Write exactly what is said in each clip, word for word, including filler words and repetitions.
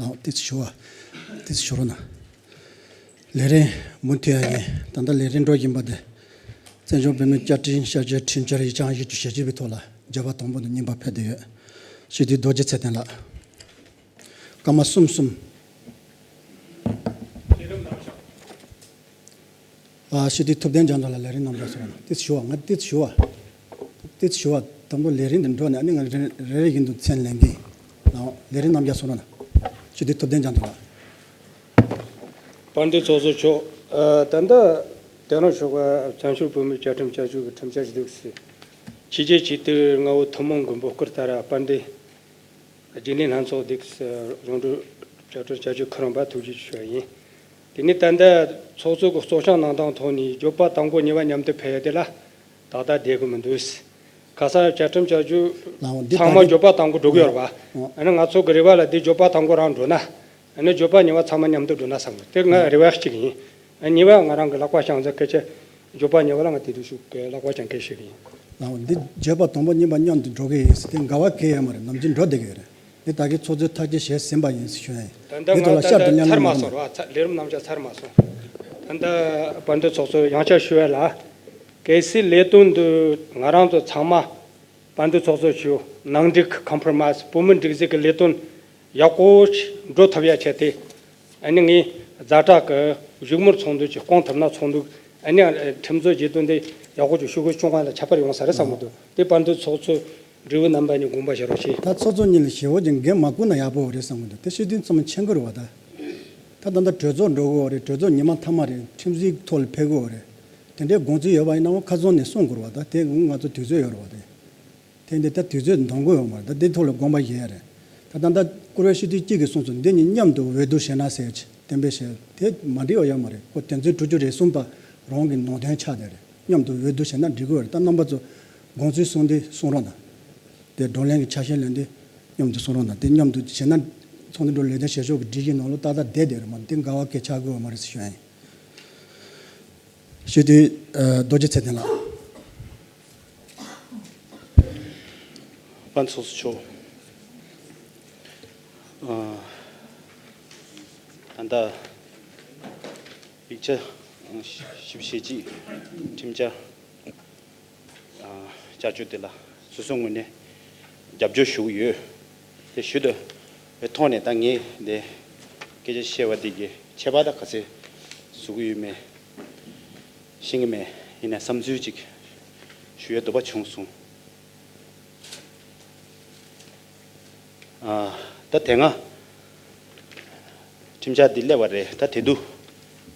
ཏོག་ཙམ་ཞུ་བ། ཏོག་ཙམ་ཞུ་རོགས་གནང་། ལས་རིམ་མུ་མཐུད་ཡ་ཡིན། ད་ལྟ་ལས་རིམ་འགྲོ་བཞིན་པ་དེ། བཙན་བྱོལ་བོད་མིའི་བཅའ་ཁྲིམས་བསྐྱར་བཅོས་ཁྲིམས་འཆར་ཡིག་ཆ་ཉི་ཤུ་ཞེ་གཅིག་པའི་ཐོག་ལ་བརྗོད་པ་དང་པོ་དང་གཉིས་པ་ཕེབས་བསྡད་ཡོད། སྤྱི་འཐུས་རྡོ་རྗེ་ཚེ་བརྟན་ལགས། སྐར་མ་གསུམ་གསུམ། ཨ། སྤྱི་འཐུས་ཐུབ་བསྟན་རྒྱ་མཚོ་ལགས། ལས་རིམ་རྣམ་གཞག་གསུང་རོགས་གནང་། ཏོག་ཙམ་ཞུ་བ། ང་ཏོག་ཙམ་ཞུ་བ། ཏོག་ཙམ་ཞུ་བ། དང་པོ་ལས་རིམ་འདི་འགྲོ་ནས་ཨ་ནི་ང་རེ་རེ་རེ་བཞིན་དུ་མཚན་ལེན་གྱིན། ལགས་འོང་། ལས་རིམ་རྣམ་གཞག་གསུང་རོགས་གནང་། སྤྱི་འཐུས་ཐུབ་བསྟན་རྒྱ་མཚོ་ལགས། དཔལ་ལྡན་ཚོགས་གཙོ་མཆོག་ཨ། ད་ལྟ་དེ་རིང་ཞོགས་པ་བཙན་བྱོལ་བོད་མིའི་བཅའ་ཁྲིམས་བསྐྱར་བཅོས་ཀྱི་ཁྲིམས་འཆར་ཞིག་འདུག་ཟེར། ཕྱི་རྒྱལ་སྤྱི་འཐུས་ལྔ་བོ་ཐུན་མོང་གི་འབོད་སྐུལ་ལྟར་དཔལ་ལྡན་རྒྱུན་ལས་ལྷན་ཚོགས་འདུག་ཟེར། གཞུང་འབྲེལ་བཅའ་ཁྲིམས་བསྐྱར་བཅོས་ཁུར་འོང་བ་ཐུགས་རྗེ་ཆེ་ཞུ་བ་ཡིན། དེ་ནས་ད་ལྟ་ཚོགས་གཙོ་གི་གཙོ་སྐྱོང་གནང་སྟངས་ཐོག་ནས་བརྗོད་པ་དང་པོ་གཉིས་པ་མཉམ་དུ་ཕེབས་ཡོད་དེ་ལ་ཏག་ཏག་བསྡད་ཀྱི་མི་འདུག། ཁ་སང་བཅའ་ཁྲིམས་བསྐྱར་བཅོས་ལའང་འདི་ཚང་མ་ད་བརྗོད་པ་དང་པོ་འགྲོ་གི་ཡོད་རེད་པ། ཨོ། ཨ་ནི་ང་ཚོ་གི་རེ་བ་ལ་འདི་བརྗོད་པ་དང་པོ་རང་འགྲོ་ན། ཨ་ནི་བརྗོད་པ་གཉིས་པ་ཚང་མ་མཉམ་དུ་འགྲོ་ན་བསམ་གི། དེ་ང་རེ་བ་གཅིག་ཡིན། ཨ། གཉིས་པ་ང་རང་གི་ལག་པ་བརྐྱངས་ཚེ་སྐད་ཆ། བརྗོད་པ་གཉིས་པ་ལ་ང་དེ་དུས་ཤུགས་ཀྱིས་ལག་པ་བརྐྱངས་སྐད་ཞུ་གི་ཡིན། ལའང་འདི་བརྗོད་པ་དང་པོ་གཉིས་པ་མཉམ་དུ་འགྲོ་གི་ཡིན་ཟེར་དེ་འགལ་བ་གང་ཡང་མ་རེད། ནམ་རྒྱུན་འགྲོ་བསྡད་ཀྱི་ཡོད་རེད། འདི་ད་གིན་ཚོགས་གཙོས་ཐག་གཅོད་བྱས་ཟིན་པ་ཡིན་ཟེར་ཞུ་ཡ་ཡིན། ད་ལྟ་འདི་ང་ཐོག་ལ་ད་བསྐྱར་དུ་ལྟ་གླེང་གནང་ཚར་མ་མ་རེད་པ། ཚ། ལས་རིམ་རྣམ་གཞག་ཚར་མ་སོང་། ད་ལྟ་དཔལ་ལྡན་ཚོགས་གཙོ་ཡང་བསྐྱར་ཞུ་ཡ་ལ། གལ་སྲིད་ལས་དོན་འདི་ང་རང་ཚོ་ཚང་མ་དཔལ་ལྡན་ཚོགས་གཙོ་མཆོག་ནང་འགྲིག་ཁོམ་པྲོ་མའི་སི་བོད་མི་སྒྲིག་འཛུགས་ཀྱི་ལས་དོན་ཡག་པོ་འགྲོ་ཐུབ་ཡ་བྱས་ཏེ། ཨ་ནི་ངས་ཛ་དྲག་གི་བཞུགས་མོལ་ཚོགས་འདུ་ཅིག་བསྐོང་ཐུབ་ན་ཚོགས་འདུ། ཨ་ནི་ཁྲིམས་བཟོ་བརྗོད་དོན་འདི་ཡག་པོ་ཅིག་ཞུ་དགོས་བྱུང་བ་ལ་ཁྱད་པར་ཡོང་ས་རེད་བསམ་གི་འདུག། དེ་དཔལ་ལྡན་ཚོགས་གཙོ་འབྲེལ་ཡོད་རྣམ་པ་གཉིས་དགོངས་པ་བཞེས་རོགས་ཞེས། ད་ཚོགས་གཙོ་གཉིས་ལ་ཞེ་པོ་ཅིག་འགན་མ་བསྐུར་ན་ཡག་པོ་རེད་བསམ་གི་འདུག། དེ་ཤེས་དོན་ཚང་མ་མཁྱེན་གི་རེད་པ། ད་ད་ལྟ་གྲོས་ཚོགས་འགྲོ་གི་ཡོད་རེད། གྲོས་ཚོགས་ཉི་མ་མཐའ་མ་རེད། ཁྲིམས་བཟོའི་ཐོག་ལ་ཕེབས་གི་ཡོད་རེད། དེ་འདྲའི་དགོངས་ཚུལ་ཡོད་པ་ཡིན་ན་ཁ་སང་ནས་གསུང་དགོས་རེད་པ། ད་དེ་ང་ཚོ་དུས་ཚོད་ཡོད་རེད་པ། དེ། དེ་འདི་ད་དུས་ཚོད་འདང་གི་ཡོད་མ་རེད། ད་འདི་ཐོག་ལ་དགོངས་པ་བཞེས་ཡ་རེད། ད་ད་ལྟ་བཀུར་འོས་སྤྱི་འཐུས་གཅིག་གིས་གསུངས་སོང་། འདི་གཉིས་མཉམ་དུ་འོས་བསྡུ་བྱས་ན་ཟེར་གྱི་གཏན་འབེབས་བྱས། དེ་མ་འགྲིག་པ་ཡོད་མ་རེད། ཁོ་དོན་ཚན་དྲུག་ཅུ་རེ་གསུམ་པ་རང་གི་ནང་དོན་ཆགས་བསྡད་རེད། མཉམ་དུ་འོས་བསྡུ་བྱས་ན་འགྲིག་གི་ཡོད་རེད། ད་རྣམ་པ་ཚོ་དགོངས་ཚུལ་གསུངས་དུས་གསུང་རོགས་གནང་། དེ་བགྲོ་གླེང་གི་ཆ་ཤས་ལེན་དུས་མཉམ་དུ་གསུང་རོགས་གནང་། དེ་མཉམ་དུ་བྱས་ན་ཚོགས་འདུ་འགྲོ་ལས་དོན་བྱེད་ཕྱོགས་ཀྱི་སྒྲིག་གཞི་ནང་ལོགས་ཏག་ཏག་བསྡད་བསྡད་རེད་མ་གཏོགས་འགལ་བ་གང་ཡང་ཆགས་ཀྱི་ཡོད་མ་རེད་ཟེར་ཞུ་ཡ་ཡིན། སྤྱི་འཐུས། ཨ། རྡོ་རྗེ་ཚེ་བརྟན་ལགས། དཔལ་ལྡན་ཚོགས་གཙོ་མཆོག། ཨ། ད་ལྟ་ཡིག་ཆ་བཞི་བཅུ་ཞེ་གཅིག་ཁྲིམས་འཆར། ཨ། བསྐྱར་བཅོས་དེ་ལ་སོ་སོའི་ངོས་ནས་རྒྱབ་སྐྱོར་ཞུ་གི་ཡོད། དེ་ཞུ་འདོད་པའི་ཐོག་ནས་ད་ངས་འདི་སྐད་ཆ་བཤད་པ་འདི་གི་ཁྱད་པར་ད་ག་ཚོད་བཟོ་གི་ཡོད་མེད་ཤེས་ཀྱི་མེད། ཡིན་ནའི་བསམ་ཚུལ་ཅིག་ཞུ་ཡའི་འདོད་པ་བྱུང་སོང་། ཨ། ད་དེ་སྔ་ཁྲིམས་འཆར་འདི་སླེབས་པ་རེད། ད་དེ་དུས་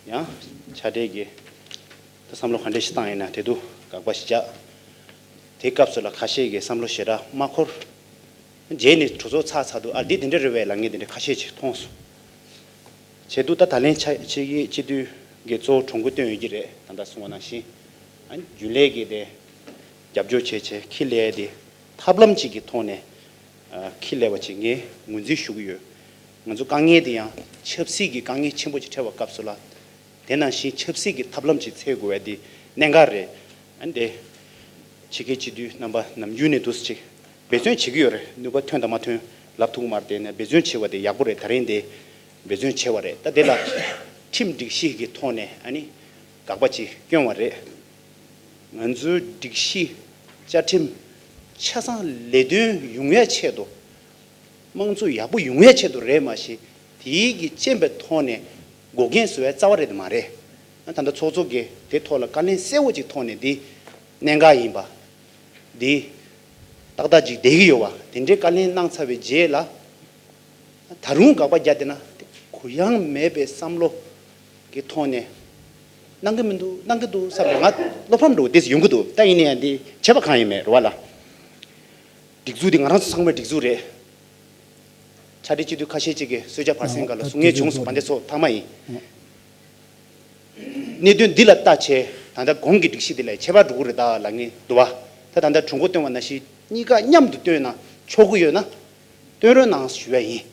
ཡང་ཕྱག་སྦྲེལ་གྱི་ད་བསམ་བློ་ག་འདྲ་ཞིག་བཏང་ཡིན་ན་དེ་དུས་དགག་པ་ཞིག་བརྒྱབ། དེ་སྐབས་སུ་ལ་ཁ་ཤས་ཀྱིས་བསམ་བློ་ཞེ་དྲག་མ་འཁོར། རྗེས་ནས་གྲོས་ཚོགས་ཚར་ཚར་དུས་ཨ་འདི་དེ་འདྲ་རེད་པས་ལབ་མཁན་དེ་འདྲ་ཁ་ཤས་ཅིག་མཐོང་སོང་། བྱས་དུས་ད་ད་ལན་ཆ་ཕྱི་རྒྱལ་སྤྱི་འཐུས་ཀྱིས་གཙོ་བོ་གྲོས་འགོ་བཏོན་ཡོད་ཀྱི་རེད། ད་ལྟ་གསུངས་པ་ནང་བཞིན། ཨ་ནི་རྒྱུན་ལས་ཀྱིས་དེ་རྒྱབ་སྐྱོར་བྱས་བྱས་ཁས་ལེན་དེ་ཐབས་ལམ་ཅིག་གི་ཐོག་ནས་ཨ་ཁས་ལེན་པ་ཅིག་ངས་ངོས་འཛིན་ཞུ་གི་ཡོད། ང་ཚོ་དཀའ་ངལ་དེ་ཡང་ཆབ་སྲིད་ཀྱི་དཀའ་ངལ་ཆེན་པོ་ཅིག་འཕྲད་པའི་སྐབས་སུ་ལ། དེ་ནང་བཞིན་ཆབ་སྲིད་ཀྱི་ཐབས་ལམ་ཅིག་འཚོལ་དགོས་པ་དེ་གནད་འགག་རེད། ཨ་ནི་དེ་ཕྱི་རྒྱལ་སྤྱི་འཐུས་རྣམ་པ་ནམ་རྒྱུན་ནས་འདུག་སེ་ཅིག་འབད་བརྩོན་བྱེད་ཀྱི་ཡོད་རེད། ནུས་པ་ཐོན་དང་མ་ཐོན་ལབ་ཐུབ་ཀྱི་མ་རེད། དེ་ནས་འབད་བརྩོན་བྱེད་པ་དེ་ཡག་པོ་རེད། ད་རིང་དེ་འབད་བརྩོན་བྱས་པ་རེད། ད་དེ་ལ་ཁྲིམས་སྒྲིག་གཞི་གི་ཐོག་ནས་ཨ་ནི་དགག་པ་ཅིག་བསྐྱོན་པ་རེད། ང་ཚོའི་སྒྲིག་གཞི་བཅའ་ཁྲིམས་ཆ་ཚང་ལས་དོན་ཡོང་ཡ་ཆེད་དུ། དམངས་གཙོ་ཡག་པོ་ཡོང་ཡ་ཆེད་དུ་རེད་མ་གཞི། དེའི་གི་རྐྱེན་པའི་ཐོག་ནས་འགོག་རྐྱེན་བཟོ་བའི་རྩ་བ་རེད་མ་རེད། ད་ལྟ་ཚོགས་གཙོ་གིས་དེ་ཐོག་ལ་བཀའ་ལན་གསལ་བོ་ཅིག་ཐོག་ནས་འདི་གནད་འགག་ཡིན་པ། འདི་ཏག་ཏག་ཅིག་བསྡད་ཀྱི་ཡོད་པ་དེ་འདྲའི་བཀའ་ལན་གནང་ཚར་བའི་རྗེས་ལ། ད་རུང་དགག་པ་རྒྱག་བསྡད་ན་དེ་གུ་ཡངས་མེད་པའི་བསམ་བློ་གི་ཐོག་ནས་གནང་གི་མི་འདུག་གནང་གི་འདུག་བསམ་ནས་ང་བློ་ཕམ་འགྲོ་དེ་ཡོང་གི་འདུག། ད་ཡིན་ན་ཡང་འདི་བྱས་པ་གང་ཡིན་མེད་རེད་པ་ལགས། སྒྲིག་འཛུགས་འདི་ང་རང་ཚོ་ཚང་མའི་སྒྲིག་འཛུགས་རེད། ཕྱག་སྦྲེལ་སྤྱི་འཐུས་ཁ་ཤས་ཅིག་གིས་གསོལ་ཇ་ཕར་གསེང་སྒང་ལ་གསུང་མཁན་བྱུང་སོང་། དཔལ་ལྡན་ཚོགས་ཐ་མ་ཡིན། གནད་དོན་འདི་ལ་ལྟ་བྱས་ད་ལྟ་གོང་གི་སྒྲིག་གཞི་འདི་ལ་ཁྱད་པར་འགྲོ་གི་རེད་ད་ལབ་མཁན་འདུག་པ། ད་ད་ལྟ་གྲོས་འགོ་བཏོན་པ་ནང་བཞིན་གཉིས་ཀ་མཉམ་དུ་བཏོན་ན་ཆོག་གི་ཡོད་ན་བཏོན་རོགས་གནང་ཞུ་བ་ཡིན།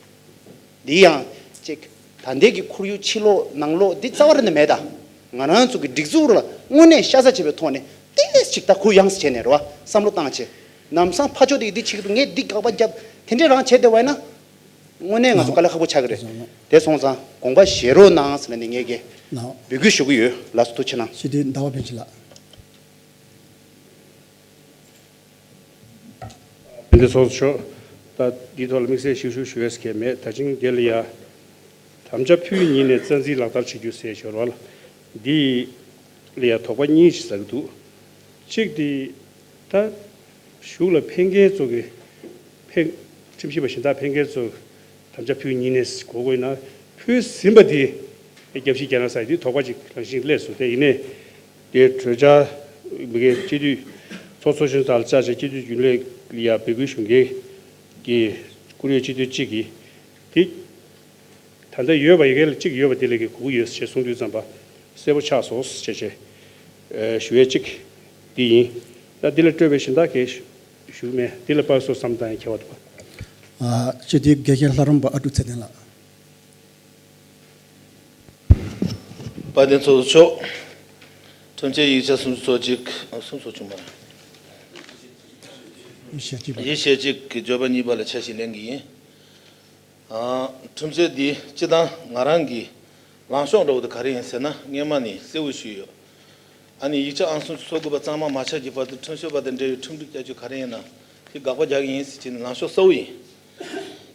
འདི་ཡང་ཅིག་ད་ལྟའི་གི་ཁོར་ཡུག་ཕྱི་ལོགས་ནང་ལོགས་འདི་རྩ་བ་རེ་ནས་མེད་ད། ང་རང་ཚོ་གི་སྒྲིག་འཛུགས་ལ་དངོས་གནས་ཤ་ཚ་བྱེད་པའི་ཐོག་ནས་ཏོག་ཙམ་ཅིག་ད་གུ་ཡངས་སུ་བྱས་ནས་རེད་པ་བསམ་བློ་བཏང་བྱས། ལམ་སང་ཕར་ཕྱོགས་དེ་འདི་བྱེད་ཀྱི་འདུག། ངས་འདི་དགག་པ་བརྒྱབ། དེ་འདྲས་རང་བྱས་བསྡད་པ་ཡིན་ན། དངོས་གནས་ང་ཚོ་དཀའ་ལས་ཁག་པོ་ཆགས་ཀྱི་རེད། དེ་སོང་ཙང་དགོངས་པ་བཞེས་རོགས་གནང་ཟེར་ནས་ངས་ཀྱིས་འབོད་སྐུལ་ཞུ་གི་ཡོད། ལགས་སོ། ཐུགས་རྗེ་གནང་། སྤྱི་འཐུས་ཟླ་བ་ཕན་ཆད་ལགས། འདི་ཚོགས་གཙོ་མཆོག་ད་འདིའི་ཐོག་ལ་དམིགས་བསལ་ཞིབ་ཞུ་ཞུ་ཡས་ཀྱི་མེད། ད་ཅིང་དེ་ལ་ཡ་དམ་བཅའ་ཕུལ་ཉིན་ནས་རྩ་འཛིན་ལག་བསྟར་བྱེད་རྒྱུ་ཟེར་ཞོར་བ་ལ་འདི་ལ་ཡ་དོགས་པ་གཉིས་ཤིག་ཟ་གི་འདུག་གཅིག་དེ་ད་གཞུག་ལ་ཕེབས་མཁན་ཚོ་གི་ཕེབས་ཁྲིམས་ཞིབ་པ་གཞན་དག་ཕེབས་མཁན་ཚོ་དམ་བཅའ་ཕུལ་ཉིན་ནས་གོ་དགོས་ན་ཕུལ་ཟིན་པ་དེ་རྒྱབ་བཤིག་རྒྱག་ན་ས་ཡི་དེ་དོགས་པ་ཅིག་ལངས་ཤིང་སླེབས་སོང་། དེ་ཡིན་ནས། དེ་གྲོས་འཆར་མི་སྒེར་སྤྱི་འཐུས་ཚོགས་གཙོ་གཞོན་དག་ལ་བཅར་བྱས་སྤྱི་འཐུས་རྒྱུན་ལས་ལ་ཡང་འབོད་སྐུལ་ཞུ་མཁན་གྱི་བཀུར་འོས་སྤྱི་འཐུས་གཅིག་གིས་དེ་ད་ལྟ་ཡོད་པ་ཡི་གེ་ལ་གཅིག་ཡོད་པ་དེ་ལས་ཀྱི་གོ་གི་ཡོད་ཞེས་གསུངས་དུས་ཙམ་པ་གསལ་པོ་ཆགས་སོང་ཞེས་བྱས་ཞུ་ཡས་གཅིག་དེ་ཡིན། ད་དེ་ལས་སྤྲོས་པའི་གཞན་དག་གས་ཞུ་གི་མེད། དེ་ལ་དཔག་སོ་བསམ་དང་ཡང་ཁྱད་པར་འདུག་པ། སྤྱི་འཐུས་དགེ་བཤེས་ལྷ་རམས་པ་ཨ་ཀྲུག་ཚེ་བརྟན་ལགས། དཔལ་ལྡན་ཚོགས་གཙོ་མཆོག་ཁྲིམས་ཆད་ཡིག་ཆ་སུམ་ཅུ་སོ་གཅིག་སུམ་ཅུ་སོ་གཅིག་མ་རེད། ཞེ་གཅིག་པ། ཡིག་ཆ་གཅིག་གི་བརྗོད་པ་གཉིས་པ་ལ་ཆ་ཞིག་ལེན་གྱི་ཡིན། ཨ། ཁྲིམས་ཆད་འདི་སྤྱི་བཏང་ང་རང་གི་ལངས་ཕྱོགས་འདྲ་བོ་དེ་ག་རེ་ཡིན་ཟེར་ན་སྔས་མ་ནས་གསལ་བོ་ཞུས་ཡོད། ཨ་ནི་ཡིག་ཆ་ཨང་སུམ་ཅུ་སོ་དགུ་པ་གཙང་མ་མ་ཆགས་ཀྱི་བར་དུ་ཁྲིམས་ཞིབ་པ་དང་འབྲེལ་བའི་ཁྲིམས་སྒྲིག་བསྐྱར་བཅོས་ག་རེ་ཡིན་ན་དེ་དགག་པ་རྒྱག་གི་ཡིན་ཟེར་གྱི་ནི་ལངས་ཕྱོགས་གསལ་བོ་ཡིན།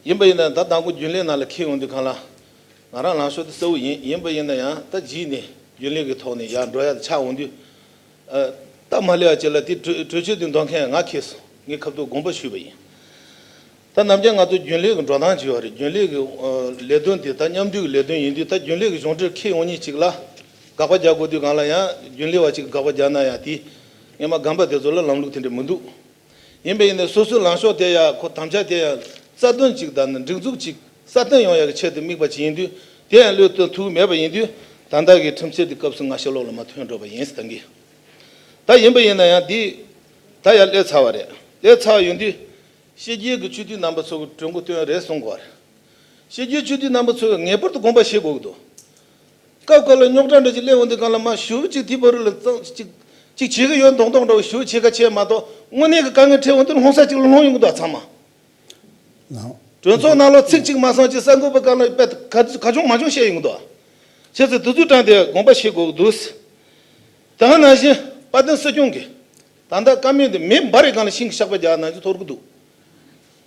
ཡིན་པ་ཡིན་ན་ད་དང་པོ་རྒྱུན་ལས་ནང་ལ་འཁེལ་ཡོང་དུས་གང་ལ། ང་རང་ལངས་ཕྱོགས་དེ་གསལ་བོ་ཡིན། ཡིན་པ་ཡིན་ན་ཡང་ད་རྗེས་ནས་རྒྱུན་ལས་ཀྱི་ཐོག་ནས་ཡར་འགྲོ་ཡ་དེ་ཆགས་འོང་དུས། ཨ། སྟབས་མ་ལེགས་པ་ཅིག་ལ་དེ་གྲོས་གྲོས་ཆོད་དེ་འདོན་མཁན་ང་འཁེལ་སོང་། ངས་ཁ་ཐུག་དགོངས་པ་ཞུས་པ་ཡིན། ད་ནམ་རྒྱུན་ང་ཚོ་རྒྱུན་ལས་ཀྱི་འགྲོ་སྟངས་ཅིག་ཡོད་རེད། རྒྱུན་ལས་ཀྱི་ཨ་ལས་དོན་དེ་ད་མཉམ་འབྲེལ་གྱི་ལས་དོན་ཡིན་དུས་ད་རྒྱུན་ལས་ཀྱི་གཞུང་འབྲེལ་འཁེལ་ཡོང་ཉིན་ཅིག་ལ་དགག་པ་རྒྱག་དགོས་དུས་གང་ལ་ཡང་རྒྱུན་ལས་པ་ཅིག་གིས་དགག་པ་རྒྱག་ན་ཡང་དེ་སྔས་མ་རྒན་པ་དེ་ཚོ་ལ་ལམ་ལུགས་དེ་འདྲ་མི་འདུག་ཡིན་པ་ཡིན་ནའི་སོ་སོའི་ལངས་ཕྱོགས་དེ་ཡང་ཁོ་དམ་བཅའ་དེ་ཡང་རྩ་དོན་གཅིག་དང་ནི་སྒྲིག་འཛུགས་གཅིག་སྲ་བརྟན་ཡོང་ཡག་གི་ཆེད་དུ་དམིགས་པ་ཅིག་ཡིན་དུས་དེ་ཡང་བློས་གཏོང་ཐུབ་མེད་པ་ཡིན་དུས་ད་ལྟ་གི་ཁྲིམས་ཆད་དེ་སྐབས་སུ་ང་ཕྱི་ལོགས་ལ་མ་ཐོན་འགྲོ་བ་ཡིན་ཟེར་ད་གི། ད་ཡིན་པ་ཡིན་ན་ཡང་འདི་ད་ཡང་སླེབས་ཚར་བ་རེད། སླེབས་ཚར་ཡོང་དུས་ཕྱི་རྒྱལ་གྱི་སྤྱི་འཐུས་རྣམ་པ་ཚོ་གི་གྲོས་འགོ་བཏོན་རེད་གསུང་གི་ཡོད་རེད། ཕྱི་རྒྱལ་སྤྱི་འཐུས་རྣམ་པ་ཚོས་ངེས་པར་དུ་དགོངས་པ་བཞེས་དགོས་ཀྱི་འདུག་སྐབས་འགའ་ལ་རྙོག་དྲ་འདྲ་ཅིག་སླེབས་འོང་དུས་གང་ལ་མ་ཞུ་ཅིག་དེ་བར་ལ་ཙང་ཅིག་ཅིག་བྱེད་ཀྱི་ཡོད་མདོག་མདོག་འདྲ་བོ་ཞུ་བྱེད་ཁ་བྱས་མ་གཏོགས་དངོས་གནས་ཀྱི་དཀའ་ངལ་འཕྲད་འོང་དུས་ལྷུང་ས་ཅིག་ལ་ལྷུང་ཡོང་གི་འདུག་ཚང་མ། ལགས། གྲོས་ཚོགས་ནང་ལོགས་ཚིག་གཅིག་མ་གསུངས་ཅིག་གསར་འགོད་པ་གང་ལ་དཔེ་ག་ག་བྱུང་མ་བྱུང་བཤད་ཡོང་གི་འདུག་བྱས་ཙང་དེ་ཚོའི་གྲས་དེ་དགོངས་པ་བཞེས་དགོས་ཀྱི་འདུག་ད་ག་ནང་བཞིན་དཔལ་ལྡན་སྲིད་སྐྱོང་གིས་ད་ལྟ་བཀའ་མོལ་འདི་མེ་འབར་བའི་སྒང་ལ་ཤིང་གི་གཤག་པ་རྒྱག་ནང་བཞིན་ཐོར་གྱི་འདུག་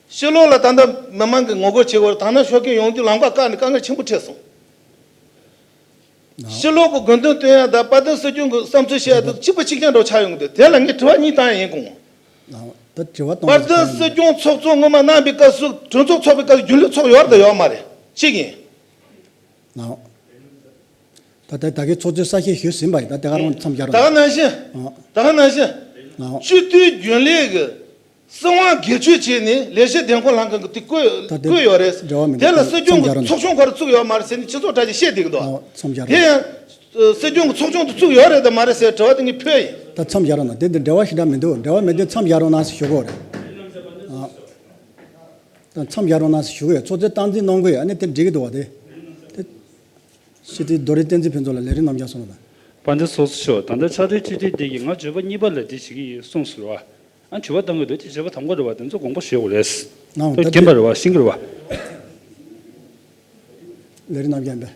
ཕྱི་ལོགས་ལ་ད་ལྟ་མི་མང་གིས་ངོ་རྒོལ་བྱེད་དགོས་རེད། ད་ནང་ཤོག་གིན་ཡོང་དུས་ལམ་ཁ་བཀག་ནས་དཀའ་ངལ་ཆེན་པོ་འཕྲད་སོང་། ཕྱི་ལོགས་ཀྱི་དགོས་འདུན་བཏོན་ཡ་དང་དཔལ་ལྡན་སྲིད་སྐྱོང་གི་བསམ་ཚུལ་བཤད་ཡ་དེ་གཅིག་པ་གཅིག་རྐྱང་འདྲ་བོ་ཆགས་ཡོང་གི་འདུག་དེ་ལ་ངས་དྲི་བ་གཉིས་བཏང་ཡ་ཡིན་དགོངས། ད་དྲི་བ་གཏོང་དཔལ་ལྡན་སྲིད་སྐྱོང་ཚོགས་གཙོ་སྔོན་མ་གནང་བའི་སྐབས་སུ་གྲོས་ཚོགས་ཚོགས་པའི་སྐབས་སུ་རྒྱུན་ལས་ཚོགས་ཡོད་རེད་དང་ཡོད་མ་རེད། གཅིག་ཡིན། ད་ལྟ་ད་གའི་ཚོགས་གཙོའི་གསལ་བཤད་ཞུས་ཟིན་པ་ཡིན། ད་དེ་ག་རང་མཚམས་སྦྱར་ད་ག་རོགས་ནང་བཞིན། ད་ག་ནང་བཞིན། སྤྱི་འཐུས་རྒྱུན་ལས་ཀྱི་སྲིད་དབང་སྒེར་གཅོད་བྱས་ནས་ལས་བྱེད་དོན་ཁུངས་ལྷན་ཁང་གིས་དེ་བཀོད་ད་དེ་བཀོད་ཡོད་རེད། འབྲེལ་བ་མི་འདུག་དེ་ལ་ད་སྲིད་སྐྱོང་མཚམས་སྦྱར་གྱི་རོགས་ཚོགས་ཆུང་ག་རེ་བཙུགས་ཡོད་མ་རེད་ཟེར་ནས་སྤྱི་ཚོགས་གྲ་ཆ་བཤད་བསྡད་ཀྱི་འདུག་ཨ་མཚམས་སྦྱར་དེ་རོགས་ཡང་སྲིད་སྐྱོང་གི་ཚོགས་ཆུང་དེ་བཙུགས་ཡོད་རེད་དམ་མ་རེད་ཟེར་དྲི་བ་དེ་ངས་ཕུལ་ཡིན། ད་མཚམས་སྦྱར་རོགས་གནང་། དེ་འདི་འབྲེལ་བ་ཞེ་དྲག་མི་འདུག་འབྲེལ་བ་མི་འདུག་མཚམས་སྦྱར་རོགས་གནང་ཟེར་ཞུ་གི་ཡོད་རེད། ཨ། ད་མཚམས་སྦྱར་རོགས་གནང་ཟེར་ཞུ་གི་ཡོད། ཚོགས་གཙོས་སྟངས་འཛིན་གནང་གི་ཡོད། ཨ་ནི་དེ་འགྲིག་གི་འདུག་བ་དེ། དེ། སྤྱི་འཐུས་རྡོ་རིང་བསྟན་འཛིན་ཕུན་ཚོགས་ལ་ལས་རིམ་རྣམ་གཞག་གསུངས་དང་། དཔལ་ལྡན་ཚོགས་གཙོ་མཆོག་ད་ལྟ་ཕྱག་སྦྲེལ་སྤྱི་འཐུས་འདི་གིས་ང་བརྗོད་པ་གཉིས་པ་ལ་འདི་བྱེད་ཀྱི་ཡིན་གསུངས་ཟེར་བ། ཨ་དྲི་བ་བཏང་གི་འདུག་དེ་བརྗོད་པ་དང་པོ་རེད་བ། དེ་ཚོ་དགོངས་པ་བཞེས་དགོས་རེད། ནའང་ད་རྒན་པ་རེད་བ། ཤེས་ཀྱི་རེད་བ། ལས་རིམ་རྣམ་གཞག་ཡིན་པས།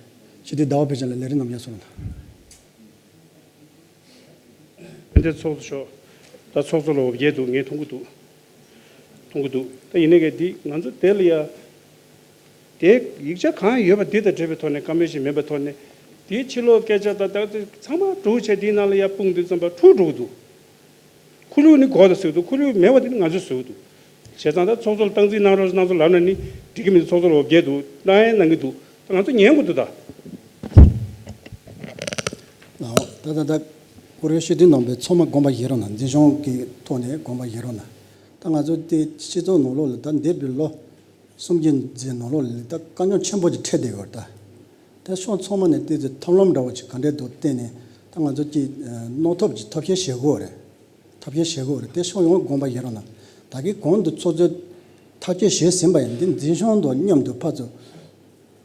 སྤྱི་འཐུས་ཟླ་བ་ཕུན་ཚོགས་ལ་ལས་རིམ་རྣམ་གཞག་གསུངས་དང་། དཔལ་ལྡན་ཚོགས་གཙོ་མཆོག་ད་ཚོགས་གཙོ་ལ་འོ་བརྒྱལ་འདུག་ངས་མཐོང་གི་འདུག་མཐོང་གི་འདུག་ད་ཡིན་ནའི་གལ་ཏེ་ང་ཚོ་དེ་ལ་ཡ། དེ་ཡིག་ཆ་གང་ཡོད་པ་འདི་དང་འབྲེལ་བའི་ཐོག་ནས་བཀའ་མོལ་ཞིག་མིན་པའི་ཐོག་ནས་དེའི་ཕྱི་ལོགས་སྐད་ཆ་དང་ད་ཚང་མ་སྒྲུག་བྱས་དེའི་ནང་ལ་ཡ་སྤུངས་དུས་ཙམ་པ་འཁྲུག་འགྲོ་གི་འདུག་ཁུ་ལུ་ནི་གོ་ད་ཟེར་གི་འདུག་ཁུ་ལུ་མེད་པ་དེ་ནི་ང་ཚོས་ཟེར་གི་འདུག་བྱས་ཙང་ད་ཚོགས་གཙོ་ལ་སྟངས་འཛིན་གནང་རོགས་གནང་ཚོ་ལབ་ན་ནི་འགྲིག་གི་མི་འདུག་ཚོགས་གཙོ་ལ་འོ་བརྒྱལ་འདུག་གནང་ཡང་གནང་གི་འདུག་ད་ང་ཚོ་ཉན་དགོས་འདུག་ད། ཨོ། ད་ད་ད། ཁོ་རའི་ཤེས་ལྡན་རྣམ་པས་ཚང་མ་དགོངས་པ་བཞེས་རོགས་གནང་། འཛིན་སྐྱོང་གི་ཐོག་ནས་དགོངས་པ་བཞེས་རོགས་གནང་། ད་ང་ཚོ་དེ་སྤྱི་ཚོགས་ནང་ལོགས་ལ་ད་འདས་པའི་ལོ་གསུམ་བརྒྱད་ཙམ་ནང་ལོགས་ལ་ད་དཀའ་རྙོག་ཆེན་པོ་ཅིག་འཕྲད་བསྡད་ཡོད་རེད་ད། དེ་ཕྱོགས་ཚང་མ་ནས་ཏོག་ཙམ་ཐབས་ལམ་འདྲ་བོ་ཅིག་ག་འདྲས་འདུག་བལྟས་ནས་ད་ང་ཚོ་ཅིག་གནང་ཐབས་ཅིག་ཐབས་ཤེས་བྱེད་དགོས་རེད། ཐབས་ཤེས་བྱེད་དགོས་རེད། དེ་ཕྱོགས་ཡོངས་དགོངས་པ་བཞེས་རོགས་གནང་། ད་གིན་གོང་དུ་ཚོགས་གཙོས་ཐག་གཅོད་བྱས་ཟིན་པ་ཡིན། འདི་འཛིན་སྐྱོང་དང་མཉམ་དུ་ཕར་ཚུར་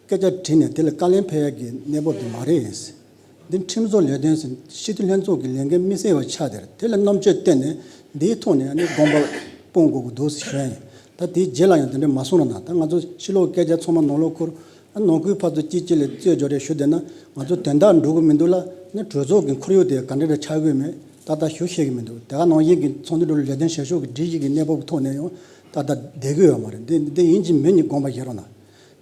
སྐད་ཆ་དྲིས་ནས་དེ་ལ་བཀའ་ལན་ཕེབས་ཡག་གི་གནས་བབ་དེ་མ་རེད། འདི་ཁྲིམས་བཟོ་ལས་དོན་ཟེར་སྤྱི་འཐུས་ལྷན་ཚོགས་ཀྱི་ལས་འགན་དམིགས་བསལ་བ་ཆགས་དེར་དེ་ལ་རྣམ་དཔྱོད་བཏོན་ནས་འདིའི་ཐོག་ནས་ཨ་ནི་དགོངས་པ་སྤོང་དགོས་ཀྱི་འདུག་ཟེར་ཞུ་ཡ་ཡིན། ད་ ད་དེའི་རྗེས་ལ་ཡང་དེ་འདྲ་མ་གསུངས་ན། ད་ང་ཚོ་ཕྱི་ལོགས་སྐད་ཆ་ཚང་མ་ནང་ལོགས་ཁུར། ཨ་ནང་ཁུལ་ཕར་ཚུར་གཅིག་གཅིག་ལ་རྩོད་སྦྱོར་རེ་ཞུ་བསྡད་ན་ང་ཚོ་དོན་དག་འགྲུབ་གི་མི་འདུག་ལ། ནི་གྲོས་ཚོགས་ཀྱི་ཁོར་ཡུག་དེ་ག་འདྲ་འདྲ་ཆགས་ཀྱི་མེད། ད་ལྟ་ཞུ་ཤེས་ཀྱི་མི་འདུག་དེ་ག་ནང་བཞིན་གྱི་ཚོགས་འདུ་འགྲོ་ལུགས་ལས་དོན་བྱེད་ཕྱོགས་ཀྱི་སྒྲིག་གཞི་གི་གནས་བབ་ཀྱི་ཐོག་ནས་ཡང་ད་ལྟ་བསྡད་ཀྱི་ཡོད་མ་རེད། འདི་འདི་ཡིན་གཅིག་མིན་གཉིས་དགོངས་པ་བཞེས་རོགས་གནང་།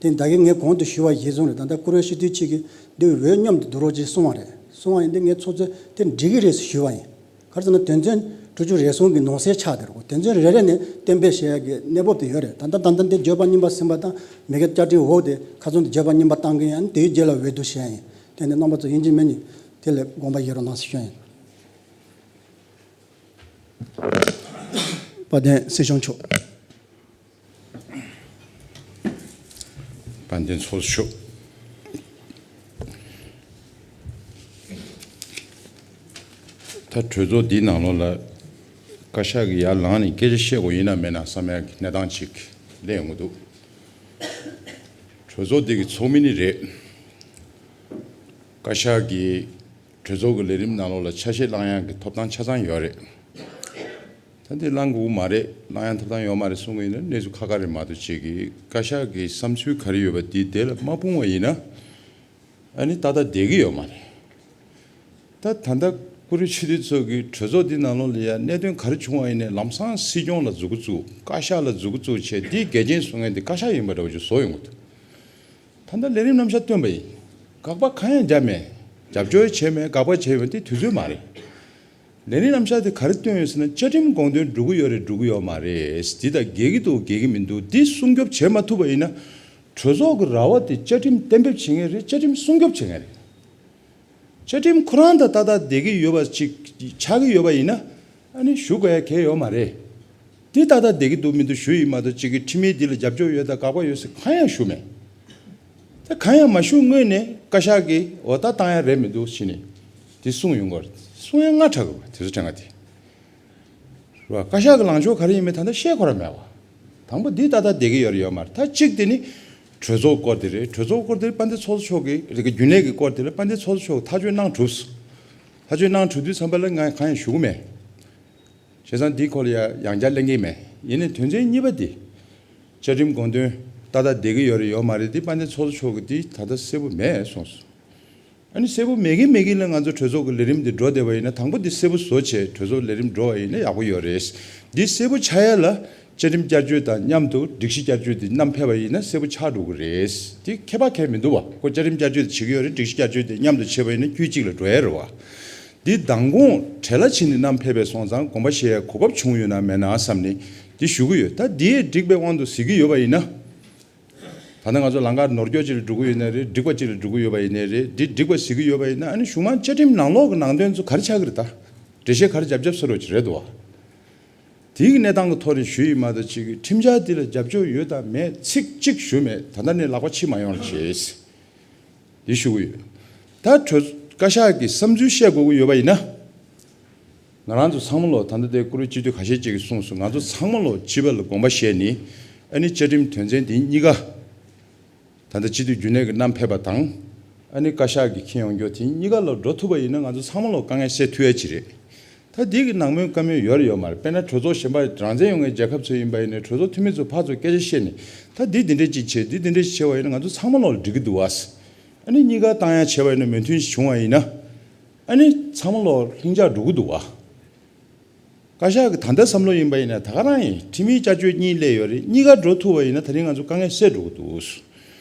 དེ་ད་གིན་ངས་གོང་དུ་ཞུས་པ་གཞིར་བཟུང་རེད། ད་ལྟ་བཀུར་འོས་སྤྱི་འཐུས་གཅིག་གིས་འདི་འོས་མཉམ་དུ་བསྡུ་རོགས་ཅེས་གསུངས་པ་རེད། གསུངས་པ་ཡིན་དུས་ངས་ཚོགས་གཙོས་དེ་འགྲིག་གི་རེད་ཟེར་ཞུས་པ་ཡིན། ག་རེ་ཟེར་ན་དོན་ཚན་དྲུག་ཅུ་རེ་གསུམ་གྱི་ནང་གསེས་ཆགས་བསྡད་རེད། དོན་ཚན་རེ་རེ་ནས་གཏན་འབེབས་བྱེད་ཡག་གི་གནས་བབ་དེ་ཡོད་རེད། ད་ལྟ་ད་ལྟ་འདི་འགྱོད་པ་རྙིང་པ་ཟིན་པ་དང་མི་སྒེར་བཅའ་ཁྲིམས་འོག་དེ་ཁ་ཚོན་དུ་འགྱོད་པ་རྙིང་པ་བཏང་གི་ཡིན། ཨ་ནི་དེའི་རྗེས་ལ་འོས་བསྡུ་བྱེད་ཡག་ཡིན། དེ་ནས་རྣམ་པ་ཚོ་ཡིན་གཅིག་མིན་གཉིས་དེ་ལ་དགོངས་པ་བཞེས་རོགས་གནང་ཞེས་ཞུ་ཡིན། དཔལ་ལྡན་སྲིད་སྐྱོང་མཆོག་དཔལ་ལྡན་ཚོགས་གཙོ་མཆོག་ད་གྲོས་ཚོགས་འདིའི་ནང་ལོགས་ལ་བཀའ་ཤག་གིས་ཡར་ལངས་ནས་སྐད་ཆ་བཤད་དགོས་ཡིན་ན་མེད་ན་བསམ་ཡག་གི་གནས་སྟངས་ཅིག་སླེབས་ཡོང་གི་འདུག་གྲོས་ཚོགས་འདི་གི་ཚོགས་མི་ནི་རེད། བཀའ་ཤག་གིས་གྲོས་ཚོགས་ཀྱི་ལས་རིམ་ནང་ལོགས་ལ་ཆ་ཤས་བླང་ཡག་གི་ཐོབ་ཐང་ཆ་ཚང་ཡོད་རེད། ད་འདི་བླང་དགོས་མ་རེད། བླང་ཡག་ཐོབ་ཐང་ཡོད་མ་རེད་གསུང་གི་ཡིན་ན་གནས་ཚུལ་ཁག་ཁག་རེད་མ་གཏོགས། ཅིག་གིས་བཀའ་ཤག་གི་བསམ་ཚུལ་ག་རེ་ཡོད་པ་འདི་དེ་ལ་མ་སྤུངས་པ་ཡིན་ན། ཨ་ནི་ཏག་ཏག་བསྡད་ཀྱི་ཡོད་མ་རེད། ད་ད་ལྟ་བཀུར་འོས་སྤྱི་འཐུས་ཚོ་གིས་གྲོས་ཚོགས་འདི་ནང་ལོགས་ལ་ཡ་གནད་དོན་ག་རེ་བྱུང་བ་ཡིན་ནའི་ལམ་སང་སྲིད་སྐྱོང་ལ་མཛུབ་གུ་བཙུགས། བཀའ་ཤག་ལ་མཛུབ་གུ་བཙུགས་བྱས་འདི་འགལ་རྐྱེན་བཟོ་མཁན་འདི་བཀའ་ཤག་ཡིན་པ་འདྲ་བོ་ཅིག་བཟོ་ཡོང་གི་འདུག་ད་ལྟ་ལས་རིམ་རྣམ་གཞག་བཏོན་པ་ཡིན། དགག་པ་གང་ཡང་བརྒྱབ་མེད། རྒྱབ་སྐྱོར་བྱས་མེད། དགག་པ་བྱས་མེད། དེ་དུས་ཚོད་མ་རེད། ལས་རིམ་རྣམ་གཞག་དེ་ག་རེ་བཏོན་ཡོད་ཟེར་ན་བཅའ་ཁྲིམས་དགོངས་དོན་འགྲུབ་ཀྱི་ཡོད་རེད་འགྲུབ་ཀྱི་ཡོད་མ་རེད། འདི་དང་འགལ་གྱི་འདུག་འགལ་གྱི་མི་འདུག་འདི་སྲུང་སྐྱོབ་བྱེད་མ་ཐུབ་པ་ཡིན་ན། གྲོས་ཚོགས་ཀྱི་ར་བ་དེ་བཅའ་ཁྲིམས་གཏན་འབེབས་བྱེད་མཁན་རེད། བཅའ་ཁྲིམས་སྲུང་སྐྱོབ་བྱེད་མཁན་རེད། བཅའ་ཁྲིམས་ཁོ་རང་དང་ཏག་ཏག་བསྡད་ཀྱི་ཡོད་པ་ཅིག་ཆགས་ཀྱི་ཡོད་པ་ཡིན་ན། ཨ་ནི་ཞུ་དགོས་ཡ་གལ་ཡོད་མ་རེད། འདི་ཏག་ཏག་བསྡད་ཀྱི་འདུག་མི་འདུག་ཞུ་ཡི་མ་གཏོགས་ཅིག་གིས་ཁྲིམས་ཡིག་འདི་ལ་རྒྱབ་སྐྱོར་ཡོད་དང་དགག་པ་ཡོད་ཟེར་གང་ཡང་ཞུ་མེད། ད་གང་ཡང་མ་ཞུ་སྔོན་ནས་བཀའ་ཤག་གིས་འོ་ད་བཏང་ཡ་རེད་མི་འདུག་ཕྱི་ནས་འདི་གསུངས་ཡོང་གི་རེད། གསུང་ཡ་སྔ་དྲགས་གི་རེད། དེ་ཚོ་དྲན་ག་དེ་རེད་བ། བཀའ་ཤག་གི་ལངས་ཕྱོགས་ག་རེ་ཡིན་མིན་ད་ལྟ་བཤད་ཁོ་ར་མེད་བ། དང་པོ་འདི་ཏག་ཏག་བསྡད་ཀྱི་ཡོད་རེད་ཡོད་མ་རེད། ད་གཅིག་དེ་ནི་གྲོས་ཚོགས་སྐོར་དེ་རེད། གྲོས་ཚོགས་སྐོར་དེ་དཔལ་ལྡན་ཚོགས་གཙོ་མཆོག་གིས་རྒྱུན་ལས་ཀྱི་སྐོར་དེ་ལ་དཔལ་ལྡན་ཚོགས་གཙོ་མཆོག་གིས་ཐག་གཅོད་གནང་གྲུབ་སོང་། ཐག་གཅོད་གནང་གྲུབ་དུས་ཙམ་པ་ལ་ང་གང་ཡང་ཞུ་གི་མེད། བྱས་ཙང་འདིའི་སྐོར་ལ་ཡང་ཡང་བསྐྱར་གླེང་གི་མེད། ཡིན་ནའི་དོན་ཚན་གཉིས་པ་འདི། བཅའ་ཁྲིམས་དགོངས་དོན་ཏག་ཏག་བསྡད་ཀྱི་ཡོད་རེད་ཡོད་མ་རེད་འདི་དཔལ་ལྡན་ཚོགས་གཙོ་མཆོག་གིས་འདི་ད་ལྟ་གསལ་པོ་མེད་གསུངས་སོང་། ཨ་ནི་གསལ་པོ་མེད་གི་མེད་གི་ལ་ང་ཚོ་གྲོས་ཚོགས་ཀྱི་ལས་རིམ་འདི་འགྲོ་བསྡད་པ་ཡིན་ན་དང་པོ་འདི་གསལ་པོ་བཟོ་བྱས་གྲོས་ཚོགས་ལས་རིམ་འགྲོ་བ་ཡིན་ན་ཡག་པོ་ཡོད་རེད། འདི་གསལ་པོ་ཆགས་ཡ་ལ་བཅའ་ཁྲིམས་བསྐྱར་བཅོས་དང་མཉམ་དུ་སྒྲིག་གཞི་བསྐྱར་བཅོས་འདི་བསྣམས་ཕེབས་པ་ཡིན་ན་གསལ་པོ་ཆགས་འགྲོ་གི་རེད། འདི་ཁྱད་པར་གང་ཡང་མི་འདུག་བ། ཁོ་བཅའ་ཁྲིམས་བསྐྱར་བཅོས་འདི་བྱེད་ཀྱི་ཡོད་རེད། སྒྲིག་གཞི་བསྐྱར་བཅོས་འདི་མཉམ་དུ་བྱས་པ་ཡིན་ན་དཀྱུས་གཅིག་ལ་འགྲོ་ཡ་རེད་བ། འདི་མདང་དགོང་བྲེལ་བ་ཕྱིན་ནས་བསྣམས་ཕེབས་པ་སོང་ཙང་དགོངས་པ་བཞེས་ཡ་གོ་སྐབས་བྱུང་ཡོད་ན་མེད་ན་བསམ་ནས་འདི་ཞུ་གི་ཡོད། ད་འདི་འགྲིག་པའི་དབང་དུ་གཟིགས་ཀྱི་ཡོད་པ་ཡིན་ན། ད་ལྟ་ང་ཚོ་ལམ་ཁ་ནོར་སྐྱོན་ཅིག་ལ་འགྲོ་གི་ཡོད་ནའི་རེད། འགྲིག་པ་ཅིག་ལ་འགྲོ་གི་ཡོད་པ་ཡིན་ནའི་རེད། འདི་འགྲིག་པ་གཟིགས་ཀྱི་ཡོད་པ་ཡིན་ན་ཨ་ནི་གཞུང་མང་བཅའ་ཁྲིམས་ནང་ལོགས་ཀྱི་ནང་དོན་ཚོ་ག་རེ་ཆགས་ཀྱི་རེད། ད་འགྲེལ་བཤད་ག་རེ་རྒྱབ་རྒྱབ་ཟེར་རོགས་ཅིག་རེད་འདུག་བ། དེའི་གནས་སྟངས་ཀྱི་ཐོག་ནས་ཞུས་ཡིན་མ་གཏོགས་ཅིག་གིས་ཁྲིམས་འཆར་འདི་ལ་རྒྱབ་སྐྱོར་ཡོད་དང་མེད་ཚིག་གཅིག་ཞུས་མེད། ད་ལྟ་ནས་ལག་པ་ཕྱིས་མ་ཡོང་རོགས་བྱེད། འདི་ཞུ་གི་ཡོད། ད་གྲོས་བཀའ་ཤག་གི་བསམ་ཚུལ་བཤད་དགོས་ཀྱི་ཡོད་པ་ཡིན་ན། ང་རང་ཚོ་ཚང་མ་ལོ་ད་ལྟ་དེ་བཀུར་འོས་སྤྱི་འཐུས་ཁ་ཤས་ཅིག་གིས་གསུངས་སོང་། ང་ཚོ་ཚང་མ་ལོ་སྤྱི་པ་ལ་དགོངས་པ་བཞེས་ནས་ཨ་ནི་བཅའ་ཁྲིམས་དོན་ཚན་དེ་གཉིས་ཀ་ད་ལྟ་སྤྱི་འཐུས་རྒྱུན་ལས་ཀྱིས་བསྣམས་ཕེབས་པ་དང་ཨ་ནི་བཀའ་ཤག་གིས་འཁྱེར་ཡོང་རྒྱུ་དེ་གཉིས་ཀ་ལ་འགྲོ་ཐུབ་པ་ཡིན་ན་ང་ཚོ་ཚང་མ་ལོ་དཀའ་ངལ་སེལ་ཐུབ་ཡ་ཅིག་རེད། ད་འདི་གི་ནང་མོལ་བཀའ་མོལ་ཡོད་རེད་ཡོད་མ་རེད། དཔེར་ན་གྲོས་ཚོགས་གཞན་པ་རང་བཙན་ཡོད་མཁན་རྒྱལ་ཁབ་ཚོ་ཡིན་པ་ཡིན་ནའི་གྲོས་ཚོགས་འཐུས་མི་ཚོ་ཕར་ཚུར་སྐད་ཆ་བཤད་ནས་ད་འདི་འདི་འདྲས་ཅིག་བྱེད་འདི་འདི་འདྲས་ཅིག་བྱེད་པ་ཡིན་ན་ང་ཚོ་ཚང་མ་ལོ་ལ་འགྲིག་གི་འདུག་བ། ཨ་ནི་གཉིས་ཀ་བཏང་ཡ་བྱས་པ་ཡིན་ན་མོས་མཐུན་ཞིག་བྱུང་བ་ཡིན་ན། ཨ་ནི་ཚང་མ་ལོ་ལྷིང་འཇགས་འགྲོ་གི་འདུག་བ། བཀའ་ཤག་གི་ད་ལྟ་བསམ་བློ་ཡིན་པ་ཡིན་ན་ད་ག་རང་ཡིན། ཁྲིམས་ཡིག་བསྐྱར་བཅོས་གཉིས་སླེབས་ཡོད་རེད། གཉིས་ཀ་འགྲོ་ཐུབ་པ་ཡིན་ན་ད་རིང་ང་ཚོ་དཀའ་ངལ་སེལ་འགྲོ་གི་འདུག་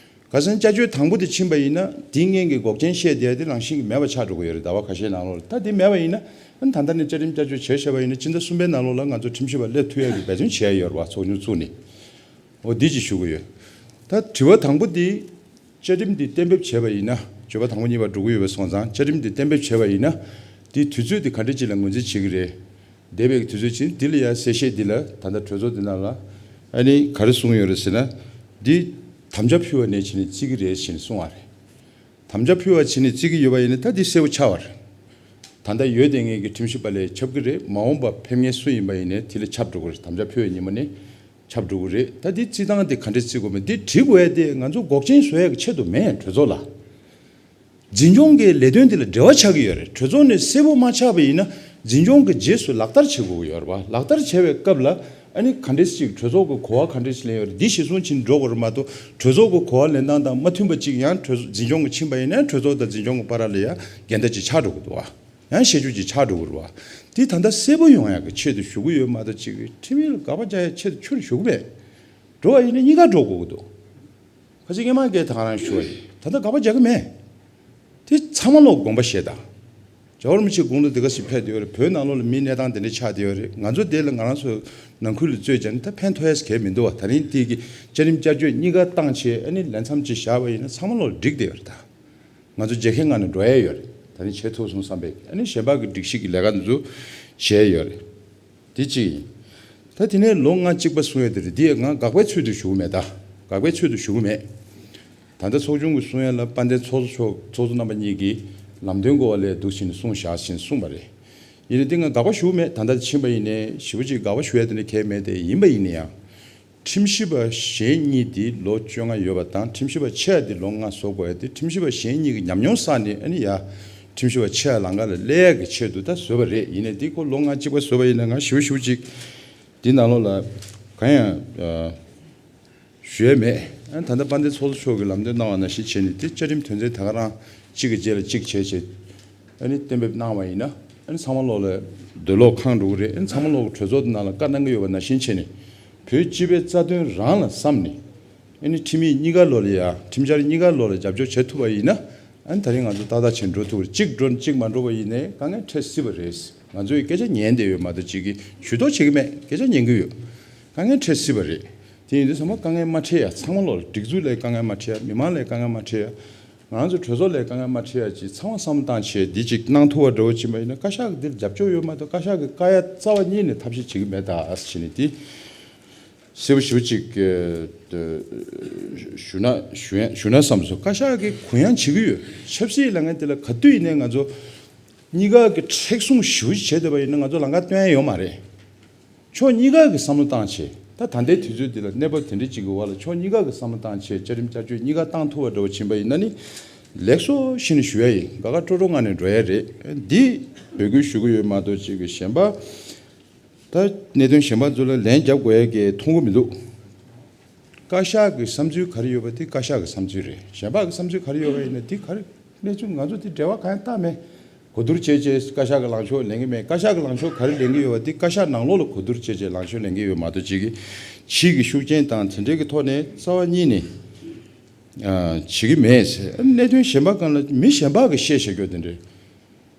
ག་ཟེར་ན་བསྐྱར་བཅོས་དང་པོ་དེ་ཕྱིན་པ་ཡིན་ན་དེའི་སྔོན་གྱི་འགོག་རྐྱེན་བཤད་བསྡད་དེ་རང་བཞིན་གྱིས་མེད་པ་ཆགས་འགྲོ་གི་ཡོད་རེད། ཟླ་བ་ཁ་ཤས་ནང་ལོགས་ལ་ད་དེ་མེད་པ་ཡིན་ན་ཨ་ནི་ད་ལྟ་ནས་བཅའ་ཁྲིམས་བསྐྱར་བཅོས་བྱས་བྱས་པ་ཡིན་ན་སྤྱི་ཟླ་གསུམ་པའི་ནང་ལོགས་ལ་ང་ཚོ་ཁྲིམས་ཞིབ་པ་སླེབས་ཐུབ་ཡ་གི་འབད་བརྩོན་བྱས་ཡོད་རེད་བ། ཚོགས་ཆུང་བཙུགས་ནས། འོ་འདི་ཅིག་ཞུ་གི་ཡོད། ད་དྲི་བ་དང་པོ་འདི། བཅའ་ཁྲིམས་འདི་གཏན་འབེབས་བྱས་པ་ཡིན་ན། བརྗོད་པ་དང་པོ་གཉིས་པ་འགྲོ་གི་ཡོད་པ་སོང་ཙང་བཅའ་ཁྲིམས་འདི་གཏན་འབེབས་བྱས་པ་ཡིན་ན། འདིའི་དུས་ཚོད་འདི་ག་འདྲ་ཅིག་ལ་ངོས་འཛིན་བྱེད་ཀྱི་རེད། འདས་པའི་དུས་ཚོད་ཅིག་འདི་ལ་ཡང་གསལ་བཤད་འདི་ལ་ད་ལྟ་གྲོས་ཚོགས་འདི་ནང་ལ་ཨ་ནི་ག་རེ་གསུངས་ཡོད་རེད་ཟེར་ན། འདི་དམ་བཅའ་ཕུལ་བ་ནས་བྱས་ནས་བརྩི་གི་རེད་ཞེས་གསུངས་པ་རེད། དམ་བཅའ་ཕུལ་བ་བྱས་ནས་བརྩི་གི་ཡོད་པ་ཡིན་ན་ད་འདི་གསལ་པོ་ཆགས་པ་རེད། ད་ལྟ་ཡོད་བསྡད་མཁན་གྱི་ཁྲིམས་ཞིབ་པ་ལས་ཁྱབ་ཀྱི་རེད། མ་འོངས་པ་ཕེབས་མཁན་སུ་ཡིན་པ་ཡིན་ནའི་དེ་ལ་ཁྱབ་འགྲོ་གི་རེད། དམ་བཅའ་ཕུལ་བའི་ཉིན་མོ་ནས། ཁྱབ་འགྲོ་གི་རེད། ད་འདི་རྩིས་སྟངས་དེ་ག་འདྲས་རྩིས་དགོས་མིན་འདི་འབྲི་དགོས་ཡ་དེ་ང་ཚོ་འགོག་རྐྱེན་བཟོ་ཡ་གི་ཆེད་དུ་མེད། གྲོས་ཚོགས་ལ་འཛིན་སྐྱོང་གི་ལས་དོན་དེ་ལ་འབྲེལ་བ་ཆགས་ཀྱི་ཡོད་རེད། གྲོས་ཚོགས་ནས་གསལ་པོ་མ་ཆགས་པ་ཡིན་ན་འཛིན་སྐྱོང་གི་རྗེས་སུ་ལག་བསྟར་བྱེད་དགོས་ཀྱི་ཡོད་རེད་བ། ལག་བསྟར་བྱེད་པའི་སྐབས་ལ་ ཨ་ནི་ག་འདྲས་ཅིག་གྲོས་ཚོགས་ཀྱི་གོ་བ་ག་འདྲས་ཅིག་ལེན་ཡོད་རེད། འདི་གཞིར་བཟུང་བྱས་ནས་འགྲོ་དགོས་རེད་མ་གཏོགས། གྲོས་ཚོགས་ཀྱི་གོ་བ་ལེན་སྟངས་དང་མ་མཐུན་པ་ཅིག་ཡང་གྲོས་ཚོགས་འཛིན་སྐྱོང་གི་ཕྱིན་པ་ཡིན་ན་གྲོས་ཚོགས་དང་འཛིན་སྐྱོང་གི་བར་ལ་ཡང་འགལ་ཟླ་ཅིག་ཆགས་འགྲོ་གི་འདུག་བ། ཡང་བཤད་རྒྱུ་ཅིག་ཆགས་འགྲོ་གི་རེད་བ། འདི་ད་ལྟ་གསལ་པོ་ཡོང་ཡག་གི་ཆེད་དུ་ཞུ་གི་ཡོད་མ་གཏོགས། ཅིག་ཁྲིམས་ཡིག་ལ་དགག་པ་རྒྱག་ཡག་ཆེད་དུ་ཁྱོན་ནས་ཞུ་གི་མེད། འགྲོ་བ་ཡིན་ན་གཉིས་ཀ་འགྲོ་དགོས་ཀྱི་འདུག། ཁ་ཅིག་སྔོན་མ་གས་ད་ག་རང་ཞུ་བ་ཡིན། ད་ལྟ་དགག་པ་རྒྱག་གི་མེད། དེ་ཚང་མ་ལོག་དགོངས་པ་བཞེས་དང་། རྒྱལ་བ་རིན་པོ་ཆེ་དགུང་ལོ་འདི་ག་ཞིག་ཕེབས་བསྡད་ཡོད་རེད། བོད་ནང་ལོགས་ལ་མིའི་གནས་སྟངས་དེ་འདྲ་ཆགས་བསྡད་ཡོད་རེད། ང་ཚོ་དེ་ལ་ང་རང་ཚོ་ནང་ཁུལ་ལ་རྩོད་བྱས་ན་ད་ཕན་ཐོགས་ཡས་གས་མི་འདུག་བ། ད་རིང་དེ་གི་བཅའ་ཁྲིམས་བསྐྱར་བཅོས་གཉིས་ཀ་བཏང་བྱས། ཨ་ནི་ལས་མཚམས་ཅིག་བཞག་པ་ཡིན་ན་ཚང་མ་ལོག་འགྲིག་བསྡད་ཡོད་རེད་ད། ང་ཚོ་རྒྱལ་ཁའི་ངང་ནས་འགྲོ་ཡས་ཡོད་རེད། ད་རིང་བྱེད་ཐུབ་སོང་བསམ་པའི། ཨ་ནི་གཞན་པ་གི་སྒྲིག་གཞི་གི་ལས་ཀ་འདི་ཚོ་བྱས་ཡོད་རེད། དེ་གཅིག་ཡིན། ད་དེ་ནས་ལོ་ལྔ་གཅིག་པ་གསུང་ཡས་དེ་རེད། འདི་ང་དགག་པའི་ཚུལ་དུ་ཞུ་གི་མེད་ད། དགག་པའི་ཚུལ་དུ་ཞུ་གི་མེད། ད་ལྟ་ཚོགས་ཆུང་གི་གསུང་ཡས་ལ་དཔལ་ལྡན་ཚོགས་གཙོ་མཆོག་ཚོགས་གཙོ་རྣམ་པ་གཉིས་ཀྱིས་ལམ་སྟོན་དགོས་པ་ལས་འདུག་ཕྱིན་ནས་གསུངས་བཞག་ཕྱིན་གསུངས་པ་རེད། ཡིན་ནའི་འདི་ང་དགག་པ་ཞུ་གི་མེད། ད་ལྟ་ཕྱིན་པ་ཡིན་ནའི་ཞེ་པོ་ཅིག་དགག་པ་ཞུ་ཡས་དེ་འདྲ་གས་མེད་དེ། ཡིན་པ་ཡིན་ན་ཡང་། ཁྲིམས་ཞིབ་པ་གཞན་གཉིས་དེ་ལོ་བཅོ་ལྔ་ཡོད་པ་དང་། ཁྲིམས་ཞིབ་པ་ཆེ་བ་དེ་ལོ་ལྔ་བཟོ་དགོས་ཡ་དེ། ཁྲིམས་ཞིབ་པ་གཞན་གཉིས་ཀྱི་ཉམས་མྱོང་བསགས་ནས། ཨ་ནི་ཡ་ཁྲིམས་ཞིབ་པ་ཆེ་བ་ལམ་ཁ་ལ་སླེབས་ཡ་གི་ཆེད་དུ་ད་བཟོས་པ་རེད། ཡིན་ནའི་དེ་ཁོ་ལོ་ལྔ་གཅིག་པ་བཟོས་པ་ཡིན་ན་ང་ཞེ་པོ་ཞེ་པོ་ཅིག་འདི་ནང་ལོགས་ལ་གང་ཡང་ཨ་ཞུ་ཡ་མེད། ཨ་ནི་ད་ལྟ་དཔལ་ལྡན་ཚོགས་གཙོ་མཆོག་གིས་ལམ་སྟོན་གནང་བ་ནང་བཞིན་བྱས་ནས། དེ་བཅའ་ཁྲིམས་དོན་ཚན་ད་ག་རང་གཅིག་གི་རྗེས་ལ་གཅིག་བྱས་བྱས། ཨ་ནི་གཏན་འབེབས་གནང་བ་ཡིན་ན། ཨ་ནི་ཚང་མ་ལོག་ལ་འདོད་བློ་ཁེངས་འགྲོ་གི་རེད། ཨ་ནི་ཚང་མ་ལོག་གྲོས་ཚོགས་དེ་ནང་ལ་བཀའ་གནང་གི་ཡོད་པ་ནང་བཞིན་བྱས་ནས། བོད་སྤྱི་པའི་རྩ་དོན་རང་ལ་བསམ་ནས། ཨ་ནི་ཁྲིམས་ཡིག་གཉིས་ཀ་ལོག་ལ་ཡ། ཁྲིམས་འཆར་གཉིས་ཀ་ལོག་ལ་རྒྱབ་སྐྱོར་བྱེད་ཐུབ་པ་ཡིན་ན། ཨ་ནི་ད་རིང་ང་ཚོ་ཏག་ཏག་བྱས་འགྲོ་ཐུབ་རེད། གཅིག་འགྲོ་གཅིག་མ་འགྲོ་བ་ཡིན་ནའི་དཀའ་ངལ་འཕྲད་སྲིད་པ་རེད། ང་ཚོས་སྐད་ཆ་ཉན་བསྡད་ཡོད་མ་གཏོགས། གཅིག་གིས་ཇུས་གཏོགས་བྱེད་ཀྱི་མེད། སྐད་ཆ་ཉན་གྱི་ཡོད། དཀའ་ངལ་འཕྲད་སྲིད་པ་རེད། དེ་ཡིན་དུས་ཚང་མ་དཀའ་ངལ་མ་འཕྲད་ཡ། ཚང་མ་ལོག་ལ་སྒྲིག་འཛུགས་ལ་དཀའ་ངལ་མ་འཕྲད་ཡ། མི་མང་ལ་དཀའ་ངལ་མ་འཕྲད་ཡ། ང་ཚོ་གྲོས་ཚོགས་ལ་དཀའ་ངལ་མ་འཕྲད་ཡ་ཅིག་ཚང་མ་བསམ་བློ་བཏང་བྱས་འདི་ཅིག་གནང་ཐུབ་པ་འདྲ་བོ་ཅིག་མ་ཡིན་ན། བཀའ་ཤག་གི་འདིར་རྒྱབ་སྐྱོར་ཡོད་མ་གཏོགས། བཀའ་ཤག་གི་བཀའ་ཡ་རྩ་བ་ཉིད་ནས་ཐབས་ཤེས་བྱེད་ཀྱི་མེད་ད་ཟེར་ནས། འདི་གསལ་པོ་ཞེ་པོ་ཅིག་ཨ་ཞུ་ན་ཞུ་ཡ་ཞུ་ན་བསམ་སོང་། བཀའ་ཤག་གིས་གུ་ཡངས་བྱེད་ཀྱི་ཡོད། ཆབ་སྲིད་ལས་ངན་དེ་ལ་ག་དུས་ཡིན་ནའི་ང་ཚོ་གཉིས་ཀ་གི་མཁྲེགས་བཟུང་ཞེ་པོ་ཅིག་བྱས་བསྡད་པ་ཡིན་ན་ང་ཚོ་ལམ་ཁ་སྟོན་ཡ་ཡོད་མ་རེད། ཕྱོགས་གཉིས་ཀ་གི་བསམ་བློ་བཏང་བྱས། ད་ད་ལྟའི་དུས་ཚོད་འདི་ལ་གནས་བབ་དེ་འདྲ་ཅིག་གི་འོག་ལ་ཕྱོགས་གཉིས་ཀ་གི་བསམ་བློ་བཏང་བྱས། བཅའ་ཁྲིམས་བསྐྱར་བཅོས་གཉིས་ཀ་བཏང་ཐུབ་པ་འདྲ་བོ་ཕྱིན་པ་ཡིན་ན་ནི། ལེགས་སོ་ཞེས་ནས་ཞུ་ཡ་ཡིན། དགའ་དགའ་སྤྲོ་སྤྲོ་ངང་ནས་འགྲོ་ཡ་རེད། འདི་འབོད་སྐུལ་ཞུ་གི་ཡོད་མ་གཏོགས། ཅིག་གི་གཞན་པ་ད་གནད་དོན་གཞན་པ་ཚོ་ལ་ལན་རྒྱབ་དགོས་ཡ་གི་མཐོང་གི་མི་འདུག། བཀའ་ཤག་གི་བསམ་ཚུལ་ག་རེ་ཡོད་པ་དེ་བཀའ་ཤག་གི་བསམ་ཚུལ་རེད། གཞན་པ་གི་བསམ་ཚུལ་ག་རེ་ཡོད་པ་ཡིན་ན་དེ་ག་རེ། གནས་ཚུལ་ང་ཚོ་དེ་འབྲེལ་བ་གང་ཡང་བཏང་མེད། གོ་བསྡུར་བྱས་བྱས་བཀའ་ཤག་གི་ལངས་ཕྱོགས་ལེན་གྱི་མེད། བཀའ་ཤག་གི་ལངས་ཕྱོགས་ག་རེ་ལེན་གྱི་ཡོད་པ་དེ་བཀའ་ཤག་ནང་ལོགས་ལ་གོ་བསྡུར་བྱས་བྱས་ལངས་ཕྱོགས་ལེན་གྱི་ཡོད་མ་གཏོགས། ཅིག་གི་ཕྱིའི་གི་ཤུགས་རྐྱེན་དང་དེ་འདྲའི་གི་ཐོག་ནས་རྩ་བ་ཉིད་ནས་ཨ་བྱེད་ཀྱི་མེད་ཟེར། གནད་དོན་གཞན་པ་སྒང་ལ་མི་གཞན་པ་གི་བཤད་བཤད་རྒྱུ་དེ་འདྲའི།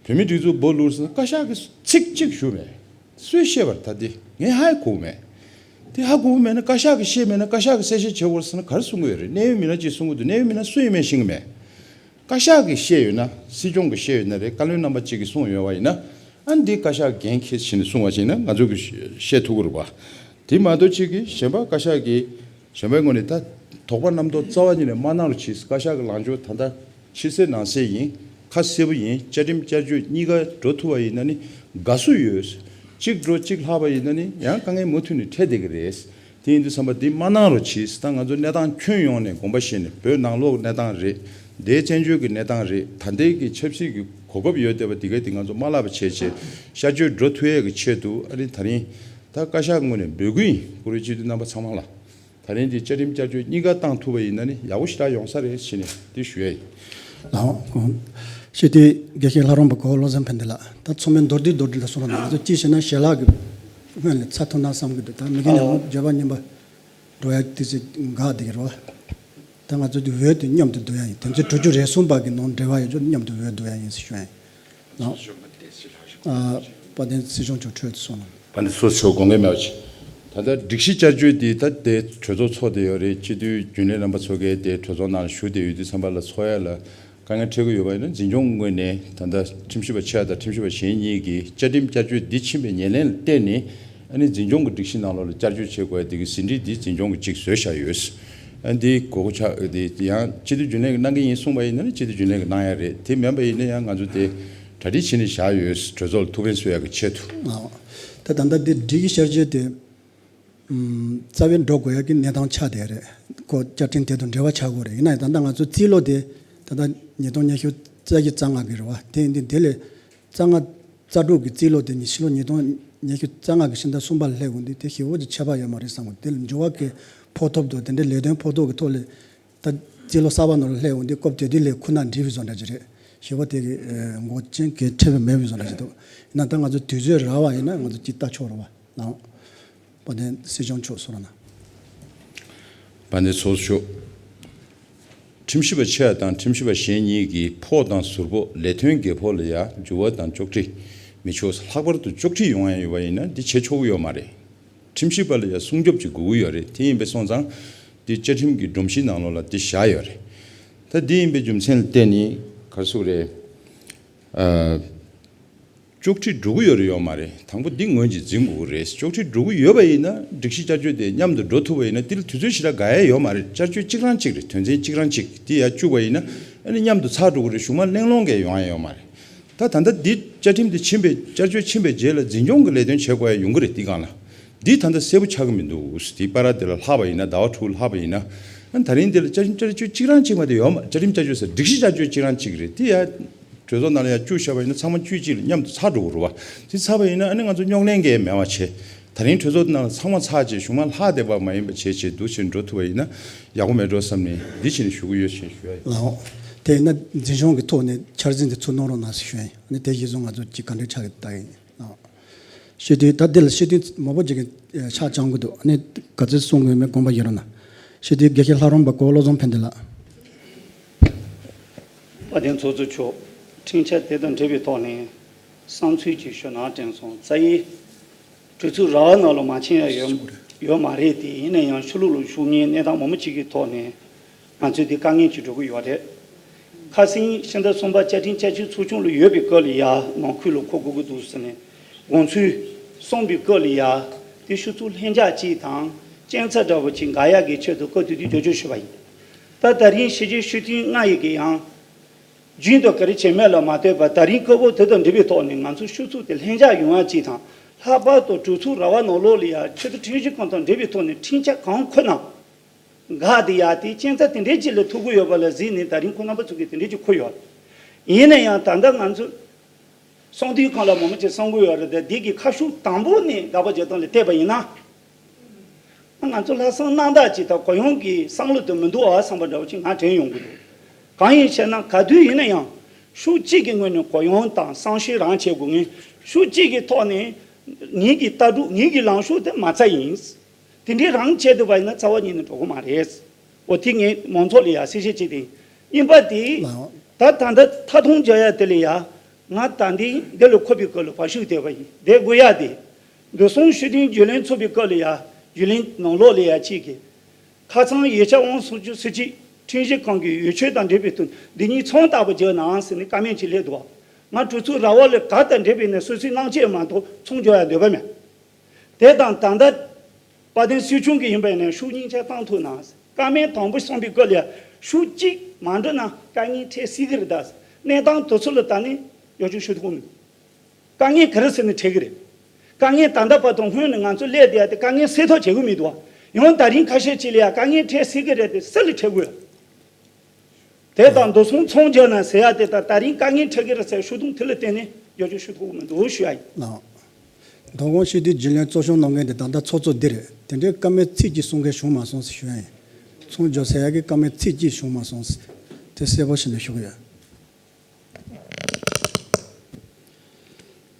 བོད་མིའི་སྒྲིག་འཛུགས་སྦོ་ལུར་ཟེར་ན་བཀའ་ཤག་གིས་ཚིག་གཅིག་ཞུས་མེད། སུས་བཤད་པ་རེད། ད་དེ་ངས་ཧ་གོ་མེད། དེ་ཧ་གོ་མེད་ན། བཀའ་ཤག་གིས་བཤད་མེད་ན་བཀའ་ཤག་གིས་གསལ་བཤད་བྱེད་དགོས་ཟེར་ན་ག་རེ་གསུང་གི་ཡོད་རེད། གནད་ཡོད་མི་སྣ་གཅིག་གསུང་གི་འདུག། གནད་ཡོད་མི་སྣ་སུ་ཡིན་མིན་ཤེས་ཀྱི་མེད། བཀའ་ཤག་གིས་བཤད་ཡོད་ན། སྲིད་སྐྱོང་གིས་བཤད་ཡོད་ན་རེད། བཀའ་བློན་རྣམ་པ་གཅིག་གིས་གསུངས་ཡོད་པ་ཡིན་ན། ཨ་ནི་འདི་བཀའ་ཤག་འགན་འཁྱེར་བྱས་ནས་གསུང་བ་ཞིག་ཡིན་ན་ང་ཚོ་གིས་བཤད་ཐུབ་ཀྱི་རེད་པ། དེ་མ་གཏོགས་ཅིག་གིས་གཞན་པ་བཀའ་ཤག་གིས་གཞན་པའི་ངོས་ནས་ད་དོགས་པ་རྣམ་རྟོག་རྩ་བ་ཉིད་ནས་མ་གནང་རོགས་གྱིས། བཀའ་ཤག་གི་ལངས་ཕྱོགས་ད་ལྟ་ཕྱི་གསལ་ནང་གསལ་ཡིན། ཁ་གསལ་པོ་ཡིན། བཅའ་ཁྲིམས་བསྐྱར་བཅོས་གཉིས་ཀ་འགྲོ་ཐུབ་པ་ཡིན་ན་ནི་དགའ་བསུ་ཡོད། གཅིག་འགྲོ་གཅིག་ལྷག་པ་ཡིན་ན་ནི་ཡང་དཀའ་ངལ་མུ་མཐུད་ནས་འཕྲད་བསྡད་ཀྱི་རེད། དེ་ཡིན་དུས་ཙམ་པ་འདི་མ་གནང་རོགས་གྱིས། ད་ང་ཚོ་གནས་སྟངས་ཁྱོན་ཡོངས་ནས་དགོངས་པ་བཞེས་ནས། བོད་ནང་ལོགས་ཀྱི་གནས་སྟངས་རེད། འདས་བཙན་བྱོལ་གྱི་གནས་སྟངས་རེད། ད་ལྟའི་གི་ཆབ་སྲིད་ཀྱི་གོ་སྐབས་ཡོད་བསྡད་པ་འདི་ག་འདི་ང་ཚོ་མ་བརླག་པ་བྱས་བྱས་བསྐྱར་བཅོས་འགྲོ་ཐུབ་ཡས་ཀྱི་ཆེད་དུ། ཨ་ནི་ད་རིང་ད་བཀའ་ཤག་ངོས་ནས་འབོད་སྐུལ་ཡིན། བཀུར་འོས་སྤྱི་འཐུས་རྣམ་པ་ཚང་མ་ལ། ད་རིང་འདི་བཅའ་ཁྲིམས་བསྐྱར་བཅོས་གཉིས་ཀ་བཏང་ཐུབ་པ་ཡིན་ན་ནི་ཡག་པོ་ཞེ་དྲག་ཡོང་ས་རེད་ཟེར་ནས་འདི་ཞུ་ཡ་ཡིན། ལགས་སོ། སྤྱི་འཐུས་དགེ་བཤེས་ལྷ་རམས་པ་གོ་བློ་བཟང་ཕན་བདེ་ལགས། ད་ཚང་མས་མདོར་བསྡུས་མདོར་བསྡུས་ལ་གསུངས་རོགས་གནང་། ང་ཚོ་གཅིག་བྱས་ན་ཞལ་ལག་གི་སྔོན་ལ་ཚར་ཐུབ་ན་བསམ་གྱི་འདུག། ད་མི་རྒན་ཡང་བརྗོད་པ་སྙིང་པ་འགྲོ་ཡ་དེ་ཚོ་འགག་བསྡད་ཀྱི་རེད་པ། ད་ང་ཚོ་འདི་འོས་དེ་མཉམ་དུ་བསྡུ་ཡ་ཡིན། དོན་ཚན་དྲུག་ཅུ་རེ་གསུམ་པ་གི་ནང་འབྲེལ་བ་ཡོད་ཆོག། མཉམ་དུ་འོས་བསྡུ་ཡ་ཡིན་ཟེར་ཞུ་ཡ་ཡིན། ལགས། ཨ། དཔལ་ལྡན་སྲིད་སྐྱོང་མཆོག་འཕྲོས་དུ་གསུངས་གནང་། དཔལ་ལྡན་ཚོགས་གཙོ་མཆོག་དགོངས་འགལ་མེད་པ་ཞིག། ད་ལྟ་སྒྲིག་གཞི་བསྐྱར་བཅོས་འདི་ད་ལྟའི་གྲོས་ཚོགས་ཚོགས་བསྡད་ཡོད་རེད། སྤྱི་འཐུས་རྒྱུན་ལས་རྣམ་པ་ཚོ་གིས་དེ་གྲོས་ཚོགས་ནང་ལ་ཞུགས་བསྡད་ཡོད་དུས་ཙམ་པ་ལ་ཚོགས་ཡ་ལ་དཀའ་ངལ་འཕྲད་ཀྱི་ཡོད་པ་ཡིན་ན། འཛིན་སྐྱོང་ངོས་ནས་ད་ལྟ་ཁྲིམས་ཞིབ་པ་ཆེ་བ་དང་ཁྲིམས་ཞིབ་པ་གཞན་གཉིས་ཀྱིས་བཅའ་ཁྲིམས་བསྐྱར་བཅོས་འདི་ཕྱིན་པའི་ཉེར་ལེན་ལ་བརྟེན་ནས། ཨ་ནི་འཛིན་སྐྱོང་གི་སྒྲིག་གཞི་ནང་ལོགས་ལ་བསྐྱར་བཅོས་བྱེད་དགོས་ཡ་དེ་གི་ཟིན་བྲིས་འདི་འཛིན་སྐྱོང་གིས་གཅིག་བཟོས་བཞག་ཡོད། ཨ་འདི་གོ་གོ་ཆག་འདི་ཡང་སྤྱི་འཐུས་རྒྱུན་ལས་ཀྱིས་གནང་གི་ཡིན་གསུངས་པ་ཡིན་ན་ནི་སྤྱི་འཐུས་རྒྱུན་ལས་ཀྱིས་གནང་ཡ་རེད། དེ་མིན་པ་ཡིན་ན་ཡང་ང་ཚོ་དེ་གྲ་སྒྲིག་བྱས་ནས་བཞག་ཡོད། གྲོས་ཚོགས་ལ་ཐུགས་ཕན་གསོས་ཡ་གི་ཆེད་དུ། ཨོ། ད་ད་ལྟ་འདི་སྒྲིག་གཞི་བསྐྱར་བཅོས་དེ་ཨམ་རྩ་བའི་འགྲོ་དགོས་ཡ་གི་གནས་སྟངས་ཆགས་བསྡད་རེད། ཁོ་བསྐྱར་ཕྲན་དེ་དང་འབྲེལ་བ་ཆགས་དགོས་རེད། ཡིན་ན་ཡང་ད་ལྟ་ང་ཚོ་རྩིས་ལོ་དེ་ད་ལྟ་ཉིས་སྟོང་ཉི་ཤུ་རྩ་བཞི་རྩ་ལྔ་གི་རེད་པ། དེ་ཡིན་དུས་དེ་ལས་རྩ་ལྔ་རྩ་དྲུག་གི་རྩིས་ལོ་དེ་ནི་ཕྱི་ལོ་ཉིས་སྟོང་ ཉི་ཤུ་རྩ་ལྔ་གི་ཕྱི་ཟླ་གསུམ་པ་ལ་སླེབས་འོང་དུས་དེ་ཞེ་པོ་ཅིག་ཁྱད་པར་ཡོད་མ་རེད་བསམ་གི། དེ་ལ་འགྱུར་བ་གི་ཕོག་ཐུབ་འདུག། དེ་འདྲའི་ལས་དོན་ཕོག་ཐུབ་ཀྱི་ཐོག་ལ་ད་རྩིས་ལོ་གསར་པ་ནང་ལ་སླེབས་འོང་དུས་སྐབས་དེ་དུས་ལས་ཁོ་ན་འགྲིག་པའི་བཟོ་འདྲ་ཅིག་རེད། ཞེ་པོ་དེ་གི་འགོག་རྐྱེན་གལ་ཆེ་བའི་མེད་པའི་བཟོ་འདྲ་ཅིག་འདུག། ཡིན་ན་ད་ང་ཚོ་དུས་ཚོད་རག་པ་ཡིན་ན་ང་ཚོ་ཅིག་ལྟ་ཆོག་རེད་བ། ལགས། དཔལ་ལྡན་སྲིད་སྐྱོང་མཆོག་གསུང་རོགས་གནང་། དཔལ་ལྡན་ཚོགས་གཙོ་མཆོག། ཁྲིམས་ཞིབ་པ་ཆེ་བ་དང་ཁྲིམས་ཞིབ་པ་གཞན་གཉིས་ཀྱིས་ཕོགས་དང་ཟུར་ཕོགས་ལས་དོན་འགན་ཕོགས་ལ་ཡང་འགྱུར་བ་དང་གཅོག་འཕྲི་མི་ཆོག། ལྷག་པར་དུ་གཅོག་འཕྲི་ཡོང་ཡ་ཡོད་པ་ཡིན་ན་འདི་བྱེད་ཆོག་གི་ཡོད་མ་རེད། ཁྲིམས་ཞིབ་པ་ལ་ཡང་སྲུང་སྐྱོབ་ཅིག་དགོས་ཀྱི་ཡོད་རེད། དེ་ཡིན་པས་སོང་ཙང་འདི་བཅའ་ཁྲིམས་ཀྱི་སྒྲོམ་གཞི་ནང་ལོགས་ལ་འདི་བཞག་ཡོད་རེད། ད་འདི་ཡིན་པའི་རྒྱུ་མཚན་ལ་བརྟེན་ནས་ག་རེ་ཟེར་དགོས་རེད། ཨ། གཅོག་འཕྲི་འགྲོ་གི་ཡོད་རེད་ཡོད་མ་རེད། དང་པོ་འདི་ངོས་ཀྱིས་འཛིན་དགོས་ཀྱི་རེད། གཅོག་འཕྲི་འགྲོ་གི་ཡོད་པ་ཡིན་ན་སྒྲིག་གཞི་བསྐྱར་བཅོས་དེ་མཉམ་དུ་འགྲོ་ཐུབ་པ་ཡིན་ན་དེ་ལ་དུས་ཚོད་ཞེ་དྲག་འགོར་ཡ་ཡོད་མ་རེད། བསྐྱར་བཅོས་གཅིག་རང་གཅིག་རེད། དོན་ཚན་གཅིག་རང་གཅིག་དེ་ཡར་བཅུག་པ་ཡིན་ན་ཨ་ནི་མཉམ་དུ་ཚར་འགྲོ་གི་རེད། གཞུག་མ་གླེང་སློང་གས་ཡོང་ཡ་ཡོད་མ་རེད། ད་ད་ལྟ་འདི་བཅའ་ཁྲིམས་དེ་ཕྱིན་པའི་བསྐྱར་བཅོས་ཕྱིན་པའི་རྗེས་ལ་འཛིན་སྐྱོང་གི་ལས་དོན་བྱེད་དགོས་ཡ་ཡོང་གི་རེད། དེའི་སྒང་ལ་འདི་ད་ལྟ་གསལ་པོ་ཆགས་ཀྱི་མི་འདུག། དེ་བར་དེ་ལ་ལྷག་པ་ཡིན་ན་ཟླ་བ་དྲུག་ལྷག་པ་ཡིན་ན་ཨ་ནི་ད་རིང་འདི་ལ་བཅའ་ཁྲིམས་བསྐྱར་བཅོས་གཅིག་རང་གཅིག་མ་གཏོགས་ཡོད་མ། བཅའ་ཁྲིམས་བསྐྱར་བཅོས་ཟེར་སྒྲིག་གཞི་བསྐྱར་བཅོས་གཅིག་རང་གཅིག་རེད། དེ་ཡ་གྲོས་ཚོགས་ནང་ལ་ཡར་བཅུག་བཞག་པ་ཡིན་ན་ཚང་མ་དཀྱུས་གཅིག་ལ་མཉམ་དུ་ཚར་འགྲོ་དགོས་རེད་བ། དེ་ཚར་བ་ཡིན་ན་ཨ་ནི་ང་ཚོ་རྙོག་གླེང་གས་མེད་པ་བྱས། ད་རིང་གྲོས་ཚོགས་ནང་ལ་ཚང་མ་ཚར་བྱས་གཞུག་མ་ལྷག་བསྡད་པ་མ་ཡིན་པ་བྱས་བྱས་འདུག་བྱས་འགྲོ་ཐུབ་པ་ཡིན་ན་ཡག་པོ་མེད་འགྲོ་བསམ་ནས་འདི་བྱས་ནས་ཞུ་གི་ཡོད་ཅེས་ཞུ་ཡ་ཡིན། ལགས། དེ་ཡིན་ན་འཛིན་སྐྱོང་གི་ཐོག་ནས་འཆར་ཟིན་དེ་ཚུར་གནང་རོགས་གནང་ཞེས་ཞུ་ཡ་ཡིན། ཨ་ནི་དེ་གཞིར་བཟུང་ང་ཚོ་གཅིག་ག་འདྲས་ཆགས་ཀྱི་ད་ཡིན། ལགས། སྤྱི་འཐུས་ད་འདི་ལ་སྤྱི་འཐུས་མང་པོ་ཅིག་གིས་ཆ་བཅངས་ཀྱི་འདུག། ཨ་ནི་ག་ཚོད་གསུང་དགོས་མེད་དགོངས་པ་ཡོད་རོགས་གནང་། སྤྱི་འཐུས་དགེ་བཤེས་ལྷ་རམས་པ་གོ་བློ་བཟང་ཕན་བདེ་ལགས། དཔལ་ལྡན་ཚོགས་གཙོ་མཆོག། འཕྲིན་བཅར་དེ་དང་འབྲེལ་བའི་ཐོག་ནས་བསམ་ཚུལ་ཅིག་ཞུ་གནང་དྲན་སོང་། རྩ་ཡི་གྲོས་ཚོགས་ར་བ་ནང་ལ་མ་ཕྱིན་ཡ་ཡོད་ཡོད་མ་རེད་དེ། ཡིན་ན་ཡང་ཕྱི་ལོགས་ལ་བཞུགས་མཁན་གནས་སྟངས་མང་པོ་ཅིག་གི་ཐོག་ནས་ང་ཚོས་དེ་དཀའ་ངལ་ཅིག་འགྲོ་གི་ཡོད་རེད། ཁ་སང་ཕྱི་ཟླ་གསུམ་པ་བཅའ་ཁྲིམས་བསྐྱར་བཅོས་ཚོགས་ཆུང་ལ་ཡོད་པའི་སྐབས་ལ་ཡ་ནང་ཁུལ་ལ་གོ་དགོས་ཀྱི་འདུག་ཟེར་ནས་དགོངས་ཚུལ་གསུངས་པའི་སྐབས་ལ་ཡ་དེ་ཤུགས་ཚུགས་ལྷན་རྒྱས་ཅིག་དང་རྐྱེན་རྩ་འདྲ་བོ་ཅིག་འགལ་ཡག་གི་ཆེད་དུ་སྐབས་དེ་དུས་བསྒྱུར་བཅོས་ཞུས་པ་ཡིན། ད་ད་རིང་ཕྱི་རྒྱལ་སྤྱི་འཐུས་ལྔ་ཡི་གི་ཡང་རྒྱུན་དུ་ག་རེ་བྱས་མེད་ལ་མ་ལྟོས་པར་ད་རིང་སྐབས་བབ་དེ་དང་འབྲེལ་བའི་ཐོག་ནས་ང་ཚོ་ཤུགས་ཚུགས་དེ་ལྷན་རྒྱས་ཡོང་བ་ཅིག་དང་། ལྷག་པར་དུ་གྲོས་ཚོགས་ར་བ་ནང་ལོགས་ལ་ཡང་ཆེས་མཐོ་ཁྲིམས་ཞིབ་ཁང་དང་འབྲེལ་བའི་ཐོག་ནས་ཁྲིམས་འཆར་གང་འཁོད་ན་འགག་དེ་ཡག་དེ་རྐྱེན་རྩ་དེ་འདྲའི་ཅིག་ལ་ཐུག་གི་ཡོད་པ་ལ་གཟིགས་ནས་ད་རིང་ཁོང་རྣམ་པ་ཚོ་གིས་དེ་འདྲའི་ཅིག་འཁོད་ཡོད། ཡིན་ན་ཡང་ད་ལྟ་ང་ཚོ་གསང་འདུས་ཁང་ལ་མང་པོ་ཅིག་གསང་གི་ཡོད་རེད་དེ། འདི་གི་ཁ་ཕྱོགས་དང་པོ་ནས་དགག་པ་རྒྱག་སྟངས་ལ་བལྟས་པ་ཡིན་ན། ང་ཚོ་ལྷག་བསམ་རྣམ་དག་ཅིག་དང་གུ་ཡངས་ཀྱི་བསམ་བློ་དེ་མི་འདུག་ཨ་བསམ་པ་འདྲ་བོ་ཅིག་ང་དྲན་ཡོང་གི་འདུག། གང་ཡིན་ཞེ་ན་ག་དུས་ཡིན་ན་ཡང་ཕྱོགས་གཅིག་གི་ངོས་ནས་གུ་ཡངས་དང་བསམ་ཤེས་རང་བྱེད་དགོས་ངེས། ཕྱོགས་གཅིག་གི་ཐོག་ནས་ངེད་ཀྱི་ལྟ་གྲུབ་ངེད་ཀྱི་ལངས་ཕྱོགས་དེ་མ་རྩ་ཡིན། དེ་འདྲའི་རང་བྱེད་ཐུབ་པ་ཡིན་ན་རྩ་བ་ཉིད་ནས་འགྲོ་གི་མ་རེད། འོ་དེ་ངས་མང་ཚོགས་ལ་ཡ་གསལ་བཤད་བྱེད་དེ་ཡིན། གཉིས་པ་དེ། ལའོ། ད་ད་ལྟ་ཐ་ཐུང་བརྗོད་ཡ་དེ་ལ་ཡ། ང་ད་འདི་འདི་ལ་འཁོད་པའི་སྐོར་ལ་བར་ཞུགས་བསྡད་པ་ཡིན། བསྡད་དགོས་ཡ་དེ། འདུ་སོང་ཞུ་དོན་རྒྱུན་ལས་ཚོགས་པའི་སྐབས་ལ་ཡ། རྒྱུན་ལས་ནང་ལོགས་ལ་ཡ་གཅིག་གིས། ཁ་ཚང་ཡིག་ཆ་དབང་སོ་བཅུ་ཚུན་ཆད་ཁྲིམས་ཞིབ་ཁང་གི་འོས་ཆོས་དང་འབྲེལ་བའི་དོན་འདི་གཉིས་མཚུངས་ལྟ་བུ་བརྗོད་གནང་ཟེར་ནས་བཀའ་མོལ་ཅིག་སླེབས་འདུག། ང་གྲོས་ཚོགས་ར་བ་ལ་ག་དང་འབྲེལ་བའི་ནས་སོ་སོའི་གནང་ཆེད་མ་གཏོགས་མཚུངས་བརྗོད་ཡ་འདོད་པ་མེད། དེ་དང་ད་ལྟ་དཔལ་ལྡན་སྲིད་སྐྱོང་གི་ཡིན་པ་ཡིན་ན་ཤུགས་སྙིང་ཆ་བཏང་ཐུབ་ན། བཀའ་མོལ་དང་པོ་གསུངས་པའི་སྐབས་ལ་ཡ་ཤུགས་གཅིག་མ་འགྲོ་ན་དཀའ་ངལ་འཕྲད་སྲིད་ཀྱི་རེད་ད། གནས་སྟངས་དེ་ཚོ་ལ་ད་ནི་ཡག་ཤོས་ཞུ་ཐུབ་མི་འདུག། དཀའ་ངལ་ག་རེ་ཟེར་ནས་འཕྲད་ཀྱི་རེད། དཀའ་ངལ་ད་ལྟ་བར་དུ་སྔོན་ནས་ང་ཚོ་སླེབས་བསྡད་ཡ་དེ་དཀའ་ངལ་སེལ་ཐབས་བྱེད་ཀྱི་མི་འདུག་བ། ཡང་ད་རིང་ཁ་ཤས་ཅིག་ལ་ཡ་དཀའ་ངལ་འཕྲད་སྲིད་ཀྱི་རེད་དེ་སུ་ལ་འཕྲད་དགོས། དེ་དང་འདུ་སོང་མཚུངས་བརྗོད་ན་ཟེར་ཡ་དེ་དང་ད་རིང་དཀའ་ངལ་འཕྲད་ཀྱི་རེད་ཟེར་ཤུགས་རྡུང་དེ་ལ་བརྟེན་ནས་བསྒྱུར་བཅོས་ཞུ་ཐུབ་ཀྱི་མི་འདུག་ཞུ་ཡ་ཡིན། ལགས། མདོ་དབུས་སྤྱི་འཐུས་རྒྱུན་ལས་གཙོ་སྐྱོང་གནང་མཁན་དེ་ད་ལྟ་ཚོགས་གཙོ་འདི་རེད། དེ་འདྲའི་བཀའ་མོལ་ཚིག་གཅིག་གསུང་མཁན་བྱུང་མ་སོང་ཟེར་ཞུ་ཡ་ཡིན། མཚུངས་བརྗོད་ཟེར་ཡ་གི་བཀའ་མོལ་ཚིག་གཅིག་བྱུང་མ་སོང་ཟེར། དེ་གསལ་པོ་ཞིག་ནས་ཞུ་གི་ཡོད།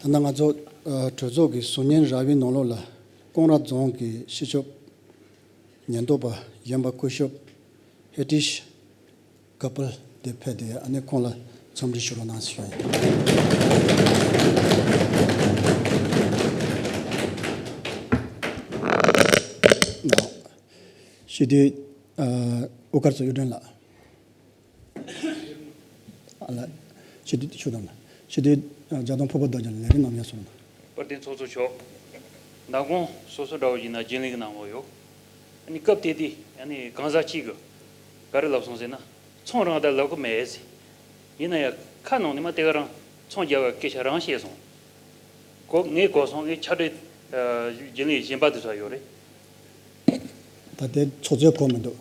ད་ལྟ་ང་ཚོ་ཨ་གྲོས་ཚོགས་ཀྱི་ཟུར་ཉན་ར་བའི་ནང་ལོགས་ལ་ཀོང་ར་རྫོང་གི་སྤྱི་ཁྱབ་ཉེན་རྟོག་པ་གཞོན་པ་སྐུ་ཞབས་ཧེ་ཏིཤ་ཀ་པལ་དེ་ཕེབས་ཏེ་ཨ་ནི་ཁོང་ལ་འཚམས་འདྲི་ཞུ་རོགས་གནང་ཞུ་ཡ་ཡིན། སྤྱི་འཐུས་ཨ་དབུ་དཀར་ཚོ་གཡུ་སྒྲོན་ལགས། ཨ་ལ། སྤྱི་འཐུས་ཆོས་དང་ལ། སྤྱི་འཐུས་ཨ་རྒྱ་དོན་ཕུར་པ་རྡོ་རྗེ་ལ་ལས་རིམ་ནང་ཡར་སོང་ལ། དཔལ་ལྡན་ཚོགས་གཙོ་མཆོག། མདང་དགོང་སོ་སོ་འདྲ་བོ་ཡིན་ན་རྒྱུན་ལས་ཀྱི་གནང་བ་ཡོད། ཨ་ནི་སྐབས་དེ་དུས་ཨ་ནི་གང་ཟག་གཅིག་གིས་ག་རེ་ལབ་སོང་ཟེར་ན། ཚོང་རང་ད་ལབ་གི་མེད་ཟེར། ཡིན་ན་ཡང་ཁ་ནང་ནས་མ་དེ་ག་རང་ཚོང་རྒྱག་པའི་སྐད་ཆ་རང་བཤད་སོང་། གོ་ངས་གོ་སོང་། ངས་ཕྱག་སྦྲེལ་ཨ་རྒྱུན་ལས་གཞན་པ་དེ་ཚོ་ཡོད་རེད། ད་ལྟའི་ཚོགས་གཙོས་གོ་མི་འདུག།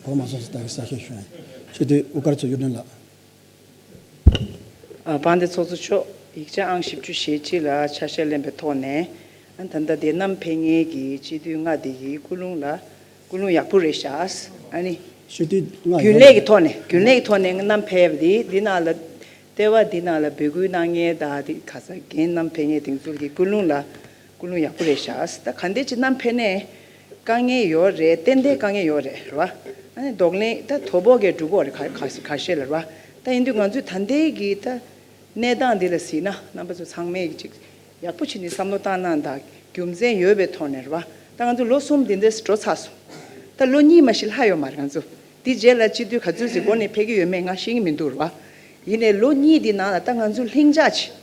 གོ་མ་སོང་ཟེར་ད་གི་གསལ་བཤད་ཞུ་ཡ་ཡིན། སྤྱི་འཐུས་དབུ་དཀར་ཚོ་གཡུ་སྒྲོན་ལགས། ཨ་དཔལ་ལྡན་ཚོགས་གཙོ་མཆོག། ཡིག་ཆ་ཨང་བཞི་བཅུ་ཞེ་གཅིག་ལ་ཆ་ཤས་ལེན་པའི་ཐོག་ནས། ཨ་ད་ལྟ་དེ་བསྣམས་ཕེབས་མཁན་གྱི་སྤྱི་འཐུས་ལྔ་དེ་གི་ཀུན་སློང་ལ་ཀུན་སློང་ཡག་པོ་རེད་ཤག་ཨ་ནི་སྤྱི་འཐུས་ལྔ་རྒྱུན་ཡོད་ལས་ཀྱི་ཐོག་ནས་རྒྱུན་ལས་ཀྱི་ཐོག་ནས་བསྣམས་ཕེབས་པ་དེ་འདི་ནང་ལ། ལྟེ་བ་འདི་ནང་ལ་འབོད་སྐུལ་གནང་མཁན་དང་དེ་ག་ས་འགན་བསྣམས་ཕེབས་མཁན་དེ་ཚོ་གི་ཀུན་སློང་ལ་ཀུན་སློང་ཡག་པོ་རེད་ཤག་ད་ག་འདྲ་ཅིག་བསྣམས་ཕེབས་ནས་དཀའ་ངལ་ཡོད་རེད། ཏན་ཏན་དཀའ་ངལ་ཡོད་རེད། རེད་བ། ཨ་ནི་གདོང་ལེན་ད་དོ་ཕོག་གི་འགྲོ་གི་ཡོད་རེད། ག་ག་ཁ་ཤས་ལ་རེད་བ། ད་ཡིན་དུས་ང་ཚོས་ད་ལྟའི་གི་ད་གནས་སྟངས་འདི་ལ་གཟིགས་ན་རྣམ་པ་ཚོ་ཚང་མས་གི་ཅིག་ཡག་པོ་བྱས་ནས་བསམ་བློ་བཏང་གནང་དང་རྒྱུ་མཚན་ཡོད་པའི་ཐོག་ནས་རེད་བ། ད་ང་ཚོ་ལོ་གསུམ་འདི་འདྲས་འགྲོ་ཚར་སོང་། ད་ལོ་གཉིས་མ་ཞིག་ལྷག་ཡོད་མ་རེད་ང་ཚོ། འདི་རྗེས་ལ་སྤྱི་འཐུས་ག་ཚོད་ཅིག་འགོ་ནས་ཕེབས་ཀྱི་ཡོད་མེད་ང་ཤེས་ཀྱི་མི་འདུག་རེད་བ། ཡིན་ནའི་ལོ་གཉིས་འདི་ནང་ལ་ད་ང་ཚོ་ལྷིང་འཇགས་ཅིག་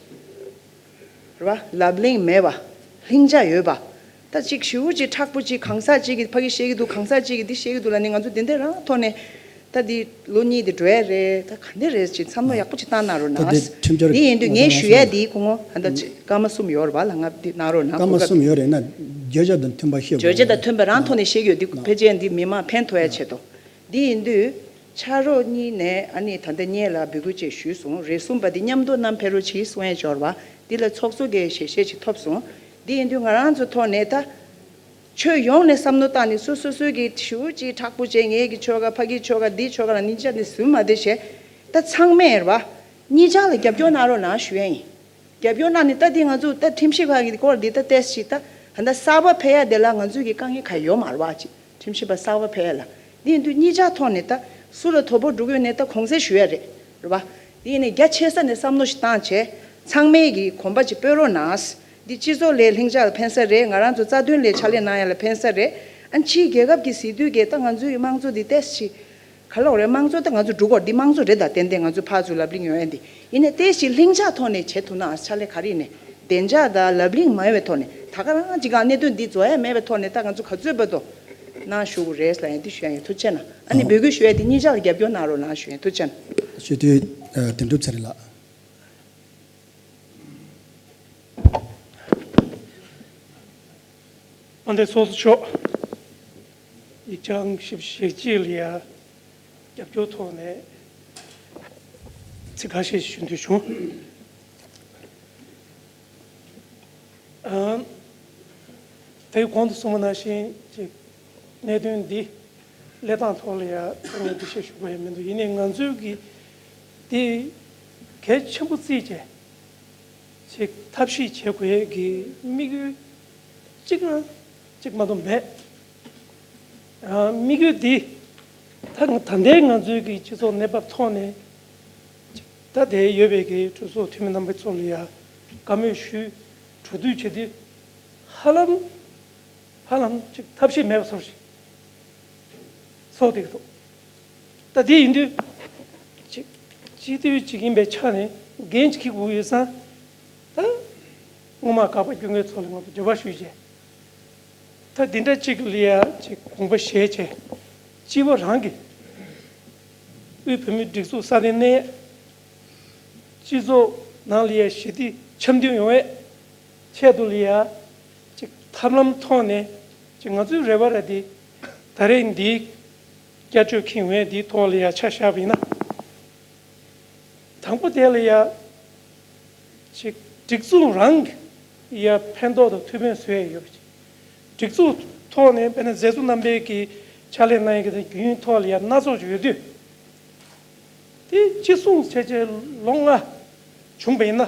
རེད་བ། ལབ་གླེང་མེད་པ། ལྷིང་འཇགས་ཡོད་པ། ད་ཅིག་ཞེ་པོ་ཅིག་མཁྲེགས་པོ་ཅིག་གང་ཟག་ཅིག་གིས་ཕ་གི་བཤད་ཀྱི་འདུག་གང་ཟག་ཅིག་གིས་འདི་བཤད་ཀྱི་འདུག་ལབ་ནས་ང་ཚོ་འདི་འདྲ་རང་ཐོག་ནས་ད་འདི་ལོ་གཉིས་འདི་འགྲོ་ཡ་རེད། ད་ག་འདྲ་རེད་ཅིག་བསམ་བློ་ཡག་པོ་ཅིག་བཏང་གནང་རོགས་ད་དེ་གནང་། ཁྲིམས་འཆར་འདི་ཡིན་དུས་ངས་ཞུ་ཡ་འདི་སྐུ་ངོ་ད་ལྟ་ཅིག་སྐར་མ་གསུམ་ཡོད་རེད་བ་ལ། ང་འདི་གནང་རོགས་གནང་། སྐར་མ་གོ་སྐབས་གསུམ་ཡོད་རེད་ན་བརྗོད་བྱ་དང་མཐུན་པ་བཤད་དགོས། བརྗོད་བྱ་དང་མཐུན་པ་རང་ཐོག་ནས་བཤད་ཀྱི་ཡོད། འདི་ཕལ་ཆེར་འདི་མི་མང་ཕན་ཐོགས་ཡ་ཆེད་དུ། འདི་ཡིན་དུས་ཕྱག་རོགས་གཉིས་ནས་ཨ་ནི་ད་ལྟ་སྔོན་ལ་འབོད་སྐུལ་བཅས་ཞུས་སོང་། རེ་ཟུང་བ་འདི་མཉམ་དུ་བསྣམས་ཕེབས་རོགས་གྱིས་གསུང་ཡས་འབྱོར་བ་འདི་ལ་ཚོགས་གཙོ་གིས་ཞལ་བཞེས་ཅིག་ཐོབ་སོང་། འདི་ཡིན་དུས་ང་རང་ཚོ་ཐོག་ནས་ད་ཆོས་ཡོངས་ནས་བསམ་བློ་བཏང་ནས་སོ་སོ་སོའི་གི་ཞེ་པོ་ཅིག་མཁྲེགས་པོ་བྱས་ངེད་ཀྱི་ཆོལ་ཁ་ཕ་གིའི་ཆོལ་ཁ་འདིའི་ཆོལ་ཁ་ལ་གཉིས་ཆ་ནས་ཟུན་མ་བསྡད་བྱས། ད་ཚང་མས་རེད་བ། གཉིས་ཆ་ལ་རྒྱབ་སྐྱོར་གནང་རོགས་གནང་ཞུ་ཡས་ཡིན། རྒྱབ་སྐྱོར་གནང་ནས་ད་འདི་ང་ཚོ་ད་ཁྲིམས་ཞིབ་ཁང་གི་སྐོར་འདི་ད་ཏོག་ཙམ་ད་ད་གསར་པ་ཕེབས་ཡ་དེ་ལ་ང་ཚོའི་གི་དཀའ་ངལ་ག་ཡོད་མ་རེད་བ། ཅིག་ཁྲིམས་ཞིབ་པ་གསར་པ་ཕེབས་ཡ་ལ་འདི་ཡིན་དུས་གཉིས་ཆ་ཐོག་ནས་ད་སུ་ལ་དོ་ཕོག་འགྲོ་གི་ཡོད་ནས་ད་གོང་གསལ་ཞུ་ཡ་རེད། རེད་བ། འདི་ཡིན་ནས་རྒྱ་ཆེ་ས་ནས་བསམ་བློ་ཞིག་བཏང་བྱས་ཚང་མས་གི་གོམ་པ་ཅིག་སྤོས་རོགས་གནང་། འདི་སྤྱི་ཚོགས་ལ་ལྷིང་འཇགས་ལ་ཕན་ས་རེད། ང་རང་ཚོ་རྩ་དོན་ལ་ཕྱག་ལས་གནང་ཡ་ལ་ཕན་ས་རེད། ཨ་ཕྱིའི་རྒྱལ་ཁབ་ཀྱི་སྲིད་དུས་ཀྱི་ད་ང་ཚོའི་དམངས་གཙོ་འདི་ཏོག་ཙམ་ག་ལབ་རེད། དམངས་གཙོ་ད་ང་ཚོ་འགྲོ་གི་ཡོད་རེད། འདི་དམངས་གཙོ་རེད། ད་ཏན་ཏན་ང་ཚོ་ཕར་ཚུར་ལབ་གླེང་ཡོང་ཡ་འདི་ཡིན་ནའི་ཏོག་ཙམ་ལྷིང་འཇགས་ཐོག་ནས་བྱེད་ཐུབ་ན་ཨ་ཕྱག་ལས་ག་རེ་ཡིན་ནའི་བདེ་འཇགས་དང་ལབ་གླེང་མ་ཡོད་པའི་ཐོག་ནས་ད་ག་རང་ཅིག་ག་གནད་དོན་འདི་རྫོགས་ཡ་མེད་པའི་ཐོག་ནས་ད་ང་ཚོ་ག་ཚོད་བར་དུ་གནང་ཞུ་དགོས་རེད་ལབ་ཡ་འདི་ཞུ་ཡ་ཡིན། ཐུགས་རྗེ་གནང་། ཨ་ནི་འབོད་སྐུལ་ཞུ་ཡ་འདི་གཉིས་ཆ་ལ་རྒྱབ་སྐྱོར་གནང་རོགས་གནང་ཞུ་ཡ་ཡིན། ཐུགས་རྗེ་གནང་། སྤྱི་འཐུས་ཨ་དོན་གྲུབ་ཚེ་རིང་ལགས། དཔལ་ལྡན་ཚོགས་གཙོ་མཆོག་ཡིག་ཆ་ཞིབ་ཞིབ་ཅིག་ལ་ཡ་རྒྱབ་སྐྱོར་ཐོག་ནས་ཚིག་ཁ་ཤས་ཞུ་འདོད་བྱུང་། ཨ་དེ་གོང་དུ་གསུངས་པ་ནང་བཞིན་ཅིག་གནད་དོན་འདི་ལས་སྟངས་ཐོག་ལ་ཡ་ངས་འདི་བཤད་ཞུ་དགོས་ཡ་མི་འདུག་ཡིན་ནའི་ང་ཚོའི་གི་འདི་གལ་ཆེན་པོ་བརྩིས་བྱས། ཅིག་ཐབས་ཤེས་བྱེད་དགོས་ཡས་ཀྱི་དམིགས་ཡུལ་གཅིག་ནང་གཅིག་མ་གཏོགས་མེད། ཨ་དམིགས་ཡུལ་འདི་ད་ད་ལྟའི་ང་ཚོའི་གི་སྤྱི་ཚོགས་གནས་བབ་ཐོག་ནས་ཅིག་ད་དེ་ཡོད་པའི་གི་གྲོས་ཚོགས་འཐུས་མི་རྣམ་པ་ཚོ་ལ་ཡ་བཀའ་མོལ་ཞུས་གྲོས་བསྡུར་བྱེད་དུས་ཧ་ལམ་ཧ་ལམ་ཅིག་ཐབས་ཤེས་མེད་པ་བཟོ་ཞིག་ཚོགས་འདུ་འདུག་ད་དེ་ཡིན་དུས་ཅིག་སྤྱི་འཐུས་ཅིག་ཡིན་པའི་ཆ་ནས་འགན་ཅིག་འཁྱེར་དགོས་ཡོད་ཙང་། ད་སྔོན་མ་བཀའ་པ་སྐྱོན་མཁན་ཚོ་ལ་ང་ཚོ་འབྲེལ་བ་ཞུས་རྗེས། ད་འདི་འདྲ་ཅིག་ལ་ཡ་ཅིག་དགོངས་པ་བཞེས་བྱས། སྤྱི་པ་རང་གི་དབུས་བོད་མིའི་སྒྲིག་འཛུགས་སྲ་བརྟན་གནས། སྤྱི་ཚོགས་ནང་ལ་ཡ་ཞི་བདེ་འཆམ་མཐུན་ཡོང་བའི་ཆེད་དུ་ལ་ཡ་ཅིག་ཐབས་ལམ་ཐོག་ནས་ཅིག་ང་ཚོའི་རེ་བ་ར་འདི་ད་རེས་འདི་བསྐྱར་བཅོས་འཁྱེར་ཡོང་བའི་འདིའི་ཐོག་ལ་ཡ་ཆ་བཞག་པ་ཡིན་ན། དང་པོ་དེ་ལ་ཡ་ཅིག་སྒྲིག་འཛུགས་རང་གི་ཡ་ཕན་ཐོགས་དང་ཐུགས་ཕན་གསོས་ཡ་ཡོད་པ་ཅིག་སྒྲིག་འཛུགས་ཐོག་ནས་དཔེར་ན་མཛད་གཙོ་རྣམ་པའི་གི་ཕྱག་ལས་གནང་ཡ་གི་དང་རྒྱུན་ཐོག་ལ་ཡ་སྣ་ཚོགས་ཅིག་ཡོད་དུས། དེ་ཅི་གསུངས་བྱས་བྱས་ལོ་ལྔ་བྱུང་བ་ཡིན་ན།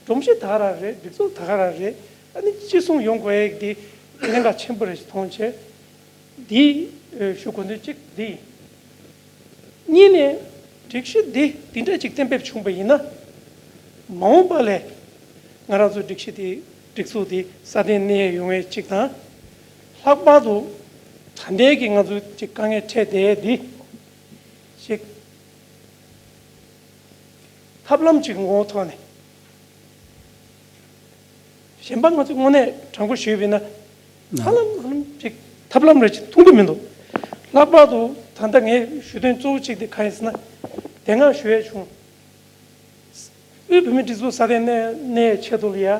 སྒྲོམ་གཞི་ད་ག་རང་རེད། སྒྲིག་འཛུགས་ད་ག་རང་རེད། ཨ་ནི་ཅི་གསུངས་ཡོང་དགོས་ཡག་དེ་གནད་འགག་ཆེན་པོ་རེད་ཅེས་མཐོང་བྱས། འདི་ཞུ་དགོས་འདུག་གཅིག་འདི་ཡིན། གཉིས་ནས་སྒྲིག་གཞི་འདི་འདི་འདྲ་ཅིག་གཏན་འབེབས་བྱུང་བ་ཡིན་ན། མ་འོངས་པ་ལ་ང་རང་ཚོའི་སྒྲིག་གཞི་འདི་སྒྲིག་འཛུགས་འདི་སྲ་བརྟན་གནས་ཡོང་བའི་གཅིག་དང་། ལྷག་པར་དུ་ད་ལྟའི་གི་ང་ཚོ་ཅིག་དཀའ་ངལ་འཕྲད་བསྡད་འདི་ཅིག་ཐབས་ལམ་ཅིག་ངོ་བོ་ཐོག་ནས། གཞན་པ་ང་ཚོས་དངོས་གནས་དྲང་པོ་ཞུས་པ་ཡིན་ན། ཧ་ལམ་ཧ་ལམ་ཅིག་ཐབས་ལམ་རེ་ཅིག་མཐོང་གི་མི་འདུག་ལྷག་པར་དུ་ད་ལྟ་ངས་ཞུ་དོན་གཙོ་བོ་གཅིག་དེ་གང་ཡིན་ཟེར་ན། དེ་སྔ་ཞུ་ཡས་བྱུང་། དབུས་བོད་མིའི་སྒྲིག་འཛུགས་སྲ་བརྟན་གནས་གནས་ཆེད་དུ་ལ་ཡ།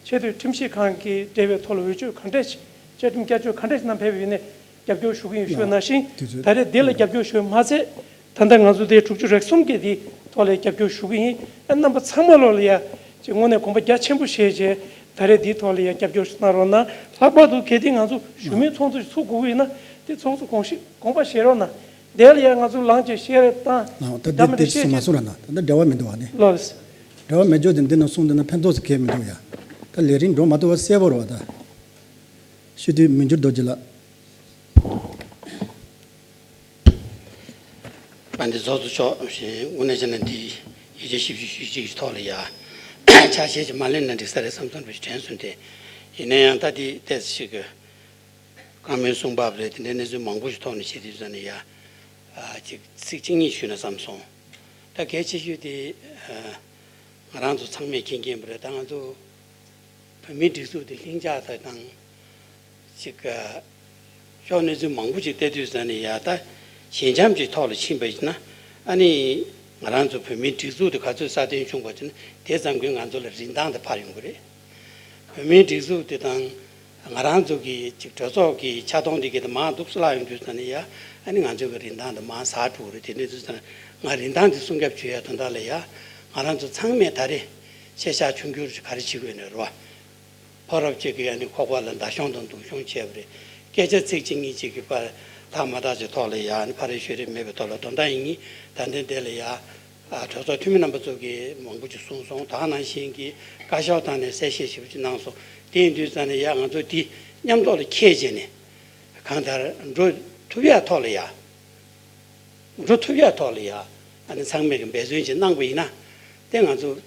ཆེས་མཐོའི་ཁྲིམས་ཞིབ་ཁང་གིས་འབྲེལ་བའི་ཐོག་ལ་འོས་ཆོས་ག་འདྲས་ཤིག་བཅའ་ཁྲིམས་བསྐྱར་བཅོས་ག་འདྲས་ཤིག་གནང་ཕེབས་པ་ཡིན་ནའི་རྒྱབ་སྐྱོར་ཞུ་གི་ཡིན་ཞུ་བ་ནང་བཞིན། དེ་ཚོ་ད་རེས་འདི་ལ་རྒྱབ་སྐྱོར་ཞུ་བ་མ་ཚད། ད་ལྟ་ང་ཚོ་དེ་དྲུག་ཅུ་རེ་གསུམ་གྱི་དེ་ཐོག་ལ་རྒྱབ་སྐྱོར་ཞུ་གི་ཡིན། ཨ་རྣམ་པ་ཚང་མ་ལོག་ལ་ཡ་ཅིག་དངོས་གནས་དགོངས་པ་རྒྱ་ཆེན་པོ་བཞེས་བྱས་ད་རེས་དེའི་ཐོག་ལ་ཡ་རྒྱབ་སྐྱོར་གནང་རོགས་གནང་། ལྷག་པར་དུ་གལ་ཏེ་ང་ཚོ་ཞུ་མིའི་ཚོགས་གཙོ་ཞིག་ཚུགས་དགོས་ཀྱི་ཡིན་ན་དེ་ཚོགས་གཙོ་དགོངས་ཞིག་དགོངས་པ་བཞེས་རོགས་གནང་། དེ་ལ་ཡ་ང་ཚོ་ལངས་བྱས་བཤད་རེས་བཏང་། ད་འདི་འདིར་གསུངས་མ་སོང་ར་ན། ད་ལྟ་འབྲེལ་བ་མི་འདུག་བ་ནི། ལགས། འབྲེལ་བ་མེད་ཅོག་དེ་འདི་ན་གསུངས་འདི་ན་ཕན་ཐོགས་སུ་གལ་མི་འདུག་ཡ། ད་ལས་རིམ་འགྲོ་མ་ཐུབ་པ་གསལ་པོ་རེད་བ། ད་སྤྱི་འཐུས་མི་འགྱུར་རྡོ་རྗེ་ལགས། དཔལ་ལྡན་ཚོགས་གཙོ་མཆོག་གཞན་དངོས་གནས་བྱས་ན་འདི་ཡིག་ཆ་ཞིབ་ཞིབ་ཞུ་གཅིག་གི་ཐོག་ལ་ཡ་ཆ་ཤས་ཅིག་མ་ལེན་ན་འགྲིག་ས་རེད་བསམ་བསམ་པའི་དྲན་སོང་སྟེ། ཡིན་ན་ཡང་ད་འདི་ཏོག་ཙམ་ཞིག་གི་བཀའ་མོལ་གསུང་བབ་རེད། དེ་འདྲའི་གནས་ཚུལ་མང་པོ་ཞིག་ཐོག་ནས་བཤད་དུས་ཙམ་ནས་ཡ་ཅིག་ཚིག་གཅིག་གཉིས་ཞུས་ན་བསམ་སོང་། ད་གལ་ཆེ་ཤོས་དེ་ང་རང་ཚོ་ཚང་མས་མཁྱེན་མཁྱེན་པ་རེད། ད་ང་ཚོ་བོད་མིའི་སྒྲིག་འཛུགས་དེ་ལྷིང་འཇགས་དང་ཅིག་ཕྱོགས་གནས་ཚུལ་མང་པོ་ཅིག་བལྟས་དུས་ཙམ་ནས་ཡ་ད་ཞི་འཇམ་གྱི་ཐོག་ལ་ཕྱིན་པ་ཡིན་ན། ཨ་ནི་ང་རང་ཚོ་བོད་མིའི་སྒྲིག་འཛུགས་དེ་ག་ཚོད་སྲ་བརྟན་བྱུང་པ་ཅིག་ན་དེ་ཙམ་གྱིས་ང་ཚོ་ལ་རིན་ཐང་དེ་འཕར་ཡོང་གི་རེད། བོད་མིའི་སྒྲིག་འཛུགས་དེ་དང་ང་རང་ཚོ་གི་ཅིག་གྲོས་ཚོགས་ཀྱི་ཆགས་སྟངས་དེ་གི་དེ་མར་འདུག་སེ་བརླག་ཡོང་དུས་ཙམ་ནས་ཡ་ཨ་ནི་ང་ཚོ་གི་རིན་ཐང་དེ་མར་ཟག་འགྲོ་གི་རེད། དེ་འདྲ་དུས་ཙམ་ང་རིན་ཐང་དེ་སྲུང་སྐྱོབ་བྱེད་ཡ་དོན་དག་ལ་ཡ་ང་རང་ཚོ་ཚང་མས་ད་རེས་ཤེས་བྱ་ཆུང་འགྱུར་ག་རེ་བྱེད་དགོས་ནས་རེད་བ། ཕོ་རབ་ཅིག་གིས་ཨ་ནི་ཁོག་པ་ལ་མདའ་གཞུང་དང་མདུང་གཞུང་བྱས་པ་རེད། སྐད་ཆ་ཚིག་གཅིག་གཉིས་གཅིག་གི་པར་ཐག་མ་ཐག་ཅིག་ཐོག་ལ་ཡ་ཨ་ནི་ཕ་རེ་ཤོད་རེས་མེད་པའི་ཐོག་ལ་དོན་དག་ཡིན་ད་ལྟའི་འདི་ལ་ཡ་གྲོས་ཚོགས་འཐུས་མི་རྣམ་པ་ཚོ་གིས་མང་པོ་ཅིག་གསུངས་སོང་། ད་ག་ནང་བཞིན་གྱི་བཀའ་ཤོག་བཏང་ནས་གསལ་བཤད་ཞིབ་པོ་ཅིག་གནང་སོང་། དེ་ཡིན་དུས་ཙམ་ནས་ཡ་ང་ཚོ་འདི་མཉམ་ཐོག་ལ་འཁྱེར་བྱས་ནས་གང་ལྟར་འགྲོ་ཐུབ་ཡ་ཐོག་ལ་ཡ། འགྲོ་ཐུབ་ཡ་ཐོག་ལ་ཡ་ཨ་ནི་ཚང་མས་ཀྱི་འབད་བརྩོན་ཅིག་གནང་པ་ཡིན་ན། དེ་ང་ཚོ་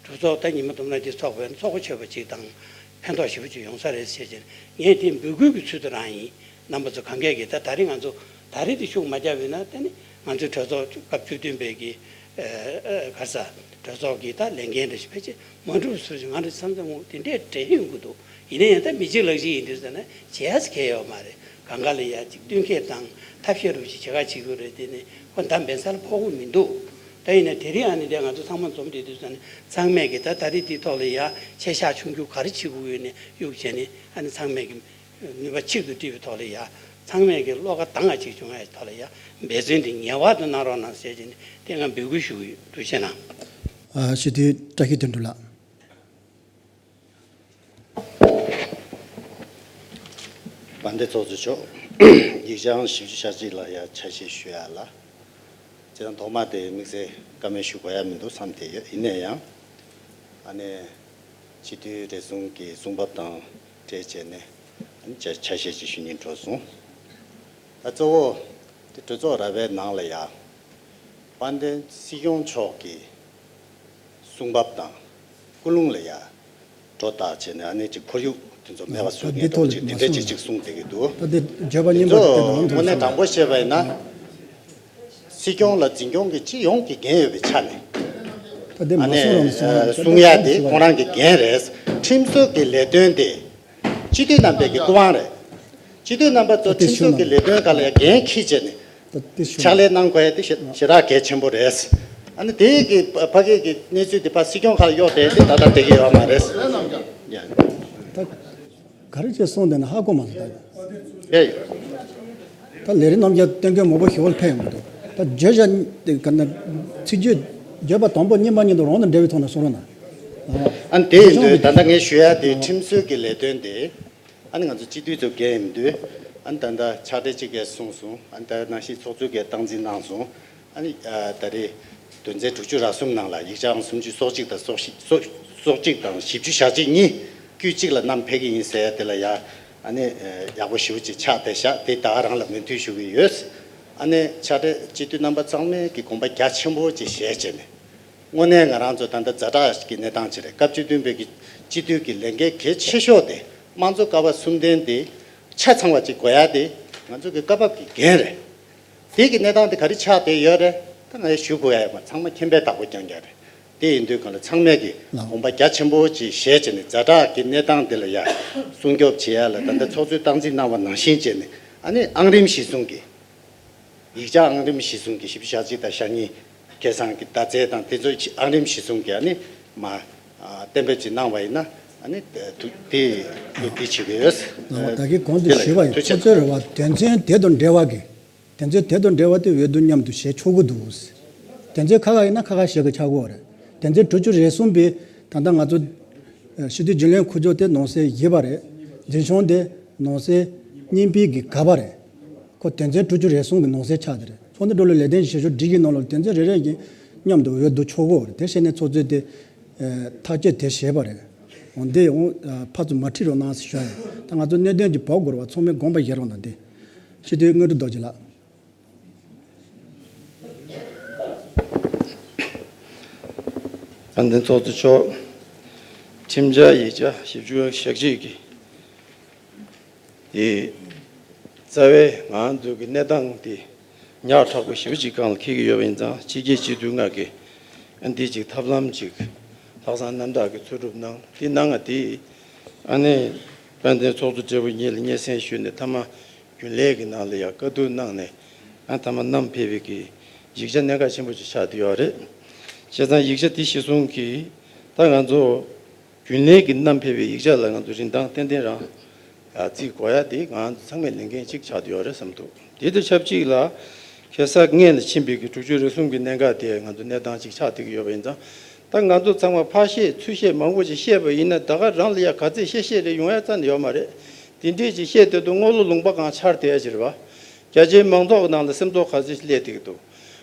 གྲོས་ཚོགས་ད་ཉི་མ་དུམ་བརྒྱ་འདི་ཚོགས་པའི་ཚོགས་པ་ཆོད་པ་ཅིག་དང་ཕན་ཐོགས་ཞེ་པོ་ཅིག་ཡོང་ས་རེད་ཟེར་བྱས་ངས་དེ་འབོད་སྐུལ་གྱི་ཚུལ་དུ་རང་ཡིན། རྣམ་པ་ཚོ་གང་གས་ཀྱིས་ད་ད་རེས་ང་ཚོ་ད་རེས་དེ་ཤུགས་མ་རྒྱབ་ཡོད་ན་དེ་ནི་ང་ཚོའི་གྲོས་ཚོགས་སྐབས་བཅུ་བདུན་པའི་གི་ག་ས་གྲོས་ཚོགས་ཀྱི་ད་ལས་འགན་རེ་ཞིག་ཕལ་ཆེར་མ་འགྲུབ་ཟེར་ཞིག་ང་རེ་བསམ་བསམ་ངོ་དེ་འདྲས་དྲན་ཡོང་གི་འདུག་ཡིན་ན་ཡང་ད་མི་གཅིག་ལག་གཅིག་ཡིན་དུས་ཟེར་ན་བྱེད་ཡ་ཟེར་གང་ཡོད་མ་རེད། གང་ག་ལ་ཡ་གཅིག་བསྟུན་མཁས་དང་ཐབས་ཤེས་རུ་ཞིག་བྱེད་ག་བྱེད་དགོས་རེད། དེ་ནི་ཁོ་མདའ་འབེན་སར་ཕོག་གི་མི་འདུག་ད་ཡིན་ན་དེ་རིང་ཨ་ནི་དེ་ང་ཚོ་ཚང་མ་འཛོམས་བསྡད་དུས་ཙམ་ནས་ཚང་མས་ཀྱི་ད་ད་རེས་དེའི་ཐོག་ལ་ཡ་ཆེ་ཤག་ཆུང་རྒྱུ་ག་རེ་བྱེད་དགོས་ཡོད་ནས་གཡུག་བྱས་ནས་ཨ་ནི་ཚང་མས་ཀྱི་ནུས་པ་གཅིག་ཏུ་བསྒྲིལ་བའི་ཐོག་ལ་ཡ་ཚང་མས་ཀྱི་བློ་ཁ་དྭངས་པ་ཅིག་བྱུང་ཡ་ཐོག་ལ་ཡ་འབད་བརྩོན་དེ་ངེས་པར་དུ་གནང་རོགས་གནང་ཟེར་བྱས་ནས་དེ་ང་འབོད་སྐུལ་ཞུ་གི་ཡོད། ཐུགས་རྗེ་གནང་། ཨ་སྤྱི་འཐུས་བཀྲ་ཤིས་དོན་གྲུབ་ལགས། དཔལ་ལྡན་ཚོགས་གཙོ་མཆོག་ཡིག་ཆའང་ཞིབ་ཞིབ་ཆ་གཅིག་ལ་ཡ་ཆ་ཤས་ཞུ་ཡ་ལ། ཅི་ཡང་ཐོག་མ་དེ་དམིགས་བསལ་བཀའ་མོལ་ཞུ་དགོས་ཡ་མི་འདུག་བསམ་བསྡད་ཡོད། ཡིན་ན་ཡང་ཨ་ནེ་སྤྱི་འཐུས་རེ་ཟུང་གི་གསུང་བབ་དང་འབྲེལ་བྱས་ནས་ཨ་ནེ་ཆ་ཆ་ཤས་ཅིག་ཞུ་སྙིང་བྲོ་སོང་། ད་གཙོ་བོ་དེ་གྲོས་ཚོགས་ར་བའི་ནང་ལ་ཡ་དཔལ་ལྡན་སྲིད་སྐྱོང་མཆོག་གི་གསུང་བབ་དང་ཀུན་སློང་ལ་ཡ་སྒྲོ་བཏགས་བྱས་ནས་ཨ་ནེ་ཅིག་ཁོར་ཡུག་དེ་ཚོ་མེད་པ་བཟོ་ད་འདི་མཁན་ཐོག་ཅིག་དེ་འདྲ་ཅིག་ཅིག་གསུངས་བསྡད་ཀྱི་འདུག་ད་འདི་བརྗོད་པ་སྙན་པོ་དེ་ཚོ་དངོས་གནས་དྲང་པོ་བཤད་པ་ཡིན་ན་སྲིད་སྐྱོང་ལ་འཛིན་སྐྱོང་གི་སྤྱི་ཡོངས་ཀྱི་འགན་ཡོད་པའི་ཆ་ནས་ད་འདི་མ་ཨ་ནེ་གསུང་རུང་གསུང་གསུང་ཡ་དེ་ཁོང་རང་གི་འགན་རེད། ཁྲིམས་བཟོ་གི་ལས་དོན་དེ་སྤྱི་འཐུས་རྣམ་པའི་གི་སྐུ་དབང་རེད། སྤྱི་འཐུས་རྣམ་པ་ཚོ་ཁྲིམས་བཟོ་གི་ལས་དོན་སྒང་ལ་ཡ་འགན་འཁྱེར་བྱས་ནས་ཕྱག་ལས་གནང་དགོས་ཡ་དེ་ཞེ་ཞེ་དྲག་གལ་ཆེན་པོ་རེད། ཨ་ནི་དེ་གི་ཕ་གི་གི་གནས་ཚུལ་དེ་ཕར་སྲིད་སྐྱོང་ཁ་ལ་གཡོག་བསྡད་དེ་ད་ལྟ་བསྡད་ཀྱི་ཡོད་མ་རེད། ཡ། ད་ག་རེ་བྱས་གསུངས་བསྡད་ན་ཧ་གོ་མ་སོང་ད། ཡ་ཡ། ད་ལས་རིགས་རྣམ་རྒྱལ་བསྟན་དགོན་མང་པོ་ཞིག་བོད་ལ་ཕེབས་ཡོང་གི་འདུག་ད་བརྗོད་བྱ་དེ་ག་ན་ཚིག་བརྗོད་བརྗོད་པ་དང་པོ་གཉིས་པ་གཉིས་དང་རང་དང་འབྲེལ་བའི་ཐོག་ནས་གསུང་རོགས་གནང་། ཨ་ནི་དེ་ཡིན་དུས་ད་ལྟ་ངས་ཞུ་ཡ་དེ་ཁྲིམས་བཟོ་གི་ལས་དོན་དེ། ཨ་ནི་ང་ཚོ་སྤྱི་འཐུས་ཚོ་འགན་ཡིན་དུས། ཨ་ནི་ད་ལྟ་ཕྱག་སྦྲེལ་གཅིག་གིས་གསུངས་སོང་། ཨ་ནི་ད་ནང་བཞིན་ཚོགས་གཙོས་ཀྱིས་སྟངས་འཛིན་གནང་སོང་། ཨ་ནི་ཨ་ད་རེས་དོན་ཚན་དྲུག་ཅུ་རེ་གསུམ་ནང་ལ་ཡིག་ཆའང་སུམ་ཅུ་སོ་གཅིག་དང་སོ་བཞི་སོ་སོ་གཅིག་དང་བཞི་བཅུ་ཞེ་གཅིག་གཉིས་དཀྱུས་གཅིག་ལ་བསྣམས་ཕེབས་ཀྱི་ཡིན་ཟེར་ཡ་དེ་ལ་ཡ། ཨ་ནི་ཡག་པོ་ཞེ་པོ་ཅིག་ཆགས་བསྡད་ཤག་དེ་ད་ག་རང་ལ་མོས་མཐུན་ཞུ་གི་ཡོད། ཨ་ནི་ཕྱག་སྦྲེལ་སྤྱི་འཐུས་རྣམ་པ་ཚང་མས་ཀྱི་དགོངས་པ་རྒྱ་ཆེན་པོ་ཅིག་བཞེས་བྱས་ནས། དངོས་གནས་ང་རང་ཚོ་ད་ལྟ་ཛ་དྲག་གི་གནས་སྟངས་ཅིག་རེད། སྐབས་བཅུ་བདུན་པའི་གི་སྤྱི་འཐུས་ཀྱི་ལས་འགན་གལ་ཆེ་ཤོས་དེ་དམངས་གཙོ་ཀ་བ་གསུམ་ལྡན་དེ་ཆ་ཚང་བ་ཅིག་དགོས་ཡ་དེ་ང་ཚོ་གི་སྐབས་བབ་ཀྱི་འགན་རེད། དེ་གི་གནས་སྟངས་དེ་ག་རེ་ཆགས་བསྡད་ཡོད་རེད། ད་ང་ཡ་ཞུ་དགོས་ཡ་ཡོད་མ་རེད། ཚང་མ་མཁྱེན་པས་བདག་པོ་རྐྱང་རྐྱང་རེད། དེ་ཡིན་དུས་གང་ལ་ཚང་མས་ཀྱི་ལགས། དགོངས་པ་རྒྱ་ཆེན་པོ་ཅིག་བཞེས་བྱས་ནས་ཛ་དྲག་གི་གནས་སྟངས་དེ་ལ་ཡ་སྲུང་སྐྱོབ་བྱེད་ཡ་ལ་ད་ལྟ་ཚོགས་གཙོས་སྟངས་འཛིན་གནང་བ་ནང་བཞིན་བྱས་ནས་ཨ་ནི་ཨང་རིམ་གཞིར་བཟུང་གི་ཡིག་ཆ་ཨང་རིམ་གཞིར་བཟུང་གི་བཞི་བཅུ་ཞེ་གཅིག་དང་ཞེ་གཉིས་ཁ་སང་གི་ཟླ་ཚེས་དང་དེ་ཚོ་ཨང་རིམ་གཞིར་བཟུང་གི་ཨ་ནི་མ་ཨ་གཏན་འབེབས་ཅིག་གནང་བ་ཡིན་ན་ཨ་ནི་དེ་དེ་དེ་བྱེད་ཀྱི་ཡོད། ལགས་ད་གིན་གོང་དུ་ཞུས་པ་ཡིན། ཐུགས་རྗེ་ཆེ། ཁོ་ཚོའི་རེ་བ་དོན་ཚན་དེ་དང་འབྲེལ་བ་གི་ དེ་ཚོའི་དེ་དང་འབྲེལ་བ་དེ་འོས་བསྡུ་མཉམ་དུ་བྱེད་ཆོག་གི་འདུག། དེ་ཚོའི་ཁ་ཁ་ཡིན་ན་ཁ་ཁ་བྱེད་གི་ཆགས་ཀྱི་ཡོད་རེད། དེ་ཚོའི་དྲུག་ཅུ་རེ་གསུམ་པའི་ད་ལྟ་ང་ཚོ་ཨ་སྤྱི་འཐུས་རྒྱུན་ལས་ཁུར་ཕྱོགས་དེ་ནང་གསེས་བཞི་པ་རེད། འཛིན་སྐྱོང་དེ་ནང་གསེས་གཉིས་པའི་གི་ག་པ་རེད། ཁོ་དེ་ཚོའི་དྲུག་ཅུ་རེ་གསུམ་གི་ནང་གསེས་ཆགས་དེ་རེད། ཚོགས་འདུ་འགྲོ་ལུགས་ལས་དོན་གྱི་བྱེད་ཕྱོགས་སྒྲིག་གཞི་ནང་ལོགས་དེ་ཚོའི་རེ་རེ་གི་མཉམ་དུ་འོས་བསྡུ་ཆོག་གི་ཡོད་རེད། དེ་བྱས་ནས་ཚོགས་གཙོས་དེ་ཨ་ཐག་གཅོད་དེ་བྱས་པ་རེད། འོ་འདི་ཡང་ཨ་ཕར་ཚུར་མ་ཁྲིད་རོགས་གནང་ཟེར་ཞུ་ཡ་ཡིན། ད་ང་ཚོ་གནད་དོན་གྱི་བབ་སྐོར་བ་ཚང་མས་དགོངས་པ་བཞེས་རོགས་གནང་། དེ་སྤྱི་འཐུས་དངོས་གྲུབ་རྡོ་རྗེ་ལགས། དཔལ་ལྡན་ཚོགས་གཙོ་མཆོག་ཁྲིམས་འཆར་ཡིག་ཆ་བཞི་བཅུ་ཞེ་གཅིག་གི་དེ་རྩ་བའི་ང་ཚོ་གི་གནས་སྟངས་དེ་ཉག་ཕྲ་པོ་ཞེ་པོ་ཅིག་སྒང་ལ་འཁེལ་གྱི་ཡོད་པ་ཡིན་ཙང་། ཕྱི་རྒྱལ་སྤྱི་འཐུས་ལྔ་གིས་ཨ་འདི་ཅིག་ཐབས་ལམ་ཅིག་ལྷག་བསམ་རྣམ་དག་གིས་འཚོལ་སྒྲུབ་གནང་། དེ་གནང་ང་དེ་ཨ་ནི་དཔལ་ལྡན་ཚོགས་གཙོ་སྦྲེལ་པོ་ཉིད་ལ་སྙན་སེང་ཞུས་ནས་མཐའ་མ་རྒྱུན་ལས་ཀྱི་ནང་ལ་ཡང་བཀའ་བསྡུར་གནང་ནས་ཨ་མཐའ་མ་བསྣམས་ཕེབས་པའི་གི་ཡིག་ཆ་གནད་འགག་ཆེན་པོ་ཅིག་ཆགས་བསྡད་ཡོད་རེད། བྱས་ཙང་ཡིག་ཆ་དེ་གཞིར་བཟུང་གིས་ད་ང་ཚོ་རྒྱུན་ལས་ཀྱིས་བསྣམས་ཕེབས་པའི་ཡིག་ཆ་ལ་ང་ཚོ་རིན་ཐང་ཏན་ཏན་རང་ཨ་བརྩི་དགོས་ཡ་དེ་ང་ཚོ་ཚང་མས་ལས་འགན་གཅིག་ཆགས་བསྡད་ཡོད་རེད་བསམ་འདུག། དེ་དང་ཆབས་ཅིག་ལ་ཁ་སང་སྔོན་ལ་ཕྱིན་པའི་གི་དྲུག་ཅུ་རེ་གསུམ་གྱི་གནད་འགག་དེ་ང་ཚོ་གནས་སྟངས་གཅིག་ཆགས་བསྡད་ཀྱི་ཡོད་པ་ཡིན་ཙང་། ད་ང་ཚོ་ཚང་མ་ཕར་བཤད་ཚུར་བཤད་མང་པོ་ཅིག་བཤད་པ་ཡིན་ན་ད་ག་རང་ལ་ཡ་ག་ཚད་བཤད་བཤད་རེ་ཡོང་ཡ་རྩ་ནས་ཡོད་མ་རེད། དེ་འདྲས་ཅིག་བཤད་དེ་དུས་རྔོག་ལོ་ལུང་པ་གང་ཆགས་བསྡད་ཡ་ཅིག་རེད་བ། རྒྱ་ཆེའི་མང་ཚོགས་ནང་ལ་སེམས་ཚོར་ག་ཚོད་ཅིག་སླེབས་བསྡད་ཀྱི་འདུག།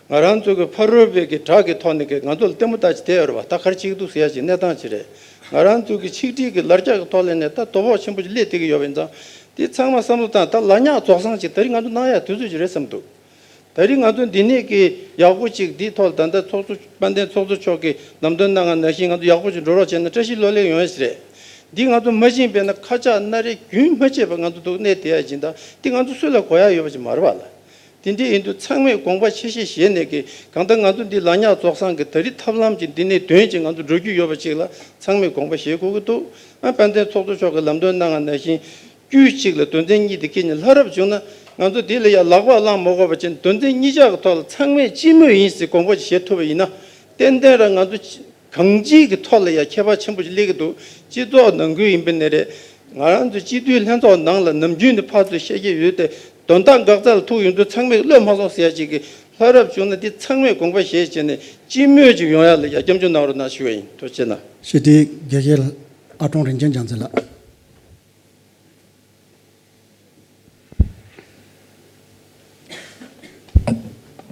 ང་རང་ཚོ་གི་ཕ་རོལ་པོའི་གི་བྲག་གི་ཐོག་ནས་གི་ང་ཚོ་ལ་ལྟད་མོ་ལྟ་ཅིག་བསྡད་ཡོད་རེད་བ། ད་ག་རེ་བྱེད་ཀྱི་འདུག་ཟེར་ཡ་ཅིག་གནས་སྟངས་ཅིག་རེད། ང་རང་ཚོ་གི་ཆིག་སྒྲིལ་གི་ལར་རྒྱག་གི་ཐོག་ལ་ནས་ད་དོ་ཕོག་ཆེན་པོ་ཅིག་སླེབས་བསྡད་ཀྱི་ཡོད་པ་ཡིན་ཙང་། དེ་ཚང་མ་བསམ་བློ་བཏང་། ད་ལག་ཉག་རྫོགས་སང་ཅིག་ད་རིང་ང་ཚོ་གནང་ཡ་དུས་ཚོད་ཅིག་རེད་བསམ་འདུག། ད་རིང་ང་ཚོ་འདི་ནས་ཀྱི་ཡག་པོ་ཅིག་འདིའི་ཐོག་ལ་ད་ལྟ་ཚོགས་གཙོ་དཔལ་ལྡན་ཚོགས་གཙོ་མཆོག་གིས་ལམ་སྟོན་གནང་བ་ནང་བཞིན་ང་ཚོ་ཡག་པོ་ཅིག་འགྲོ་རོགས་བྱས་ན་བཀྲ་ཤིས་ལོ་ལེགས་ཡོང་ཡ་ཞིག་རེད། འདི་ང་ཚོ་མ་ཕྱིན་པས་ན་ཁ་ཆག་སྣ་རལ་རྒྱུན་མ་ཆད་པ་ང་ཚོ་འདུག་གནས་བསྡད་ཡ་ཅིག་ད་འདི་ང་ཚོ་སུ་ལ་གོ་ཡ་ཡོད་པ་ཅིག་མ་རེད་པ་ལ། དེ་འདྲ་ཡིན་དུས་ཚང་མས་དགོངས་པ་ཆེ་བཞེས་བྱས་ནས་ཀྱི་གང་ལྟར་ང་ཚོ་འདི་ལག་ཉག་རྫོགས་སང་གི་ད་རིང་ཐབས་ལམ་ཅིག་འདི་ནས་དོན་ཅིག་ང་ཚོ་འགྲོ་རྒྱུ་ཡོད་པ་ཅིག་ལ་ཚང་མས་དགོངས་པ་བཞེས་དགོས་ཀྱི་འདུག། ཨ་དཔལ་ལྡན་ཚོགས་གཙོ་མཆོག་གིས་ལམ་སྟོན་གནང་བ་ནང་བཞིན། དཀྱུས་གཅིག་ལ་དོན་ཚན་གཉིས་དེ་འཁྱེར་ནས་ལྷ་རབ་བྱུང་ན་ང་ཚོ་དེ་ལ་ཡང་ལག་པ་བླངས་མ་དགོས་པ་བྱས་ནས་དོན་ཚན་གཉིས་ཆ་གི་ཐོག་ལ་ཚང་མས་སྤྱི་མོས་ཡིན་ཟེར་དགོངས་པ་བཞེས་ཐུབ་པ་ཡིན་ན། ཏན་ཏན་རང་ང་ཚོ་གང་ཅིའི་གི་ཐོག་ལ་ཡང་ཁྱད་པར་ཆེན་པོ་ཞིག་སླེབས་ཀྱི་འདུག། སྤྱི་ཚོགས་ནང་ཁུལ་ཡིན་པ་ནས་རེད། ང་རང་ཚོ་སྤྱི་འཐུས་ལྷན་ཚོགས་ནང་ལ་ནམ་རྒྱུན་ནས་ཕར་ཚུར་བཤད་ཀྱི་ཡོད་དེ། དོན་དག་འགག་རྩ་ལ་ཐུག་ཡོང་དུས་ཚང་མས་བློས་མ་བཟུང་ཟེར་ཡ་ཅིག་གི་ལྷ་རབ་བྱུང་ན་འདི་ཚང་མས་དགོངས་པ་བཞེས་བྱས་ནས་སྤྱི་མོས་ཅིག་ཡོང་ཡ་ལ་ཡ་སྐྱབས་འཇུག་གནང་རོགས་གནང་ཞུ་བ་ཡིན། ཐུགས་རྗེ་གནང་། སྤྱི་འཐུས་དགེ་བཤེས་ཨ་ཀྲོང་རིན་ཆེན་རྒྱལ་མཚན་ལགས།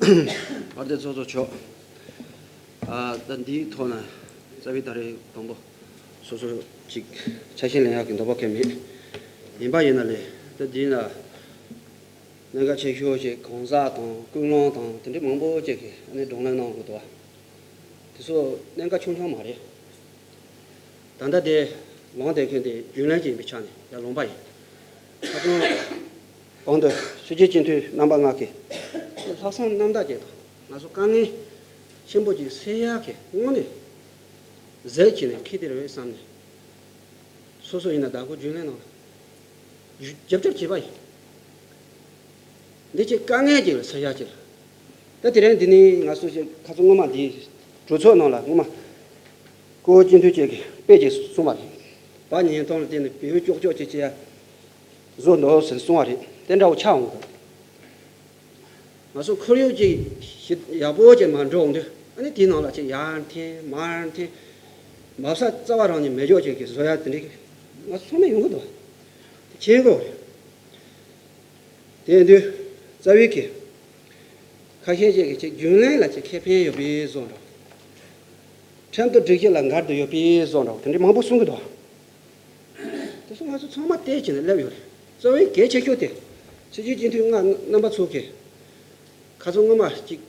དཔལ་ལྡན་ཚོགས་གཙོ་མཆོག། ཨ་ད་འདིའི་ཐོག་ན་རྩ་བའི་ད་རེས་དང་པོ་སོ་སོ་ཅིག་ཆ་ཤས་ལེན་ཡག་གི་འདོད་པ་གང་མེད། ཡིན་པ་ཡིན་ན་ལས་ད་འདི་ན་གནད་འགག་ཆེ་ཤོས་ཤིག་གང་ཟག་དང་ཀུན་སློང་དང་དེ་འདྲའི་མང་པོ་ཅིག་གིས་ཨ་ནི་བགྲོ་གླེང་གནང་དགོས་འདུག་བ། དེ་ཚོ་གནད་འགག་ཆུང་ཆུང་མ་རེད། ད་ལྟ་དེ་ལངས་བསྡད་མཁན་དེ་རྒྱུན་ལས་ཅིག་ཡིན་པའི་ཆ་ནས་ཡར་ལངས་པ་ཡིན། ཁ་སང་གོང་དུ་ཕྱི་རྒྱལ་སྤྱི་འཐུས་རྣམ་པ་ལྔ་གིས་ལྷག་བསམ་རྣམ་དག་ཅིག་དང་ང་ཚོ་དཀའ་ངལ་ཆེན་པོ་ཅིག་སེལ་ཡག་གི་དངོས་གནས་ཟས་བྱས་ནས་འཁྱེར་དེ་རེད་བསམ་ནས། སོ་སོ་ཡིན་ན་བདག་པོ་རྒྱུན་ལས་ནང་ལ་རྒྱབ་སྐྱོར་བྱས་པ་ཡིན། འདི་ཅིག་དཀའ་ངལ་ཅིག་ལ་སེལ་ཡག་ཅིག་ལ། ད་དེ་རིང་འདི་ནི་ང་ཚོ་ཅིག་ཁ་སང་སྔོན་མ་འདི་གྲོས་ཚོགས་ནང་ལ་སྔོན་མ་ཀོ་བོ་སྤྱི་འཐུས་ཅིག་གིས་དཔེ་ཅིག་གསུངས་པ་རེད། བ་ཉིས་སྟོང་ལ་བརྟེན་ནས་བེའུ་ཅོག་ཅོག་ཅིག་བྱས་ཡ་བཟོ་འདུག་ཟེར་གསུངས་པ་རེད། དེ་འདྲ་བོ་ཆགས་འོང་གི། ང་ཚོ་ཁོར་ཡུག་ཅིག་ཞིག་ཡག་པོ་ཅིག་མ་འགྲོ་འོང་དུས་ཨ་ནི་དེའི་ནང་ལ་ཅིག་ཡར་འཐེན་མར་འཐེན། མ་ས་རྩ་བ་རང་ནས་མེད་ཅོག་ཅིག་གི་བཟོ་ཡ་དེ་འདྲ་གི་ང་ཚོ་ཚང་མས་ཡོང་གི་འདུག། དེ་མཁྱེན་དགོས་རེད། དེ་ཡིན་དུས་རྩ་བའི་གི་ཁ་ཤས་ཅིག་གིས་ཅིག་རྒྱུན་ལས་ལ་ཅིག་ཁེ་ཕན་ཡོད་པའི་བཟོ་འདྲ། ཁྲིམས་དང་སྒྲིག་གཞི་ལ་འགལ་འདུ་ཡོད་པའི་བཟོ་འདྲ་དེ་འདྲ་མང་པོ་གསུང་གི་འདུག། དེ་ཚོ་ང་ཚོ་ཚང་མ་བལྟས་བྱས་ནས་སླེབས་ཡོད་རེད། རྩ་བའི་གལ་ཆེ་ཤོས་དེ་ཕྱི་རྒྱལ་སྤྱི་འཐུས་ལྔ་རྣམ་པ་ཚོ་གིས་ཁ་སང་སྔོན་མ་ཅིག་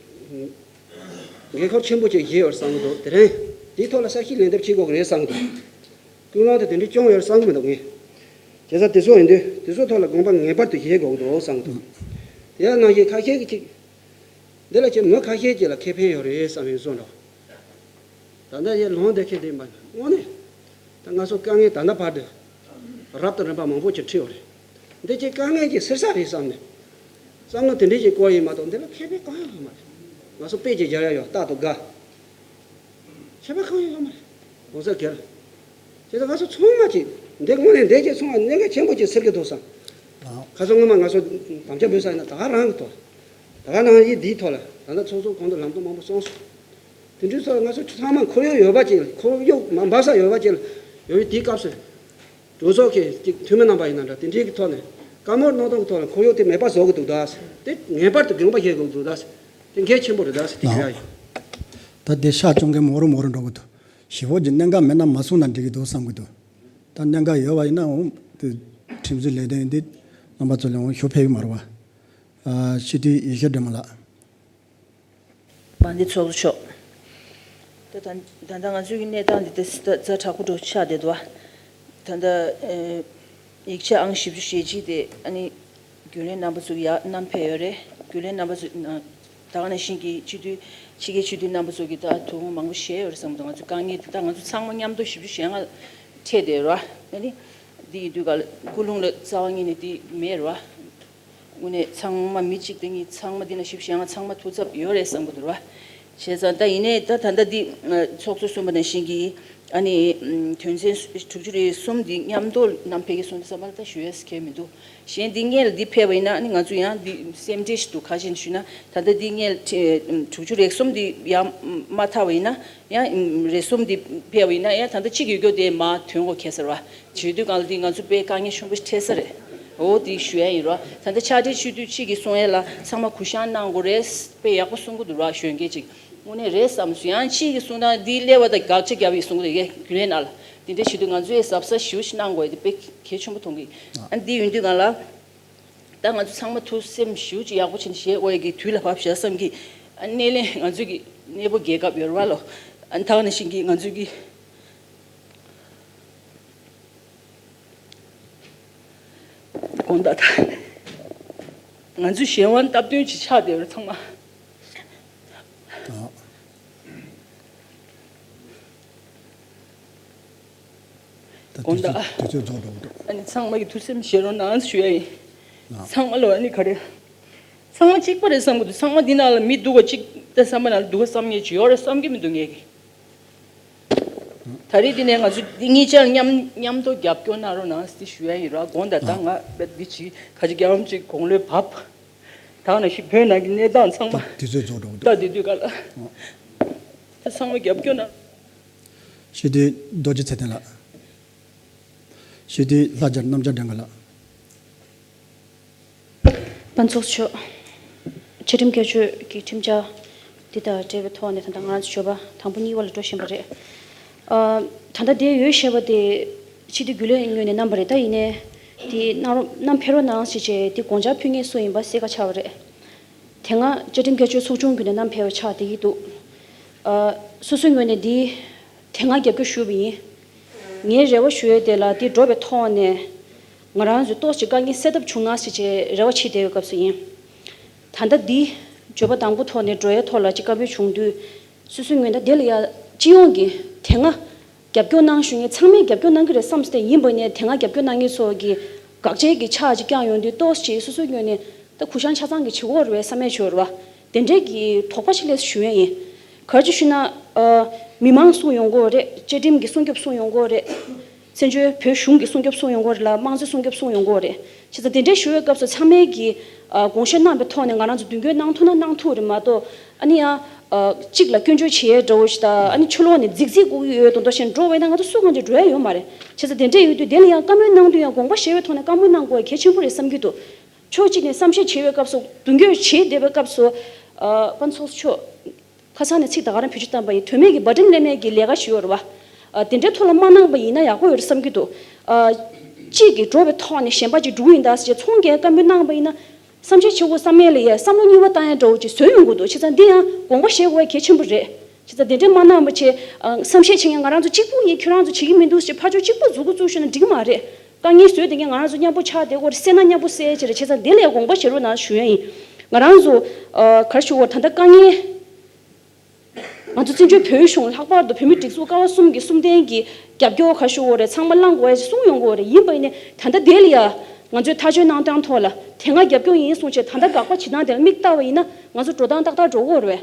འགན་ཁུར་ཆེན་པོ་ཅིག་བཞེས་ཡོད་བསམ་གི་འདུག། དེ་རིང་དེའི་ཐོག་ལ་ས་ཞིག་ལན་འདེབས་བྱེད་དགོས་ཀྱི་རེད་བསམ་གི་འདུག། ཀུན་སློང་དེ་དེ་འདྲའི་སྐྱོང་ཡོད་བསམ་གི་མི་འདུག་ངས། བྱས་ཙང་དེ་ཚོ་ཡིན་དུས་དེ་ཚོའི་ཐོག་ལ་དགོངས་པ་ངེས་པར་དུ་བཞེས་དགོས་ཀྱི་འདུག་བསམ་གི་འདུག། དེ་ཡང་ནང་བཞིན་ཁ་ཤས་ཀྱིས་ཅིག་འདི་ལ་ཅིག་མི་ཁ་ཤས་ཅིག་ལ་ཁེ་ཕན་ཡོད་རེད་བསམ་ཡོད་བཟོ་འདྲ། ད་ལྟ་ཡར་ལངས་བསྡད་མཁན་དེ་མ་དངོས་གནས་ད་ང་ཚོ་དཀའ་ངལ་ད་ལྟ་བར་དུ་རབ་དང་རིམ་པ་མང་པོ་ཅིག་འཁྲིད་ཡོད་རེད། འདི་ཅིག་དཀའ་ངལ་ཅིག་སེལ་ས་རེད་བསམ་ནས་བསམ་བློ་དེ་འདྲས་ཅིག་བསྐོར་ཡིན་མ་གཏོགས་འདི་ལ་ཁེ་ཕན་གང་ཡང་ཡོད་མ་རེད། ང་ཚོ་དཔེ་ཅིག་སྦྱར་ཡ་ཡོད། རྟག་ཏུ་དགའ། ཁྱད་པར་གང་ཡང་ཡོད་མ་རེད། གོང་ས་རྒྱལ། དེ་ལྟར་ང་ཚོ་ཚང་མ་ཅིག་འདི་དངོས་གནས་འདི་ཅིག་ཚང་མ་གནད་འགག་ཆེན་པོ་ཅིག་སེལ་གྱི་འདུག་བསམ། ཁ་སང་སྔོན་མ་ང་ཚོ་དམ་བཅའ་འབུལ་ས་ཡིན་ན་ད་ག་རང་གི་ཐོག་ ད་ག་ནང་བཞིན་འདིའི་ཐོག་ལ་ད་ལྟ་ཚོགས་གཙོ་ཁོང་ཚོ་ལམ་སྟོན་མང་པོ་གསུངས་སོང་། དེ་འདྲའི་ཐོག་ལ་ང་ཚོ་ཚང་མ་ཁོར་ཡུག་ཡོད་པ་ཅིག་ལ་ཁོར་ཡུག་མ་འབབ་ས་ཡོད་པ་ཅིག་ལ་ཡོད་པའི་དེའི་སྐབས་སུ། གྲོས་ཚོགས་ཀྱི་ཅིག་འཐུས་མི་རྣམ་པ་ཡིན་ན་འདྲ་དེ་འདྲའི་གི་ཐོག་ནས་བཀའ་མོལ་གནང་སྟངས་ཀྱི་ཐོག་ལ་ཁོར་ཡུག་དེ་མེད་པ་བཟོ་གི་འདུག་ད། དེ་ངེས་པར་དུ་དགོངས་པ་བཞེས་དགོས་འདུག་ད། དེ་གལ་ཆེན་པོ་རེད་ད་ཟེར་དེ་ཞུ་ཡ་ཡིན། ད་དེ་ཤག་བཅོ་མཁན་མོ་རུ་མོ་རུ་འགྲོ་གི་འདུག་ཞི་བོ་གྱི་གནད་འགག་མེད་ན་མ་གསུངས་ན་འགྲིག་གི་འདུག་བསམ་གི་འདུག་ད་གནད་འགག་ཡོད་པ་ཡིན་ན་འོང་དེ་ཁྲིམས་བཟོའི་ལས་དོན་འདི་རྣམ་པ་ཚོ་ལ་འོང་ཤོ་ཕེབས་ཀྱི་མ་རེད་བ། ཨ་ཕྱི་དྲིལ་ཡེ་ཤེས་སྒྲོལ་མ་ལགས། མང་སྡེ་ཚོགས་གཙོ་མཆོག་ད་ད་ད་ལྟ་ང་ཚོའི་གི་གནས་སྟངས་འདི་ད་ད་ཛ་དྲག་པོ་འགྲོ་ཆགས་བསྡད་འདུག་བ། ད་ལྟ་ཨེ་ཡིག་ཆ་ཨང་བཞི་བཅུ་ཞེ་གཅིག་དེ་ཨ་ནི་རྒྱུན་ལས་རྣམ་པ་ཚོ་གི་ཡར་བསྣམས་ཕེབས་ཡོད་རེད། རྒྱུན་ལས་རྣམ་པ་ཚོ་ད་ག་ནང་བཞིན་གྱི་སྤྱི་འཐུས་ཕྱི་རྒྱལ་སྤྱི་འཐུས་རྣམ་པ་ཚོ་གི་ད་དོ་དགོང་མང་པོ་བཞེས་ཡོད་རེད་བསམ་གི་འདུག་ང་ཚོ་དཀའ་ངལ་དེ་ད་ང་ཚོ་ཚང་མ་མཉམ་དུ་བཞི་བཅུ་ཞེ་ལྔ་འཕྲད་བསྡད་ཡོད་རེད་བ། ཨ་ནི་འདི་ཡིན་དུས་ག་ལ་ཀུན་སློང་ལ་རྩ་བ་ཉིད་ནས་འདི་མེད་རེད་བ། དངོས་གནས་ཚང་མ་མི་གཅིག་དང་གཉིས་ཚང་མ་འདི་ན་ཞིབ་བཤད་ང་ཚང་མ་ཐུགས་འཚབ་ཡོད་རེད་བསམ་གི་འདུག་ར། བྱས་ཙང་ད་ཡིན་ནའི་ད་ད་ལྟ་འདི་ཚོགས་གཙོ་གསུངས་པ་ནང་བཞིན་གྱི་ཨ་ནི་དོན་ཚན་དྲུག་ཅུ་རེ་གསུམ་འདི་མཉམ་དུ་བསྣམས་ཕེབས་ཀྱི་གསུངས་ཏེ་བསམ་པ་ལ་ད་ཞུ་ཡས་ཁེལ་མི་འདུག་གཞན་འདི་སྔོན་ལ་འདི་ཕེབས་པ་ཡིན་ན་ཨ་ནི་ང་ཚོ་ཡང་འདི་སེམས་ཁྲལ་ཞིག་འདུག་ག་ཅི་ཞུ་ན་ད་ལྟ་འདི་སྔོན་ལ་དྲུག་ཅུ་རེ་གསུམ་འདི་ཡང་མ་ཐར་བ་ཡིན་ན། ཡང་རེ་གསུམ་འདི་ཕེབས་པ་ཡིན་ན་ཡང་ད་ལྟ་གཅིག་ཡོད་རྒྱུ་དེ་མ་ཐོན་གོ་ཁེལ་ཟེར་བ། བྱེད་དུས་གང་ལ་འདི་ང་ཚོ་དཔེ་དཀའ་ངལ་ཆེན་པོ་འཕྲད་ས་རེད། འོ་འདི་ཞུ་ཡ་ཡིན་རོ། ད་ལྟ་ཕྱག་སྦྲེལ་ཆོས་འདུས་གཅིག་གིས་གསུང་ཡ་ལ་ཚང་མ་གུ་ཤང་གནང་དགོས་རེད། དཔེ་ཡག་པོ་གསུང་གི་འདུག་ར་གཞོན་སྐྱེས་ཅིག་དངོས་གནས་རེད་བསམ་སོང་ཡང་གཅིག་གིས་གསུང་སྟངས་འདི་སླེབས་པ་དང་དགག་བྱ་རྒྱབ་ཡི་གསུང་གི་འདུག་གས་རྒྱུན་ལས་ནང་ལ། འདི་འདྲ་བྱེད་དུས་ང་ཚོས་གཟབ་གཟབ་ཞེ་པོ་ཞིག་གནང་དགོས་ཡ་དེ་དཔེ་གལ་ཆེན་པོ་མཐོང་གི། ཨ་འདི་ཡིན་དུས་གང་ལ། ད་ང་ཚོ་ཚང་མ་ཐུགས་སེམས་ཞེ་པོ་ཅིག་ཡག་པོ་བྱས་ནས་བཞེས་འོས་ཀྱི་དུས་ལ་བབ་བཞག་བསམ་གི། ཨ་སྣེ་ལེན་ང་ཚོ་གི་གནས་སྤོ་རྒྱལ་ཁབ་ཡོད་རེད་བ་ལོ། ཨ་ད་ག་ནང་བཞིན་གྱི་ང་ཚོ་གི་དགོངས་དག་ད་ང་ཚོ་གཞན་དབང་སྟབས་བསྟུན་ཅིག་ཆགས་བསྡད་ཡོད་རེད་ཚང་མ། ད་དགོངས་དག་དུས་ཚོད་དུས་ཚོད་རྫོགས་འགྲོ་གི་འདུག་ཨ་ནི་ཚང་མ་གི་ཐུགས་སེམས་བཞེས་རོགས་གནང་ཞུ་ཡ་ཡིན། ཨ། ཚང་མ་ལོ་ཨ་ནི་ག་རེ། ཚང་མ་གཅིག་པ་རེད་བསམ་གི་འདུག་ཚང་མ་འདི་ནང་ལ་མི་སྡུག་པ་གཅིག་ད་བསམ་པ་ནང་ལ་སྡུག་པ་བསམ་མཁན་ཅིག་ཡོད་རེད་བསམ་གི་མི་འདུག་ངས་གི། ད་རེས་འདི་ནས་ང་ཚོ་འདི་གཉིས་ཆར་མཉམ་མཉམ་དུ་རྒྱབ་སྐྱོར་གནང་རོགས་གནང་ཟེར་ཞུ་ཡ་ཡིན་ར། དགོངས་དག་ད་ང་དཔེ་འདི་བྱེད་ག་ཅིག་རྒྱབ་ལམ་ཅིག་དགུང་ལོའི་བབ། ད་ནང་བཞིན་བོད་ནང་གི་གནས་སྟངས་ཚང་མ་ད་དུས་ཚོད་རྫོགས་འགྲོ་གི་འདུག་ད་དེ་དུས་ག་ལ་ད་ཚང་མ་རྒྱབ་སྐྱོར་གནང་། སྤྱི་འཐུས་རྡོ་རྗེ་ཚེ་བརྟན་ལགས། སྤྱི་འཐུས་ལྷ་རྒྱལ་རྣམ་རྒྱལ་སྒྲོལ་དཀར་ལགས། དཔལ་ཚོགས་གཙོ་མཆོག་བཅའ་ཁྲིམས་བསྐྱར་བཅོས་ཀྱི་ཁྲིམས་འཆར་འདི་དང་འབྲེལ་བའི་ཐོག་ནས་ད་ལྟ་ང་རང་ཚོ་བརྗོད་པ་དང་པོ་གཉིས་པ་ལ་འགྲོ་བཞིན་པ་རེད། ཨ་ད་ལྟ་འདིར་ཡོད་བཞིན་པ་དེ་སྤྱི་འཐུས་རྒྱུན་ལས་ངོས་ནས་གནང་པ་རེད། ད་ཡིན་ནའི་དེ་གནང་རོགས་གནང་ཕེབས་རོགས་གནང་ཞེས་བྱས་དེ་དགོངས་འཆར་ཕུལ་མཁན་སུ་ཡིན་པ་གསལ་ཁ་ཆགས་པ་རེད། དེ་སྔ་བཅའ་ཁྲིམས་བསྐྱར་བཅོས་ཚོགས་ཆུང་བརྒྱུད་ནས་བསྣམས་ཕེབས་པ་ཆགས་བསྡད་ཀྱི་འདུག་ཨ་སོ་སོའི་ངོས་ནས་འདི་དེ་སྔ་རྒྱབ་སྐྱོར་ཞུས་པ་ཡིན། ངའི་རེ་བ་ཞུ་ཡས་དེ་ལ་འདི་འགྲོ་བའི་ཐོག་ནས་ང་རང་ཚོའི་ཏོག་ཙམ་དཀའ་ངལ་སེལ་ཐབས་བྱུང་ན་ཟེར་བྱས་རེ་བ་བྱེད་བསྡད་པའི་སྐབས་སུ་ཡིན། ད་ལྟ་འདི་བརྗོད་པ་དང་པོ་ཐོག་ནས་འགྲོ་ཡའི་ཐོག་ལ་ཅིག་བཀའ་མོལ་བྱུང་དུས་སོ་སོའི་ངོས་ནས་དེ་ལ་ཡ་སྤྱི་ཡོངས་ཀྱི་དེ་སྔ་རྒྱབ་སྐྱོར་གནང་བཞིན་ངས་ཚང་མས་རྒྱབ་སྐྱོར་གནང་གི་རེད་བསམ་སྟེ་ཡིན་པ་ནས་དེ་སྔ་རྒྱབ་སྐྱོར་གནང་མཁན་ཚོ་གི་དགག་བྱའི་གི་ཆ་ཅིག་བསྐྱངས་ཡོང་དུས་ཏོག་ཙམ་སོ་སོའི་ངོས་ནས་ད་གུ་ཤང་ཆ་ཚང་གི་བྱེད་དགོས་རེད་བསམ་ཡས་བྱོས་རེད་བ། དེ་འདྲའི་གི་དོགས་པ་ཞིག་སླེབས་ཞུ་ཡས་ཡིན། ག་རེ་ཅིག་ཞུས་ན། ཨ་མི་མང་གསུང་ཡོང་གི་རེད། བཅའ་ཁྲིམས་ཀྱི་སྲུང་སྐྱོབ་གསུང་ཡོང་གི་རེད། བཙན་བྱོལ་བོད་གཞུང་གི་སྲུང་སྐྱོབ་གསུང་ཡོང་གི་རེད་ལ་དམངས་གཙོའི་སྲུང་སྐྱོབ་གསུང་ཡོང་གི་རེད། བྱས་ཙང་དེ་འདྲའི་ཞུ་བའི་སྐབས་སུ་ཚང་མས་ཀྱིས་ཨ་དགོངས་བཞེས་གནང་པའི་ཐོག་ནས་ང་རང་ཚོ་མདུན་སྐྱོད་གནང་ཐུབ་ན་གནང་ཐུབ་རེད་མ་གཏོགས་ཨ་ནི་ཡང་ཨ་གཅིག་ལ་སྐྱོན་བརྗོད་བྱེད་ཡས་འདྲ་བོ་ཞིག་དང་ཨ་ནི་ཕྱི་ལོགས་ནས་རྫིག་རྫིག་སྒུག་གི་ཡོད་མདོག་མདོག་བྱས་འགྲོ་བས་ན་ང་ཚོ་སུ་གང་ཅིག་འགྲོ་ཡ་ཡོད་མ་རེད། བྱས་ཙང་དེ་འདྲ་ཡོད་དུས་དེ་ལ་ཡང་བཀའ་མོལ་གནང་དུས་ཡང་དགོངས་པ་བཞེས་པའི་ཐོག་ནས་བཀའ་མོལ་གནང་དགོས་ཡ་གལ་ཆེན་པོ་རེད་བསམ་གྱི་འདུག་ཕྱོགས་གཅིག་ནས་བསམ་ཤེས་བྱེད་པའི་སྐབས་སུ་མདུན་སྐྱོད་བྱེད་བསྡད་པའི་སྐབས་སུ་ཨ་དཔལ་ཚོགས་གཙོ་མཆོག་ཁ་སང་ནས་ཚིག་ད་ག་རང་བེད་སྤྱོད་བཏང་པ་ཡིན། དོན་མེད་ཀྱི་བར་འགྲིམ་ལེན་མེད་ཀྱི་ལས་ཀ་ཞིག་ཡོད་རེད་བ། ཨ་དེ་འདྲའི་ཐོག་ལ་མ་གནང་པ་ཡིན་ན་ཡག་པོ་ཡོད་རེད་བསམ་གྱི་འདུག་ཨ་གཅིག་གིས་འགྲོ་བའི་ཐོག་ནས་གཞན་པ་ཅིག་འགྲོ་གི་ཡིན་ད་ཟེར་ཚོང་རྒྱག་བཀའ་མོལ་གནང་པ་ཡིན་ན། བསམ་ཤེས་བྱེད་དགོས་བསམ་མེད་ལ་ཡ་བསམ་བློ་གཉིས་པ་བཏང་ཡ་འདྲ་བོ་ཅིག་བཟོས་ཡོང་གི་འདུག་བྱས་ཙང་འདི་ཡང་དགོངས་པ་བཞེས་དགོས་ཡ་གལ་ཆེན་པོ་རེད། བྱས་ཙང་དེ་འདྲའི་མ་གནང་པ་བྱས་ཨ་བསམ་ཤེས་བྱེད་མཁན་ང་རང་ཚོ་གཅིག་པུ་ཡིན། ཁྱོད་རང་ཚོ་བྱེད་ཀྱི་མི་འདུག་ཟེར་ཕར་ཕྱོགས་གཅིག་པུ་མཛུབ་གུ་བཙུགས་ཤོད་ན་འགྲིག་གི་མ་རེད། དཀའ་ངལ་བཟོས་བསྡད་མཁན་ང་རང་ཚོ་མཉམ་པོ་ཆགས་བསྡད་ཀྱི་ཡོད་རེད། སེལ་ན་མཉམ་པོ་སེལ་ཡ་ཅིག་རེད། བྱས་ཙང་དེ་ལ་ཡ་དགོངས་པ་བཞེས་རོགས་གནང་ཞུ་ཡ་ཡིན། ང་རང་ཚོ་ཨ་ག་རེ་ཞུ་དགོས་རེད། ད་ལྟ་དཀའ་ངལ། ང་ཚོ་བཙན་བྱོལ་བོད་གཞུང་ལྷག་པར་དུ་བོད་མིའི་སྒྲིག་འཛུགས་ཀ་བ་གསུམ་གྱི་གསུམ་ལྡན་གྱི་རྒྱབ་སྐྱོར་ག་རེ་ཞུ་དགོས་རེད། ཚང་མ་བླང་དགོས་ཡ་ཞིག་གསུངས་ཡོང་གི་ཡོད་རེད། ཡིན་པ་ཡིན་ནའི་ད་ལྟ་དེ་ལ་ཡ་ང་ཚོས་ཐག་གཅོད་གནང་སྟངས་ཐོག་ལ་དེ་སྔ་རྒྱབ་སྐྱོར་ཡིན་གསུངས་བྱས་ད་ལྟ་དགག་པ་བྱེད་སྟངས་དེ་ལ་མིག་ལྟ་བ་ཡིན་ན་ང་ཚོ་འགྲོ་སྟངས་ཏག་ཏག་འགྲོ་གི་ཡོད་རེད།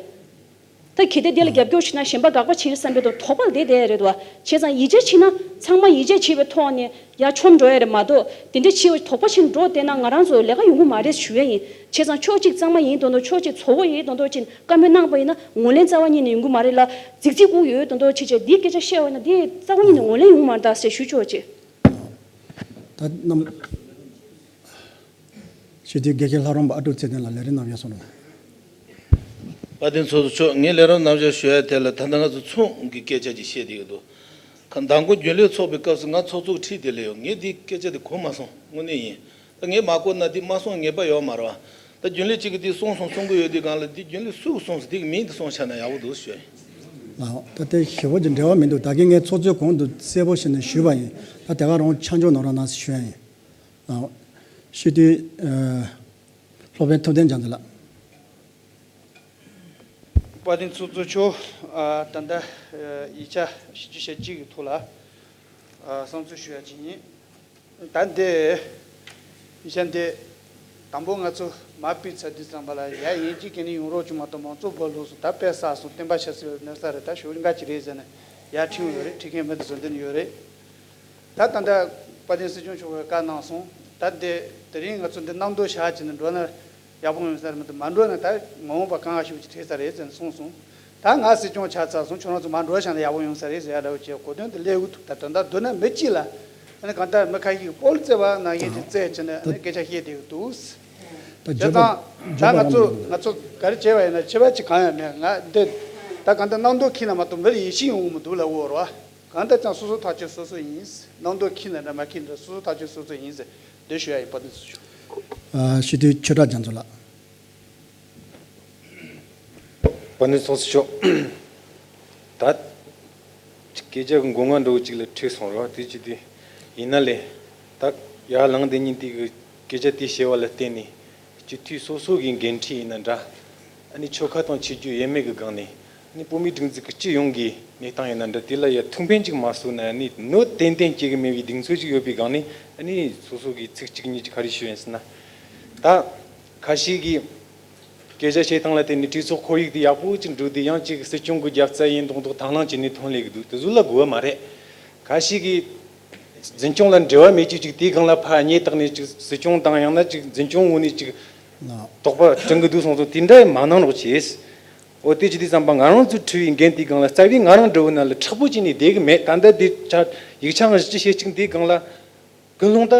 ད་གལ་ཏེ་དེ་ལ་རྒྱབ་སྐྱོར་བྱེད་ན་གཞན་པ་དགག་པ་བྱེད་ཀྱི་བསམ་པའི་དོགས་པ་དེ་དེ་རེད་དོ། བྱས་ཙང་ཡིད་ཆེས་བྱེད་ན་ཚང་མ་ཡིད་ཆེས་བྱེད་པའི་ཐོག་ནས་ཡར་མཆོང་འགྲོ་ཡ་རེད་མ་གཏོགས། དེ་འདྲ་བྱེད་པའི་དོགས་པ་བྱེད་འགྲོ་བསྡད་ན་ང་རང་ཚོ་ལས་ཀ་ཡོང་གི་མ་རེད་ཞུ་ཡ་ཡིན། བྱས་ཙང་ཕྱོགས་གཅིག་གཙང་མ་ཡིན་མདོག་མདོག་ཕྱོགས་གཅིག་བཙོག་པོ་ཡིན་མདོག་མདོག་བྱས་ནས་བཀའ་མོལ་གནང་པ་ཡིན་ན་ངོས་ལེན་རྩ་བ་ཉིད་ནས་ཡོང་གི་མ་རེད་ལ། རྫིག་རྫིག་སྒུག་ཡོད་མདོག་མདོག་བྱས་བྱས་འདིའི་སྐད་ཆ་བཤད་པ་ཡིན་ན་འདི་རྩ་བ་ཉིད་ནས་ངོས་ལེན་ཡོང་གི་མ་རེད་ད་ཟེར་ཞུ་ཆོག་ཅེས། ད་རྣམ། སྤྱི་འཐུས་དགེ་བཤེས་ལྷ་རམས་པ་ཨ་ཀྲུག་ཚེ་བརྟན་ལགས་ལས་རིམ་གནང་ཡོད་སོང་ལ། དཔལ་ལྡན་ཚོགས་གཙོ་མཆོག་ངས་ལས་རིམ་གནང་བཞག་ཞུ་ཡ་དེ་ལ་ད་ལྟ་ང་ཚོ་ཚོགས་ཀྱི་སྐད་ཆ་ཅིག་བཤད་བསྡད་ཀྱི་འདུག་ཁ་མདང་དགོང་རྒྱུན་ལས་ཚོགས་པའི་སྐབས་སུ་ང་ཚོགས་གཙོ་གི་ཁྲིད་དེ་ལས་ཡོད། ངས་འདིའི་སྐད་ཆ་དེ་གོ་མ་སོང་། དངོས་གནས་ཡིན། ད་ངས་མ་གོ་ན་འདི་མ་གསུང་ངེས་པ་ཡོད་མ་རེད་བ། ད་རྒྱུན་ལས་གཅིག་གིས་འདི་གསུངས་སོང་གསུང་གི་ཡོད་དུས་སྒང་ལ་འདི་རྒྱུན་ལས་སུ་གིས་གསུངས་སོང་དེ་གི་མིང་དེ་གསུངས་བཞག་ན་ཡག་པོ་འདུག་ཞུ་ཡ་ཡིན། ལགས། ད་དེ་ཞེ་པོ་ཅིག་འབྲེལ་བ་མི་འདུག་ད་གིན་ངས་ཚོགས་གཙོའི་གོང་དུ་གསལ་པོ་བྱས་ནས་ཞུས་པ་ཡིན། ད་དེ་ག་རང་ཆ་འཇོག་གནང་རོགས་གནང་ཞུ་ཡ་ཡིན། ཨ། སྤྱི་འཐུས། ཨ། སློབ་དཔོན་ཐུབ་བསྟན་རྒྱ་མཚོ་ལགས། དཔལ་ལྡན་ཚོགས་གཙོ་མཆོག་ཨ། ད་ལྟ་ཨ། ཡིག་ཆ་བཞི་བཅུ་ཞེ་གཅིག་གི་ཐོག་ལ་ཨ། བསམ་ཚུལ་ཞུ་ཡ་ཅིག་ཡིན། ད་འདི་ཡིག་ཆ་འདི་དང་པོ་ང་ཚོ་མ་ཕུལ་ཚར་དུས་ཙམ་པ་ལ་ཡ་ཡིན་གཅིག་གིས་ནི་ཡོང་རོགས་བྱུང་མ་གཏོགས་མང་གཙོ་བོད་ལུགས་སུ་ད་དཔེ་བསགས་སོང་བསྟན་པ་ཆབ་སྲིད་ལ་གནོད་ས་རེད། ད་ཞོགས་ཀྱི་འགའ་ཅིག་རེད་ཟེར་ནས་ཡར་ཁྲིད་ཡོང་ཡོད་རེད། ཁྲིད་མཁན་མི་དེ་ཚོ་འདི་ནས་ཡོད་རེད། ད་ད་ལྟ་དཔལ་ལྡན་སྲིད་སྐྱོང་མཆོག་གིས་བཀའ་གནང་སོང་། ད་འདི་དེ་རིང་ང་ཚོ་འདི་གནང་འདོད་བཞག་བྱས་ནས་འགྲོ་ན་ཡག་པོ་ཡོང་ས་རེད་མི་འདུག་མ་འགྲོ་ན་ད་མ་འོངས་པ་གང་ང་ཤུགས་ཀྱིས་ཐེབས་ས་རེད་ཟེར་ནས་གསུངས་སོང་། ད་ང་སྲིད་སྐྱོང་ཆགས་ཚར་སོང་། ཁྱོད་རང་ཚོ་མ་འགྲོ་བཞག་ན་ཡག་པོ་ཡོང་ས་རེད་ཟེར་ཡ་འདྲ་བོ་བྱས་གོ་དོན་དེ་སླེབས་ཀྱི་འདུག་ད་དོན་དག་མདོར་ན་མི་གཅིག་ལ་ཨ་ནི་གང་ལྟར་མི་ཁ་ཤས་ཀྱིས་སྤོ་ལོ་རྩེ་བ་ནང་བཞིན་གྱི་རྩེད་བྱས་ནས་ཨ་ནི་སྐད་ཆ་བཤད་བསྡད་ཀྱི་འདུག་ད་བྱས་བརྗོད་པ་ཙང་ད་ང་ཚོ་བརྗོད་པ་ང་ཚོ་ག་རེ་བྱས་པ་ཡིན་ན་ཁྱད་པར་ཅིག་གང་ཡང་མེད། ང་འདི་ད་གང་ལྟར་གནང་འདོད་ཁེལ་ན་མ་གཏོགས་མི་ལ་ཡིད་ཆེས་ཡོང་གི་མི་འདུག་ལབ་དགོས་རེད་བ། གང་ལྟར་ཀྱང་སོ་སོ་ཐག་གཅོད་སོ་སོ་ཡིན། གནང་འདོད་ཁེལ་ན་འདྲ་མ་ཁེལ་འདྲ་སོ་སོ་ཐག་གཅོད་སོ་སོ་ཡིན་ཟེར་འདི་ཞུ་ཡ་ཡིན། དཔལ་ལྡན་ཚོགས་གཙོ་མཆོག་ཨ། སྤྱི་འཐུས་ཆོས་གྲགས་རྒྱ་མཚོ་ལགས། དཔལ་ལྡན་ཚོགས་གཙོ་མཆོག་ད་སྐད་ཆ་གི་མགོ་རྔ་འདྲ་བོ་ཅིག་ལ་འཁྲིད་སོང་རེད་བ། དེ་ཅི་དེ་ཡིན་ན་ལས་ད་ཡར་ལངས་དེ་ཉིན་དེ་གི་སྐད་ཆ་དེ་བཤད་པ་ལ་བརྟེན་ནས་སྤྱི་འཐུས་སོ་སོ་གི་འགན་འཁྲི་ཡིན་ན་འདྲ། ཨ་ནི་ཆོལ་ཁ་དང་ཆོས་བརྒྱུད་དབྱེ་མེད་ཀྱི་སྒང་ནས་ཨ་ནི་བོད་མིའི་སྒྲིག་འཛུགས་ཀྱི་སྤྱི་ཡོངས་ཀྱི་གནས་སྟངས་ཡིན་ན་འདྲ། དེ་ལ་ཡ་ཐུགས་ཕན་ཅིག་མ་གསོས་ན་ཨ་ནི་གནོད་ཏན་ཏན་སྐྱེལ་གྱི་མེད་པའི་གདེང་ཚོད་ཅིག་ཡོད་པའི་སྒང་ནས་ཨ་ནི་སོ་སོ་གི་ཚིག་གཅིག་གཉིས་ཅིག་ག་རེ་ཞུ་ཡིན་ཟེར་ན། ད་ཁ་ཤས་ཀྱིས་སྐད་ཆ་བཤད་སྟངས་ལ་བརྟེན་ནས་གྲོས་ཚོགས་ཁོར་ཡུག་དེ་ཡག་པོ་ཅིག་འགྲོ་དུས་ཡང་ཅིག་སྲིད་སྐྱོང་གི་རྒྱབ་རྩ་ཡིན་མདོག་མདོག་དང་བླངས་བྱས་ནས་ཐོན་སླེབས་ཀྱི་འདུག་དེ་ཚོ་ལ་དགོས་པ་མ་རེད། ཁ་ཤས་ཀྱིས་འཛིན་སྐྱོང་ལ་འབྲེལ་བ་མེད་ཅིག་ཅིག་དེའི་སྒང་ལ་ཕར་སྙད་བཏགས་ནས་ཅིག་སྲིད་སྐྱོང་དང་ཡང་ན་ཅིག་འཛིན་སྐྱོང་ངོས་ནས་ཅིག་དོགས་པ་བསྐྲུན་གྱི་འདུག་སོང་ཙང་དེ་འདྲ་མ་གནང་རོགས་བྱེད། འོ་དེ་ཅི་དེ་བསམ་པ་ང་རང་ཚོས་འཁྲི་བའི་འགན་དེའི་སྒང་ལ་རྩ་བའི་ང་རང་འདྲ་བོ་ན་ལ་མཁྲེགས་པོ་བྱས་ནས་བསྡད་ཀྱི་མེད། ད་ལྟ་དེ་ཆ་ཡིག་ཆ་ང་བཞི་བཅུ་ཞེ་གཅིག་འདིའི་སྒང་ལ་ཀུན་སློང་ད་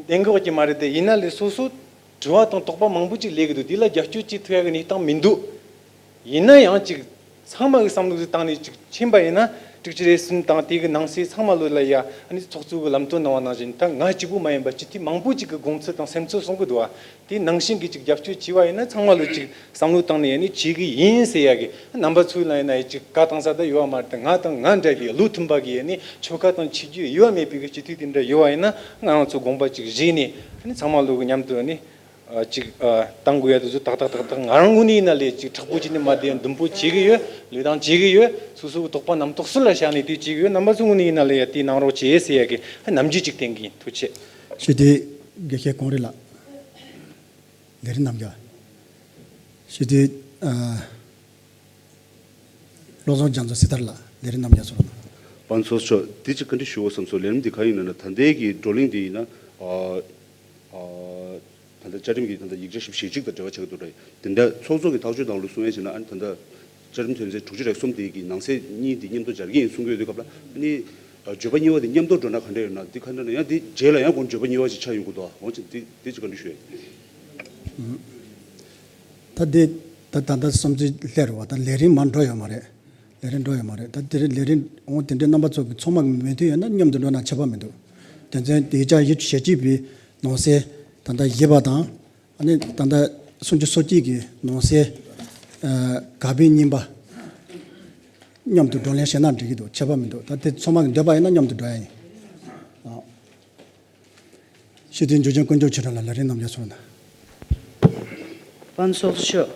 ལྡན་གི་ཡོད་ཀྱི་མ་རེད་དེ། ཡིན་ན་ལས་སོ་སོ་དྲི་བ་དང་དོགས་པ་མང་པོ་ཅིག་སླེབས་ཀྱི་འདུག་དེ་ལ་རྒྱབ་སྐྱོར་བྱེད་ཐུབ་ཡ་གི་གནས་སྟངས་མི་འདུག་ཡིན་ན་ཡང་ཅིག་ཚང་མ་གི་བསམ་བློ་ཟིག་བཏང་ནས་ཅིག་ཕྱིན་པ་ཡིན་ན་དྲུག་ཅུ་རེ་གསུམ་དང་དེ་གི་ནང་གསེས་ཚང་མ་ལོ་ལ་ཡ་ཨ་ནི་ཚོགས་གཙོ་གི་ལམ་སྟོན་གནང་བ་ནང་བཞིན་ད་ང་གཅིག་པུ་མ་ཡིན་པ་སྤྱི་འཐུས་མང་པོ་ཅིག་གི་དགོངས་ཚུལ་དང་སེམས་ཚོར་གསུང་གི་འདུག་བ། དེ་ནང་བཞིན་གྱི་ཅིག་རྒྱབ་སྐྱོར་བྱས་པ་ཡིན་ན་ཚང་མ་ལོ་ཅིག་བསམ་བློ་བཏང་ནས་ཡ་ནི་བྱེད་གི་ཡིན་ཟེར་ཡ་གི་རྣམ་པ་ཚོའི་ལ་ཡིན་ན་ཡ་ཅིག་བཀའ་བཏང་ས་ད་ཡོད་བ་མ་རེད། ད་ང་དང་ང་འདྲ་བའི་བློ་མཐུན་པ་གི་ཡ་ནི་ཆོལ་ཁ་དང་ཆོས་བརྒྱུད་དབྱེ་བ་མེད་པའི་གི་སྤྱི་འཐུས་དེ་འདྲ་ཡོད་བ་ཡིན་ན་ང་རང་ཚོ་དགོངས་པ་ཅིག་བཞེས་ནས་ཨ་ནི་ཚང་མ་ལོ་གི་མཉམ་དུ་ཨ་ནི། ཨ་ཅིག་ཨ་བཏང་དགོས་ཡ་དེ་ཚོ་ཏག་ཏག་ཏག་ཏག་ང་རང་ངོས་ནས་ཡིན་ན་ལས་ཅིག་མཁྲེགས་པོ་བྱས་ནས་མ་བསྡད་ཡ་འདུམ་པོ་བྱེད་ཀྱི་ཡོད། ལས་དང་བྱེད་ཀྱི་ཡོད། སོ་སོའི་དོགས་པ་རྣམ་རྟོག་སུ་ལ་བཞག་ནས་དེ་བྱེད་ཀྱི་ཡོད། རྣམ་པ་ཚོ་ངོས་ནས་ཡིན་ན་ལས་ཡ་དེ་གནང་རོགས་བྱེད་ཟེར་ཡ་གི་ནམ་རྒྱུན་ཅིག་བསྟན་གྱི་ཡིན། ཐུགས་རྗེ་ཆེ། སྤྱི་འཐུས་དགེ་བཤེས་གངས་རི་ལགས། ལས་རིམ་རྣམ་རྒྱལ། སྤྱི་འཐུས་ཨ་བློ་བཟང་རྒྱ་མཚོ་སྲི་ཐར་ལགས་ལས་རིམ་རྣམ་རྒྱལ་ཚོར་གནང་། དཔལ་ཚོགས་གཙོ་མཆོག་འདི་ཅིག་བཀའ་འདྲི་ཞུ་བ་བསམ་སོང་། ལས་རིམ་འདི་ག་ཡིན་ན་ན་ད་ལྟའི་གི་བགྲོ་གླེང་འདི་ཡིན་ན་ཨ་ཨ། ད་ལྟ་བཅའ་ཁྲིམས་ཀྱི་ད་ལྟ་ཡིག་ཆ་བཞི་བཅུ་ཞེ་གཅིག་དང་འབྲེལ་བ་ཆགས་ཀྱི་འདུག་རེད། དེ་འདྲ་ཚོགས་གཙོ་གི་ཐག་གཅོད་ནང་ལ་གསུང་ཡ་བྱས་ན་ཨ་ནི་ད་ལྟ་བཅའ་ཁྲིམས་དོན་ཚན་དྲུག་ཅུ་རེ་གསུམ་དེ་གི་ནང་གསེས་གཉིས་དེ་མཉམ་དུ་སྦྱར་གྱི་ཡིན་གསུང་གི་ཡོད་དུས་སྐབས་ལ་ཨ་ནི་བརྗོད་པ་གཉིས་པ་དེ་མཉམ་དུ་འགྲོ་ན་ག་འདྲ་ཡོད་ན་འདི་ག་འདྲ་ན་ཡང་འདི་རྗེས་ལ་ཡང་ཁོང་བརྗོད་པ་གཉིས་པ་ཞིག་ཆགས་ཡོང་གི་འདུག་འོ་ཅི་འདི་འདི་ཅི་ག་འདྲ་ཞུ་ཡ་ཡིན། ད་འདི་ད་ད་ལྟ་བསམ་ཚུལ་སླེབས་རེད་བ། ད་ལས་རིམ་མར་འགྲོ་ཡོད་མ་རེད། ལས་རིམ་འགྲོ་ཡོད་མ་རེད། ད་དེ་རིང་ལས་རིམ་འོང་དེ་འདྲའི་རྣམ་པ་ཚོ་གི་ཚང་མ་གི་མོས་མཐུན་ཡོད་ན་མཉམ་དུ་འགྲོ་ན་ཁྱད་པར་མི་འདུག་དོན་ཚན་དེ་ཆ་ཡིག་ཆ་བཞི་བཅུ་པའི་ནང་གསེས་ད་ལྟ་བཞི་པ་དང་ཨ་ནི་ད་ལྟ་སུམ་ཅུ་སོ་གཅིག་གི་ནང་གསེས་ཨ་ག་པའི་གཉིས་པ་མཉམ་དུ་བགྲོ་གླེང་བྱས་ན་འགྲིག་གི་འདུག་ཁྱད་པར་མི་འདུག་ད་དེ་ཚང་མ་གི་འདོད་པ་ཡིན་ན་མཉམ་དུ་འགྲོ་ཡ་ཡིན། ཨ། སྤྱི་འཐུས་འབྱོར་ལྡན་དཀོན་མཆོག་ཆོས་སྒྲོན་ལགས་ལས་རིམ་རྣམ་རྒྱལ་ཚོར་གནང་། དཔལ་ཚོགས་གཙོ་མཆོག་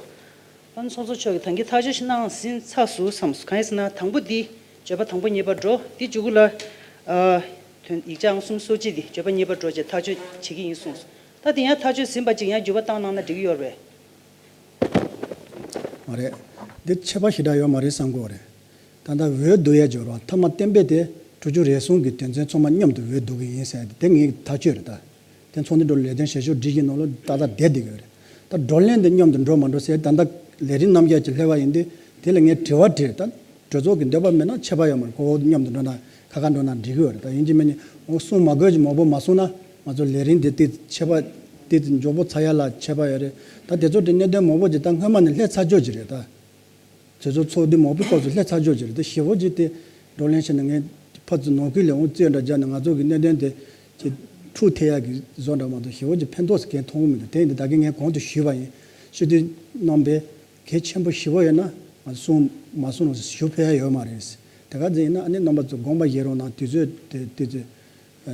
དཔལ་ཚོགས་གཙོ་མཆོག་གིས་ད་གིན་ཐག་གཅོད་ཞིག་གནང་ཟིན་ཚར་སོང་བསམ་སོང་། གང་ཡིན་ཟེར་ན་དང་པོ་འདི་བརྗོད་པ་དང་པོ་ཉེས་པར་འགྲོ། འདི་མཇུག་གུ་ལ་ཨ་དོན་ཡིག་ཆ་ཨང་སུམ་ཅུ་སོ་གཅིག་འདི་བརྗོད་པ་ཉེས་པར་འགྲོ་བྱས་ཐག་གཅོད་བྱེད་ཀྱི་ཡིན་གསུངས་སོང་། ད་དེ་ཡང་ཐག་གཅོད་ཟིན་པ་ཅིག་ཡང་འགྱུར་བ་བཏང་གནང་ན་འགྲིག་གི་ཡོད་རེད། མ་རེད། དེ་ཁྱད་པར་ཞེ་དྲག་ཡོད་མ་རེད་བསམ་གྱི་ཡོད་རེད། ད་ལྟ་འོས་བསྡུ་ཡས་སྦྱོར་བ་མཐའ་མ་གཏན་འབེབས་དེ་ཁྲོ་ཆུ་རེ་ཟུང་གི་དོན་ཚན་ཚང་མ་མཉམ་དུ་འོས་བསྡུ་གི་ཡིན་ཟེར་ཏེ་དེ་ངའི་ཐག་གཅོད་རེད་ད། དེ་ཚོགས་འདུ་འགྲོ་ལས་དོན་བྱེད་ཕྱོགས་སྒྲིག་གཞི་ནང་ལ་ཏག་ཏག་བསྡད་བསྡད་ཀྱི་ཡོད་རེད། ད་བགྲོ་གླེང་དེ་མཉམ་དུ་འགྲོ་མ་འགྲོ་ཟེར་ད་ལྟ་ལས་རིམ་རྣམ་གཞག་ཅིག་སླེབས་པ་ཡིན་དུས་དེ་ལ་ངས་དྲི་བ་དྲིས་ད། གྲོས་ཚོགས་ཀྱི་འདོད་པ་མེད་ན་ཆད་པ་ཡོད་མ་རེད། ཁོ་བོ་མཉམ་དུ་འགྲོ་ན་ཁ་ཁ་འགྲོ་ན་འགྲིག་གི་ཡོད་རེད། ད་ཡིན་གཅིག་མིན་གཉིས་འོ་གསུང་མ་དགོས་ཀྱི་མང་པོ་མ་གསུང་ན་ང་ཚོ་ལས་རིམ་དེ་ཏིག་ཆད་པ་ཏིག་ཏིག་མགྱོགས་པོ་ཚར་ཡ་ལ་ཆད་པ་ཡོད་རེད། ད་དེ་ཚོ་དེ་གནད་དོན་མང་པོ་ཅིག་ད་སྔོན་མ་ནས་སླེབས་ཚར་ཆོག་ཅིག་རེད་ད། དེ་ཚོ་ཚོགས་འདུ་མང་པོའི་སྐབས་སུ་སླེབས་ཚར་ཆོག་ཅིག་རེད། དེ་ཞེ་པོ་ཅིག་དེ་བགྲོ་གླེང་བྱས་ན་ངས་ཕར་ཚུར་ནང་ཁུལ་ལས་འོང་རྩོད་འདྲ་བརྒྱབ་ནས་ང་ཚོ་གི་གནད་དོན་དེ་ཅིག་འཁྲུག་ཐེབས་ཡ་གི་བཟོ་འདྲ་མ་གཏོགས་ཞེ་པོ་ཅིག་ཕན་ཐོགས་སུ་གང་མཐོང་གི་མི་འདུག་དེ་ཡིན་དུས་ད་གིན་ངས་གོང་དུ་ཞུས་པ་ཡིན། སྤྱི་འཐུས་རྣམ་པས་གལ་ཆེན་པོ་ཞེ་པོ་ཡོད་ན་ང་ཚོ་གསུང་མ་གསུང་རུང་ཞུ་ཕོད་ཡ་ཡོད་མ་རེད། དེ་ག་ཚོད་ཡིན་ན་ཨ་ནི་རྣམ་པ་ཚོ་དགོངས་པ་བཞེས་རོགས་གནང་། དུས་ཚོད་དེ་དུས་ཚོད་ཨ་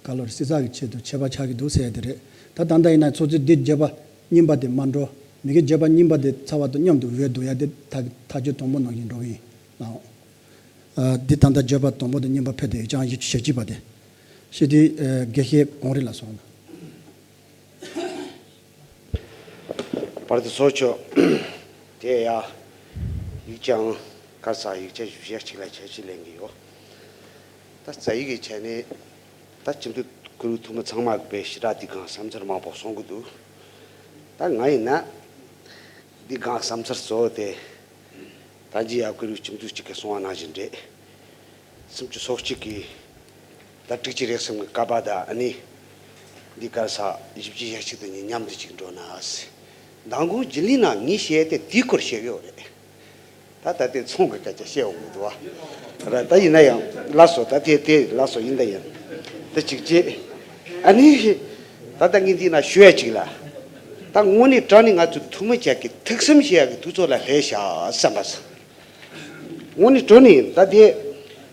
ག་ལོར་སྲིད་ཚགས་ཀྱི་ཆེད་དུ་ཆད་པ་ཆགས་ཀྱི་འདུག་ཟེར་ཡ་དེ་རེད། ད་ད་ལྟ་ཡིན་ན་ཚོགས་གཙོས་འདི་བརྗོད་པ་རྙིང་པ་དེ་མ་འགྲོ། མི་གི་བརྗོད་པ་རྙིང་པ་དེ་ཚར་བ་དང་མཉམ་དུ་འོས་བསྡུ་ཡ་དེ་ཐག་ཐག་གཅོད་དང་པོ་ནང་བཞིན་འགྲོ་གི་ཡིན་ལགས། ཨ་འདི་ད་ལྟ་བརྗོད་པ་དང་པོ་དེ་རྙིང་པ་ཕེབས་ཏེ་ཡིག་ཆ་ཞེ་གཅིག་པ་དེ། སྤྱི་འཐུས་ཨ་དགེ་བཤེས་གངས་རི་ལགས་སོང་། བར་དུ་ཚོགས་ཆོག་དེ་ཡ། ཡིག་ཆའང་ག་ས་ཡིག་ཆ་བཞི་བཞག་གཅིག་ལ་ཆ་གཅིག་ལེན་གྱི་ཡོད། ད་རྩ་ཡིག་གི་ཆ་ནས་ད་སྤྱི་འཐུས་སྐུ་རུ་ཐུན་མོང་ཚང་མ་གི་དཔེ་ཞེ་དྲག་འདི་གང་བསམ་ཚུལ་མང་པོ་གསུང་གི་འདུག་ད་ང་ཡིན་ན་འདི་གང་བསམ་ཚུལ་གཙོ་བོ་དེ་ད་ཅི་ཡ་སྐུ་རུ་སྤྱི་འཐུས་གཅིག་གིས་གསུང་བ་ནང་བཞིན་རེད། སུམ་ཅུ་སོ་གཅིག་གི་ད་དྲུག་ཅུ་རེ་གསུམ་གི་ཀ་པ་ད་ཨ་ནི་འདི་གར་ས་བཞི་བཅུ་ཞེ་གཅིག་དེ་གཉིས་མཉམ་དུ་གཅིག་འགྲོ་ན་ཟེར། མདང་དགོང་རྒྱུན་ལས་ནང་ངས་བཤད་དེ་དེའི་སྐོར་བཤད་གི་ཡོད་རེད། ད་ད་ལྟའི་ཚོང་གི་སྐད་ཆ་བཤད་འོང་གི་འདུག་བ། ར་ད་ཡིན་ན་ཡང་ལགས་སོ། ད་དེ་དེ་ལགས་སོ་ཡིན་ད་ཡིན། ད་གཅིག་བྱེད། ཨ་ནི་ད་ལྟ་ངས་འདི་ན་ཞུ་ཡ་གཅིག་ལ། ད་དངོས་གནས་དྲང་ནས་ང་ཚོ་ཐུན་མོང་ཅག་གི་ཐུགས་བསམ་བཞེས་ཡ་གི་དུས་ཚོད་ལ་སླེབས་ཤག་བསམ་པ་སོང་། དངོས་གནས་དྲང་ནས་ཡིན། ད་དེ་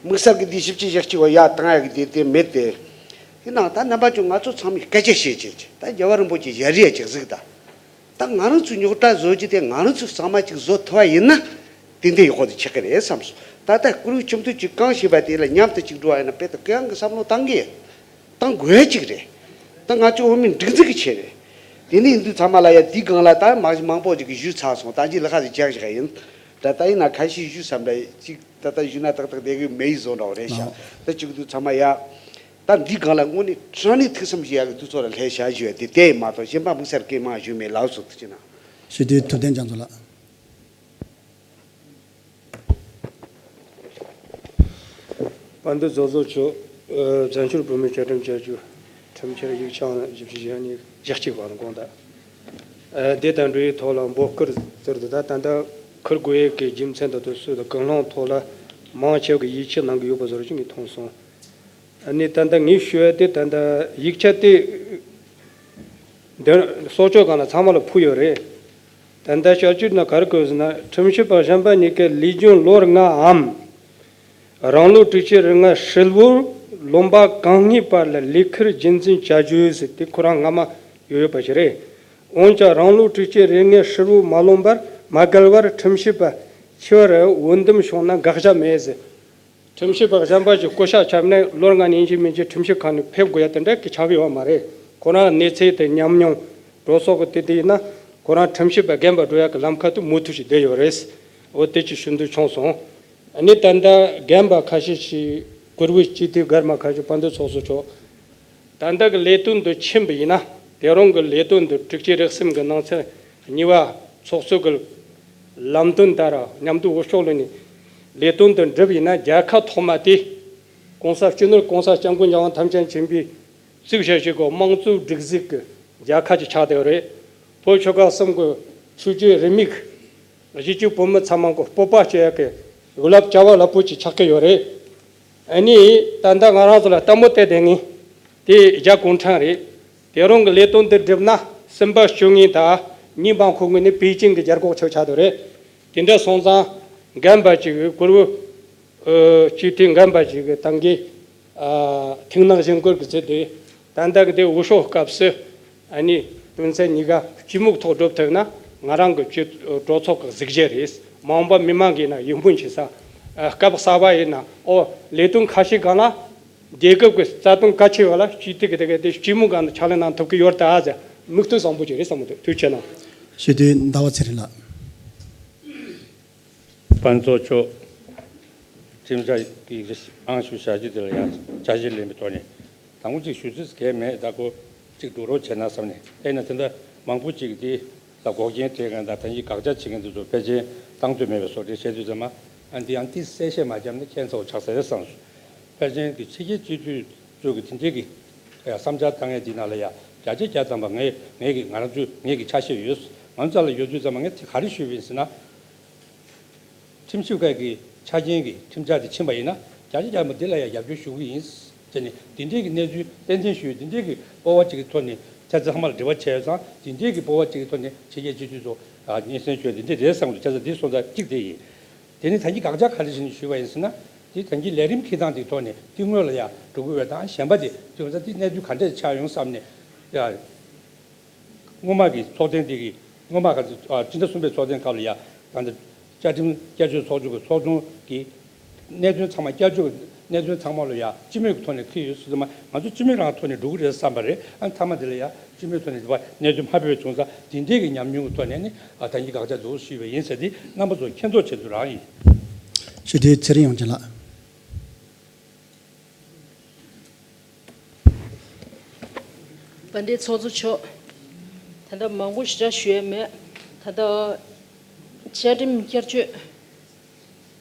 དམིགས་བསལ་གྱི་འདི་བཞི་བཅུ་ཞེ་གཅིག་བ་ཡར་བཏང་ཡ་གི་དེ་དེ་མེད་དེ། དེ་ནང་ད་རྣམ་པ་ཚོ་ང་ཚོ་ཚང་མས་སྐད་ཆ་བཤད་བྱས་བྱས་ད་རྒྱལ་བ་རིན་པོ་ཆེ་ཞལ་རས་ཅིག་གཟིགས་དང་། ད་ང་རང་ཚོས་རྙོག་དྲ་བཟོ་རྒྱུ་དེ་ང་རང་ཚོས་གཙང་མ་ཅིག་བཟོ་ཐུབ་པ་ཡིན་ན་ཏན་ཏན་ཡག་པོ་དེ་ཆགས་ཀྱི་རེད་བསམ་སོང་། ད་ལྟ་སྐུ་རུས་ཁྱིམ་དུ་ཅིག་གང་བྱས་པ་དེ་ལ་མཉམ་དུ་ཅིག་འགྲོ་བ་ཡིན་ན་དཔེ་ད་གང་གི་བསམ་བློ་བཏང་གི་བཏང་དགོས་ཡ་ཅིག་རེད། ད་ང་ཚོ་བོད་མི་སྒྲིག་འཛུགས་ཀྱི་ཆེད་རེད། དེ་ནས་ཡིན་དུས་ཚང་མ་ལ་ཡ་འདི་སྒང་ལ་ད་མ་མང་པོ་ཅིག་གིས་ཞུས་ཚར་སོང་། ད་ཅི་ལ་ཁ་ཟིག་རྒྱག་བཞག་ཡིན། ད་ད་ཡིན་ན་ཁ་ཤས་ཞུས་བསམ་པ་ཅིག་ད་ལྟ་ཞུས་ན་ཏག་ཏག་བསྡད་གི་མེད་ཡི་བཟོ་འདྲ་བ་རེད་ཤག་ད་ཅིག་དུས་ཚང་མ་ཡ། ད་འདི་སྒང་ལ་དངོས་གནས་དྲང་གནས་ཐུགས་བསམ་བཞེས་ཡག་གི་དུས་ཚོད་ལ་སླེབས་བཞག་ཞུ་ཡ་དེ་དེ་ཡིན་མ་གཏོགས་གཞན་པ་དམིགས་བསལ་སྐད་མང་ཞུས་མེད་ལགས་སོ། ཐུགས་རྗེ་གནང་། ཞུ་དུས་ཐུབ་བསྟན་རྒྱ་མཚོ་ལགས། དཔལ་ལྡན་རྫོགས་རྫོགས་མཆོག་ཨ་བཙན་བྱོལ་བོད་མིའི་བཅའ་ཁྲིམས་བསྐྱར་བཅོས་ཁྲིམས་འཆར་ཡིག་ཆ་བཞི་བཅུ་ཞེ་གཉིས་ཞེ་གཅིག་པ་དགོངས་དག་ཨ་དེ་དང་འབྲེལ་བའི་ཐོག་ལ་འབོད་སྐུལ་ཟེར་དུས་ད་ད་ལྟ་འཁུར་དགོས་ཡས་ཀྱི་རྒྱུ་མཚན་དང་དུས་ཚོད་དང་གང་སློང་ཐོག་ལ་མང་ཆེ་བ་གིས་ཡིད་ཆེས་གནང་གི་ཡོད་པ་བཟོ་འདྲ་ཅིག་ངས་མཐོང་སོང་། ཨ་ནི་ད་ལྟ་ངས་ཞུ་ཡ་དེ་ད་ལྟ་ཡིག་ཆ་དེ་འདི་གསོག་ཆོག་གང་ལ་ཚང་མ་ལ་ཕུལ་ཡོད་རེད། ད་ལྟ་བསྐྱར་བཅོས་ནང་ག་རེ་བཀོད་ཟེར་ན་ཁྲིམས་ཞིབ་པ་གཞན་པ་གཉིས་ཀས་ལས་རྒྱུ་ལོ་ལྔའམ་རང་ལོ་དྲུག་ཅུ་རེ་ལྔ་ཧྲིལ་བོར་ལོན་པ་གང་རྙེད་བར་ལ་ལས་ཁུར་རྒྱུན་འཛིན་བྱ་རྒྱུ་ཟེར་དེ་ཁོ་རང་སྔ་མ་ཡོད་ཡོད་པ་ཞིག་རེད། འོན་ཀྱང་རང་ལོ་དྲུག་ཅུ་རེ་ལྔའི་ཧྲིལ་བོ་མ་ལོན་པར་མ་བརྒལ་བར་ཁྲིམས་ཞིབ་པ་ཆེ་བར་འོས་འདེམས་བྱུང་ན་དགག་བྱ་མེད་ཟེར། ཁྲིམས་ཞིབ་པ་གཞན་པ་ཞིག་བསྐོ་བཞག་བྱས་ནས་ལོ་ལྔ་ནས་ཡིན་གཅིག་མིན་གཅིག་ཁྲིམས་ཞིབ་ཁང་ནས་ཕེབས་དགོས་ཡ་དེ་འདྲ་གི་ཆགས་ཀྱི་ཡོད་མ་རེད། ཁོ་རང་གནས་ཚད་དེ་ཉམས་མྱོང་གྲོས་ཚོགས་ཀྱི་དེ་དེ་ཡིན་ན་ཁོ་རང་ཁྲིམས་ཞིབ་པ་རྒན་པ་འགྲོ་ཡ་གི་ལམ་ཁ་དུ་མུ་མཐུད་ཅིག་བསྡད་ཡོད་རེད། འོ་དེ་ཅིག་ཞུ་འདོད་བྱུང་སོང་། ཨ་ནི་ད་ལྟ་རྒན་པ་ཁ་ཤས་ཤིག་བཀུར་འོས་སྤྱི་འཐུས་སྒར་མ་ཁ་ཤས་དཔལ་ལྡན་ཚོགས་གཙོ་མཆོག་ད་ལྟ་གི་ལས་དོན་དུ་ཕྱིན་པ་ཡིན་ན་དེ་རིང་གི་ལས་དོན་དུ་དྲུག་ཅུ་རེ་གསུམ་གི་ནང་ཚན་གཉིས་པ་ཚོགས་གཙོ་གི་ལམ་སྟོན་ལྟར་མཉམ་དུ་འོས་ཤོག་ལེན་ནས་ལས་དོན་དུ་འགྲུབ་ཡིན་ན་རྒྱལ་ཁ་ཐོག་མ་དེ་༸གོང་ས་སྤྱི་ནོར་༸གོང་ས་༸སྐྱབས་མགོན་རྒྱལ་དབང་ཐམས་ཅད་མཁྱེན་པས་གཙོས་བྱས་ཤིག་གི་དམངས་གཙོའི་སྒྲིག་འཛུགས་ཀྱི་རྒྱལ་ཁ་ཅིག་ཆགས་བསྡད་ཡོད་རེད། བོད་ཆོལ་ཁ་གསུམ་གྱི་ཆོས་བརྒྱུད་རིས་མེད་གཞིས་བྱེས་བོད་མི་ཚང་མ་གི་སྤོབས་པ་སྐྱེ་ཡག་གི་འོས་ལབ་བྱ་བ་རླབས་པོ་ཆེ་ཆགས་ཀྱི་ཡོད་རེད། ཨ་ནི་ད་ལྟ་ང་རང་ཚོ་ལ་ལྟད་མོ་བལྟས་བསྡད་མཁན་དེ་རྒྱ་གུང་ཁྲན་རེད། དེ་རིང་གི་ལས་དོན་འདི་འགྲུབ་ན་སེམས་པ་སྐྱོ་ངེས་དང་གཉིས་པ་ཁོ་ངོས་ནས་པེ་ཅིང་གི་རྒྱལ་འགོག་ཆོག་ཆགས་འདུག་རེད། དེ་འདྲ་སོང་ཙང་རྒན་པ་ཅིག་གི་བཀུར་འོས་ཨ་སྤྱི་འཐུས་རྒན་པ་ཞིག་གི་ཏང་གི་ཨ་ཐུགས་སྣང་བཞེས་སྐུལ་གྱི་ཚུལ་དུ་ད་ལྟ་གི་དེ་འོས་ཤོག་སྐབས་སུ་ཨ་ནི་དོན་ཚན་གཉིས་ཀ་གཅིག་མུ་ཐོག་སྒྲུབ་ཐུབ་ན་ང་རང་གི་སྤྱི་གྲོས་ཚོགས་ཀྱི་གཟི་བརྗིད་རེད། མ་འོངས་པ་མི་མང་གིས་ན་ཡིད་སྨོན་བྱེད་ས་ཨ་སྐབས་གསར་པ་ཡིན་ན་ཨོ་ལས་དོན་ཁ་ཤས་སྒང་ལ་རྒྱལ་ཁབ་ཀྱི་རྩ་དོན་གལ་ཆེ་བ་ལ་སྤྱི་འཐུས་ཀྱི་དེ་ག་དེ་གཅིག་མུ་སྒང་ལ་ཕྱག་ལས་གནང་ཐུབ་ཀྱི་ཡོད་ད་ཟེར་མིག་ལྟོས་བཟང་པོ་ཅིག་རེད་བསམ་གི་འདུག་ཐུགས་རྗེ་གནང་། སྤྱི་འཐུས་ཟླ་བ་ཚེ་རིང་ལགས། དཔལ་ཚོགས་མཆོག་ཁྲིམས་འཆར་གྱི་ཡིག་ཆ་ཨང་ཞུ་བཞག་རྒྱུ་དེ་ལ་ཡང་བཅའ་ཁྲིམས་ལེན་པའི་ཐོག་ནས་དང་པོ་གཅིག་ཞུ་རྩིས་གལ་མེད། ད་ཁོ་གཅིག་སྒྲུག་རོགས་བྱས་ན་བསམ་ནས། དེས་ན་དེ་འདྲ་མང་པོ་གཅིག་དེ་ལ་འགོག་རྐྱེན་སྤྲད་མཁན་དང་ད་གིན་དགག་བྱ་བྱེད་མཁན་དེ་ཚོ་ཕལ་ཆེར་བཏང་འདོད་མེད་པའི་བཟོ་འདྲ་བྱས་དུས་ཙམ་མ། ཨ་འདི་ཡང་ཏིས་གསལ་བཤད་མ་བརྒྱབ་ན་ཁྱད་མཚར་པོ་ཆགས་ས་རེད་བསམ་སོང་། ཕལ་ཆེར་གྱི་ཕྱི་རྒྱལ་སྤྱི་འཐུས་ཚོས་གི་དེ་འདྲའི་གི་ཡ་བསམ་འཆར་བཏང་ཡས་འདི་ནང་ལ་ཡ་བརྒྱ་ཆ་བརྒྱ་ཐམ་པ་ངས་ངས་གི་ང་རང་ཚོས་ངས་གི་ཆ་ཤས་ཡོད། ང་ཚོ་ལ་ཡོད་དུས་ཙམ་མ་ངས་དེ་ག་རེ་ཞུས་པ་ཡིན་ཟེར་ན། ཁྲིམས་ཞིབ་ཁང་གི་ཆ་རྐྱེན་གྱི་ཁྲིམས་འཆར་དེ་ཕྱིན་པ་ཡིན་ན་བརྒྱ་ཆ་བརྒྱ་མ་འདི་ལ་ཡང་རྒྱབ་སྐྱོར་ཞུ་གི་ཡིན་ཟེར་ནས་འདི་འདྲའི་གི་གནས་ཚུལ་ཏན་ཏན་ཞུས། འདི་འདྲའི་གི་སྤོབས་པ་ཅིག་གི་ཐོག་ནས་ཚན་རྩལ་ཚང་མ་ལ་འབྲེལ་བ་བྱས་ཙང་འདི་འདྲའི་གི་སྤོབས་པ་ཅིག་གི་ཐོག་ནས་ཕྱི་རྒྱལ་སྤྱི་འཐུས་ཚོ་སྙན་སེང་ཞུས་འདི་འདྲའི་རེད་བསམ་གི་འདུག་ཁ་སང་འདི་སོང་ཙང་གཅིག་དེ་ཡིན། དེ་ནི་ད་གིན་དགག་བྱ་ག་རེ་བྱས་ནས་ཞུས་པ་ཡིན་ཟེར་ན་འདི་ད་གིན་ལས་རིམ་འཁྱེར་སྟངས་འདི་ཐོག་ནས་འདི་སྔོན་ལ་ཡང་འགྲོ་གི་ཡོད་དང་གཞན་པ་དེ་དེ་འོན་ཙང་འདི་གནས་ཚུལ་ག་འདྲ་ཆགས་ཡོང་བསམ་ནས་ཡ། སྔོན་མ་གི་ཚོགས་ཐེངས་དེ་གི་སྔོན་མ་ག་ཚོད་ཨ་སྤྱི་ཟླ་གསུམ་པའི་ཚོགས་ཐེངས་སྐབས་ལ་ཡ་ད་ལྟ་བཅའ་ཁྲིམས་བསྐྱར་བཅོས་ཚོགས་ཆུང་གི་ཚོགས་ཆུང་གི་གནད་དོན་ཚང་མ་བསྐྱར་བཅོས་ཀྱི་གནད་དོན་ཚང་མ་ལ་ཡ་སྤྱི་མོས་ཀྱི་ཐོག་ནས་ཁུར་ཡོད་སྲིད་དུ་མ་ང་ཚོ་སྤྱི་མོས་རང་ཐོག་ནས་འགྲོ་གི་རེད་བསམ་པ་རེད། ཨ་མཐའ་མ་དེ་ལ་ཡ་སྤྱི་མོས་ཐོག་ནས་འགྲོ་བ་གནད་དོན་མ་ཕེབས་པ་བྱུང་ཙང་དེ་འདྲའི་གི་ཉམས་མྱོང་གི་ཐོག་ནས་ནི་ཨ་ད་གིན་དགག་བྱ་འདུག་ཞུས་པ་ཡིན་ཟེར་དེ་རྣམ་པ་ཚོ་མཁྱེན་རྟོགས་བྱེད་དུ་རང་ཡིན། ཞུ་དེ་ཚེ་རིང་དབྱངས་ཅན་ལགས། དཔལ་ལྡན་ཚོགས་གཙོ་མཆོག་ད་ལྟ་མང་པོ་ཞེ་དྲག་ཞུ་ཡ་མེད། ད་ལྟ་བཅའ་ཁྲིམས་བསྐྱར་བཅོས་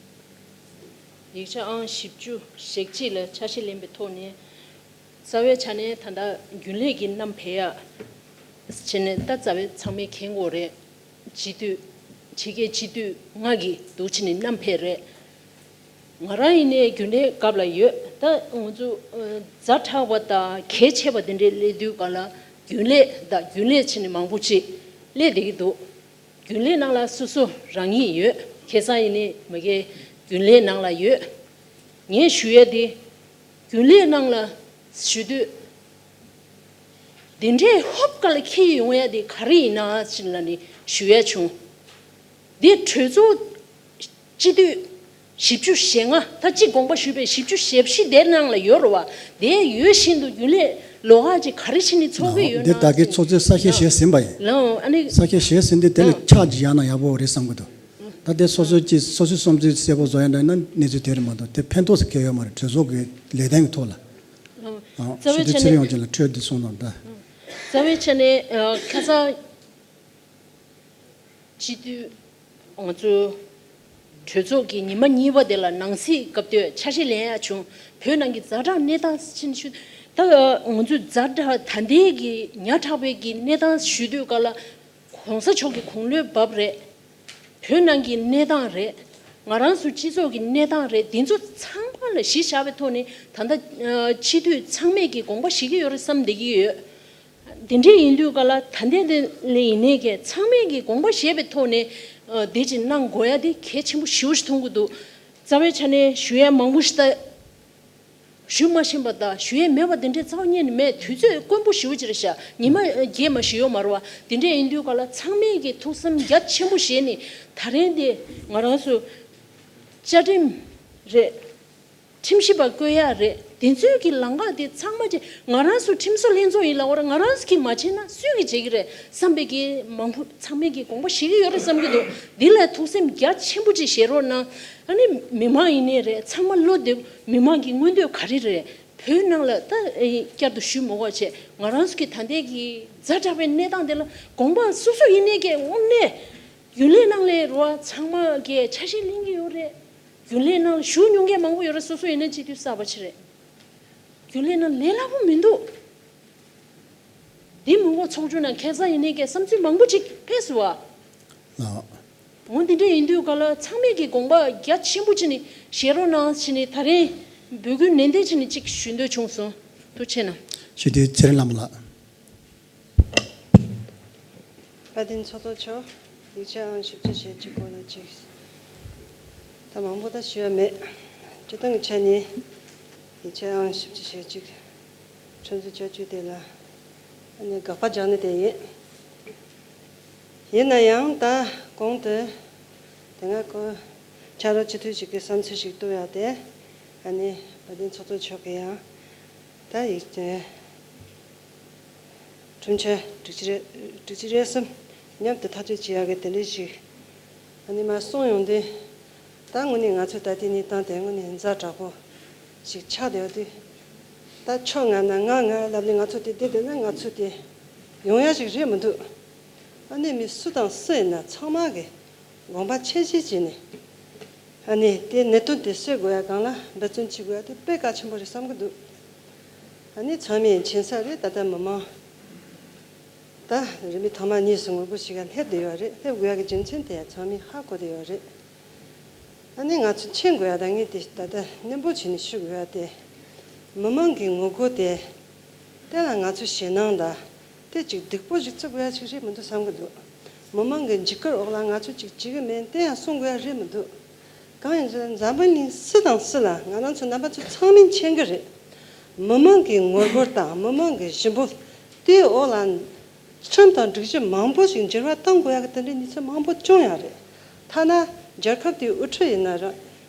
ཡིག་ཆ་ཨང་བཞི་བཅུ་ཞེ་གཅིག་ལ་ཆ་ཤས་ལེན་པའི་ཐོག་ནས་རྩ་བའི་ཆ་ནས་ད་ལྟ་རྒྱུན་ལས་ཀྱི་རྣམ་པ་ཡ་བྱས་ནས་ད་རྩ་བའི་ཚང་མས་མཁྱེན་གྱི་ཡོད་རེད། སྤྱི་འཐུས་ཕྱི་རྒྱལ་སྤྱི་འཐུས་ལྔ་གི་འདུག་བྱས་ནས་རྣམ་པ་རེད། ང་རང་ཡིན་ནའི་རྒྱུན་ལས་སྐབས་ལ་ཡོད། ད་ང་ཚོ་ཛ་དྲག་པ་དང་གལ་ཆེ་བ་དེ་འདྲའི་སླེབས་དུས་ག་ལ་རྒྱུན་ལས་དང་རྒྱུན་ལས་བྱས་ནས་མང་པོ་ཅིག་སླེབས་བསྡད་ཀྱི་འདུག་རྒྱུན་ལས་ནང་ལ་སོ་སོ་རང་ཉིད་ཡོད། ཁ་སང་ཡིན་ནའི་མ་གི་རྒྱུན་ལས་ནང་ལ་ཡོད། ངས་ཞུ་ཡ་དེ་རྒྱུན་ལས་ནང་ལ་ཞུ་དུས་དེ་འདྲའི་ཧོབ་ཀ་ལ་འཁྱེར་ཡོང་ཡ་དེ་ག་རེ་ཡིན་ན་ཅིག་ལ་ནི་ཞུ་ཡ་བྱུང་། འདི་གྲོས་ཚོགས་སྤྱི་འཐུས་བཞི་བཅུ་ཞེ་ལྔ་ད་གཅིག་དགོངས་པ་ཞུས་པའི་བཞི་བཅུ་ཞེ་བཞི་དེ་ནང་ལ་ཡོད་རེད་བ། དེ་ཡོད་བཞིན་དུ་རྒྱུན་ལས་ལོགས་ཀ་ཅིག་ག་རེ་བྱས་ནས་ཚོགས་ཀྱི་ཡོད་ན། འདི་ད་གིན་ཚོགས་གཙོས་ས་བཤད་བྱས་ཟིན་པ་ཡིན། ལའོ་ཨ་ནི་ས་བཤད་བྱས་ཟིན་དུས་དེ་ལ་ལའོ་ཕྱག་ཅིག་བཞག་ན་ཡག་པོ་རེད་བསམ་གི་འདུག་ད་ལྟའི་སོ་སོའི་ཅིག་སོ་སོའི་བསམ་ཚུལ་གསལ་པོ་བཟོ་ཡ་འདྲ་ཡིན་ན་གནས་ཚུལ་དེ་རེད་མ་གཏོགས་དེ་ཕན་ཐོགས་སུ་གལ་ཡོད་མ་རེད། གྲོས་ཚོགས་ཀྱི་ལས་དོན་གྱི་ཐོག་ལ། ཨང་། ཨང་། རྩ་བའི་ཞུ་དུས་ཆ་ཚེ་རིང་ནས་དབྱངས་ཅན་ལགས་འཕྲོས་འདི་གསུངས་དང་ད། རྩ་བའི་ཆ་ནས་ཨ་ཁ་སང་སྤྱི་འཐུས་ང་ཚོ་གྲོས་ཚོགས་ཀྱི་ཉི་མ་གཉིས་པ་དེ་ལ་ནང་སྲིད་སྐབས་དུས་ཆ་ཤས་ལེན་ཡ་བྱུང་། བོད་ནང་གི་ཛ་དྲག་གནས་སྟངས་ཕྱིན་ཞུ། ད་ང་ཚོ་ཛ་དྲག་ད་ལྟའི་གི་ཉག་ཕྲ་བའི་གི་གནས་སྟངས་ཞུ་དུས་ག་ལ་གོང་ས་མཆོག་གི་དགུང་ལོའི་བབས་རེད། བོད་ནང་གི་གནས་སྟངས་རེད། ང་རང་ཚོ་སྤྱི་ཚོགས་ཀྱི་གནས་སྟངས་རེད། འདི་ཚོ་ཚང་མ་ལ་གཞི་བཞག་པའི་ཐོག་ནས་ད་ལྟ་ཨ་སྤྱི་འཐུས་ཚང་མས་ཀྱི་དགོངས་པ་བཞེས་ཀྱི་ཡོད་རེད་བསམ་བསྡད་ཀྱི་ཡོད། འདི་འདྲས་ཡིན་དུས་ག་ལ་ད་ལྟའི་འདི་ལ་ཡིན་ནའི་ཀྱི་ཚང་མས་ཀྱི་དགོངས་པ་བཞེས་པའི་ཐོག་ནས་ཨ་འདི་ཅིག་གནང་དགོས་ཡ་འདི་གལ་ཆེན་པོ་ཞེ་པོ་ཞིག་མཐོང་གི་འདུག་རྩ་བའི་ཆ་ནས་ཞུ་ཡ་མང་པོ་ཞིག་ད། ཞུ་མ་ཤེས་པ་དང་ཞུ་ཡས་མེད་པ་དེ་འདྲའི་རྩ་བ་ཉིད་ནས་མེད། དུས་ཚོད་དཀོན་པོ་ཞེ་པོ་ཅིག་རེད་ཤག་ཉི་མ་བརྒྱད་མ་ཞིག་ཡོད་མ་རེད་བ། དེ་འདྲས་ཡིན་དུས་ག་ལ་ཚང་མས་ཀྱི་ཐུགས་སེམས་རྒྱ་ཆེན་པོ་བཞེས་ནས་ད་རིང་འདི་ང་རང་ཚོ་བཅའ་ཁྲིམས་རེད། ཁྲིམས་ཞིབ་པ་བསྐོ་ཡག་རེད། དེ་ཚོའི་གི་ལམ་ཁ་དེ་ཚང་མ་ཅིག་ང་རང་ཚོ་ཁྲིམས་བཟོ་ལྷན་ཚོགས་ཡིན་ལབ་པ་རེད། ང་རང་ཚོ་གིས་མ་བྱས་ན་སུས་ཀྱིས་བྱེད་ཀྱི་རེད་བསམ་པའི་གི་མང་པོ་ཚང་མས་ཀྱི་དགོངས་པ་བཞེས་ཀྱི་ཡོད་རེད་བསམ་གྱི་འདུག་འདི་ལ་ཐུགས་སེམས་རྒྱ་ཆེན་པོ་ཅིག་བཞེས་རོགས་གནང་། ཨ་ནི་མི་མང་ཡིན་ནའི་རེད། ཚང་མ་བློ་བདེ་མི་མང་གི་མངོན་འདོད་ག་རེ་རེད། བོད་ནང་ལ་ད་ཨེ་བསྐྱར་དུ་ཞུས་མ་དགོས་བྱས་ང་རང་ཚོ་གི་ད་ལྟའི་གི་ཛ་དྲག་པའི་གནས་སྟངས་དེ་ལ་དགོངས་པ་སོ་སོ་ཡིན་ནའི་གི་དངོས་གནས་རྒྱུན་ལས་ནང་ལས་རོ་ཚང་མ་གི་ཆ་ཤས་ལེན་གི་ཡོད་རེད། རྒྱུན་ལས་ནང་ལ་ཞུགས་མྱོང་མཁན་མང་པོ་ཡོད་རེད། སོ་སོ་ཡིན་ན་སྤྱི་འཐུས་གསར་པ་ཅིག་རེད། རྒྱུན་ལས་ནང་ལས་སླ་པོ་མི་འདུག་འདི་མི་འགོ་ཚོགས་ཆུང་ནང་ཁ་སང་ཡིན་ནའི་གི་བསམ་ཚུལ་མང་པོ་ཅིག་ཕེབས་སོང་བ། ལགས། འོ་འདི་འདྲ་ཡིན་དུས་ག་ལ་ཚང་མས་ཀྱི་དགོངས་པ་རྒྱ་ཆེན་པོ་བྱས་ནས་བཞེས་རོགས་གནང་བྱས་ནས་ད་རིང་འབོད་སྐུལ་ནན་ཏན་བྱས་ནས་ཅིག་ཞུ་འདོད་བྱུང་སོང་། ཐུགས་རྗེ་གནང་། ཞུ་དེ་ཚེ་རིང་ལྷ་མོ་ལགས། དཔལ་ལྡན་ཚོགས་གཙོ་མཆོག་ཡིག་ཆ་ཨང་བཞི་བཅུ་ཞེ་གཅིག་སྐོར་ལ་ཅིག་ད་མང་པོ་ད་ཞུ་ཡ་མེད། སྤྱིར་བཏང་གི་ཆ་ནས་ཡིག་ཆ་ཨང་བཞི་བཅུ་ཞེ་གཅིག་ཁྲིམས་བཟོ་བཅའ་བཅོས་དེ་ལ་ཨ་ནི་དགག་པ་རྒྱག་ནི་དེ་ཡིན། ཡིན་ན་ཡང་ད་གོང་དུ་དེ་སྔ་ཁོ་ཕྱག་རོགས་སྤྱི་འཐུས་ཤིག་གི་བསམ་ཚུལ་ཞིག་གཏུག་ཡ་དེ་ཨ་ནི་དཔལ་ལྡན་ཚོགས་གཙོ་མཆོག་གི་ཡང་ད་ཡིག་ཆ་ཁྲིམས་འཆར་དྲུག་ཅུ་རེ་དྲུག་ཅུ་རེ་གསུམ་མཉམ་དུ་ཐག་གཅོད་བྱེད་ཡག་གི་དེ་འདྲ་ཞིག་ཨ་ནི་མ་གསུངས་ཡོང་དུས་ ད་དངོས་གནས་ང་ཚོ་ད་ལྟའི་གནས་སྟངས་དེ་དངོས་གནས་ཛ་དྲག་པོ་ཞིག་ཆགས་བསྡད་ཡོད་དུས། ད་ཁྱོད་ང་ན་ང་ང་ལབ་ནས་ང་ཚོ་དེ་བསྡད་བསྡད་ན་ང་ཚོ་དེ་ཡོང་ཡ་ཞིག་རེད་མི་འདུག་ཨ་ནི་མི་སུ་དང་སུ་ཡིན་ན་ཚང་མ་གི་དགོངས་པ་ཆེ་བཞེས་བྱས་ནས། ཨ་ནི་དེ་གནད་དོན་དེ་སེལ་དགོས་ཡ་སྒང་ལ་འབད་བརྩོན་བྱེད་དགོས་ཡ་དེ་དཔེ་གལ་ཆེན་པོ་རེད་བསམ་གི་འདུག་ཨ་ནི་ཚང་མས་མཁྱེན་གསལ་རེད། ད་ལྟ་མི་མང་ད་རིམ་པས་ཐོག་མ་གཉིས་སུ་ངོ་རྒོལ་ཞིག་ག་སླེབས་བསྡད་ཡོད་རེད། སླེབས་དགོས་ཡ་གི་རྒྱུ་མཚན་དེ་ཡང་ཚང་མས་ཧ་གོ་བསྡད་ཡོད་རེད། ཨ་ནི་ང་ཚོ་མཁྱེན་དགོས་ཡ་ད་ངས་དེ་ད་ལྟ་ནན་པོ་བྱས་ནས་ཞུ་དགོས་ཡ་དེ། མི་མང་གི་ངོ་རྒོལ་དེ་དེ་ལ་ང་ཚོ་ཞེད་སྣང་དང་དེ་ཅིག་སྡུག་པོ་ཞིག་བརྩི་དགོས་ཡ་ཅིག་རེད་མི་འདུག་བསམ་གི་འདུག་མི་མང་གི་འཇིགས་སྐུལ་འོག་ལ་ང་ཚོ་ཅིག་བྱེད་གི་མིན་དེ་ཡང་གསུང་དགོས་ཡ་རེད་མི་འདུག་གང་ཡིན་ཟེར་ན་འཛམ་བུ་གླིང་སུ་དང་སུ་ལ་ང་རང་ཚོ་རྣམ་པ་ཚོ་ཚང་མས་མཁྱེན་གི་རེད། མི་མང་གི་ངོ་རྒོལ་དང་མི་མང་གི་ཞུ་འབོད་དེའི་འོག་ལ་ཁྲིམས་དང་སྒྲིག་གཞི་མང་པོ་ཞིག་འགྱུར་བ་གཏང་དགོས་ཡ་གི་དེ་འདྲའི་གནས་ཚུལ་མང་པོ་བྱུང་ཡ་རེད། ཐ་ན་རྒྱལ་ཁབ་དེའི་དབུ་ཁྲིད་ཡིན་ན་ར་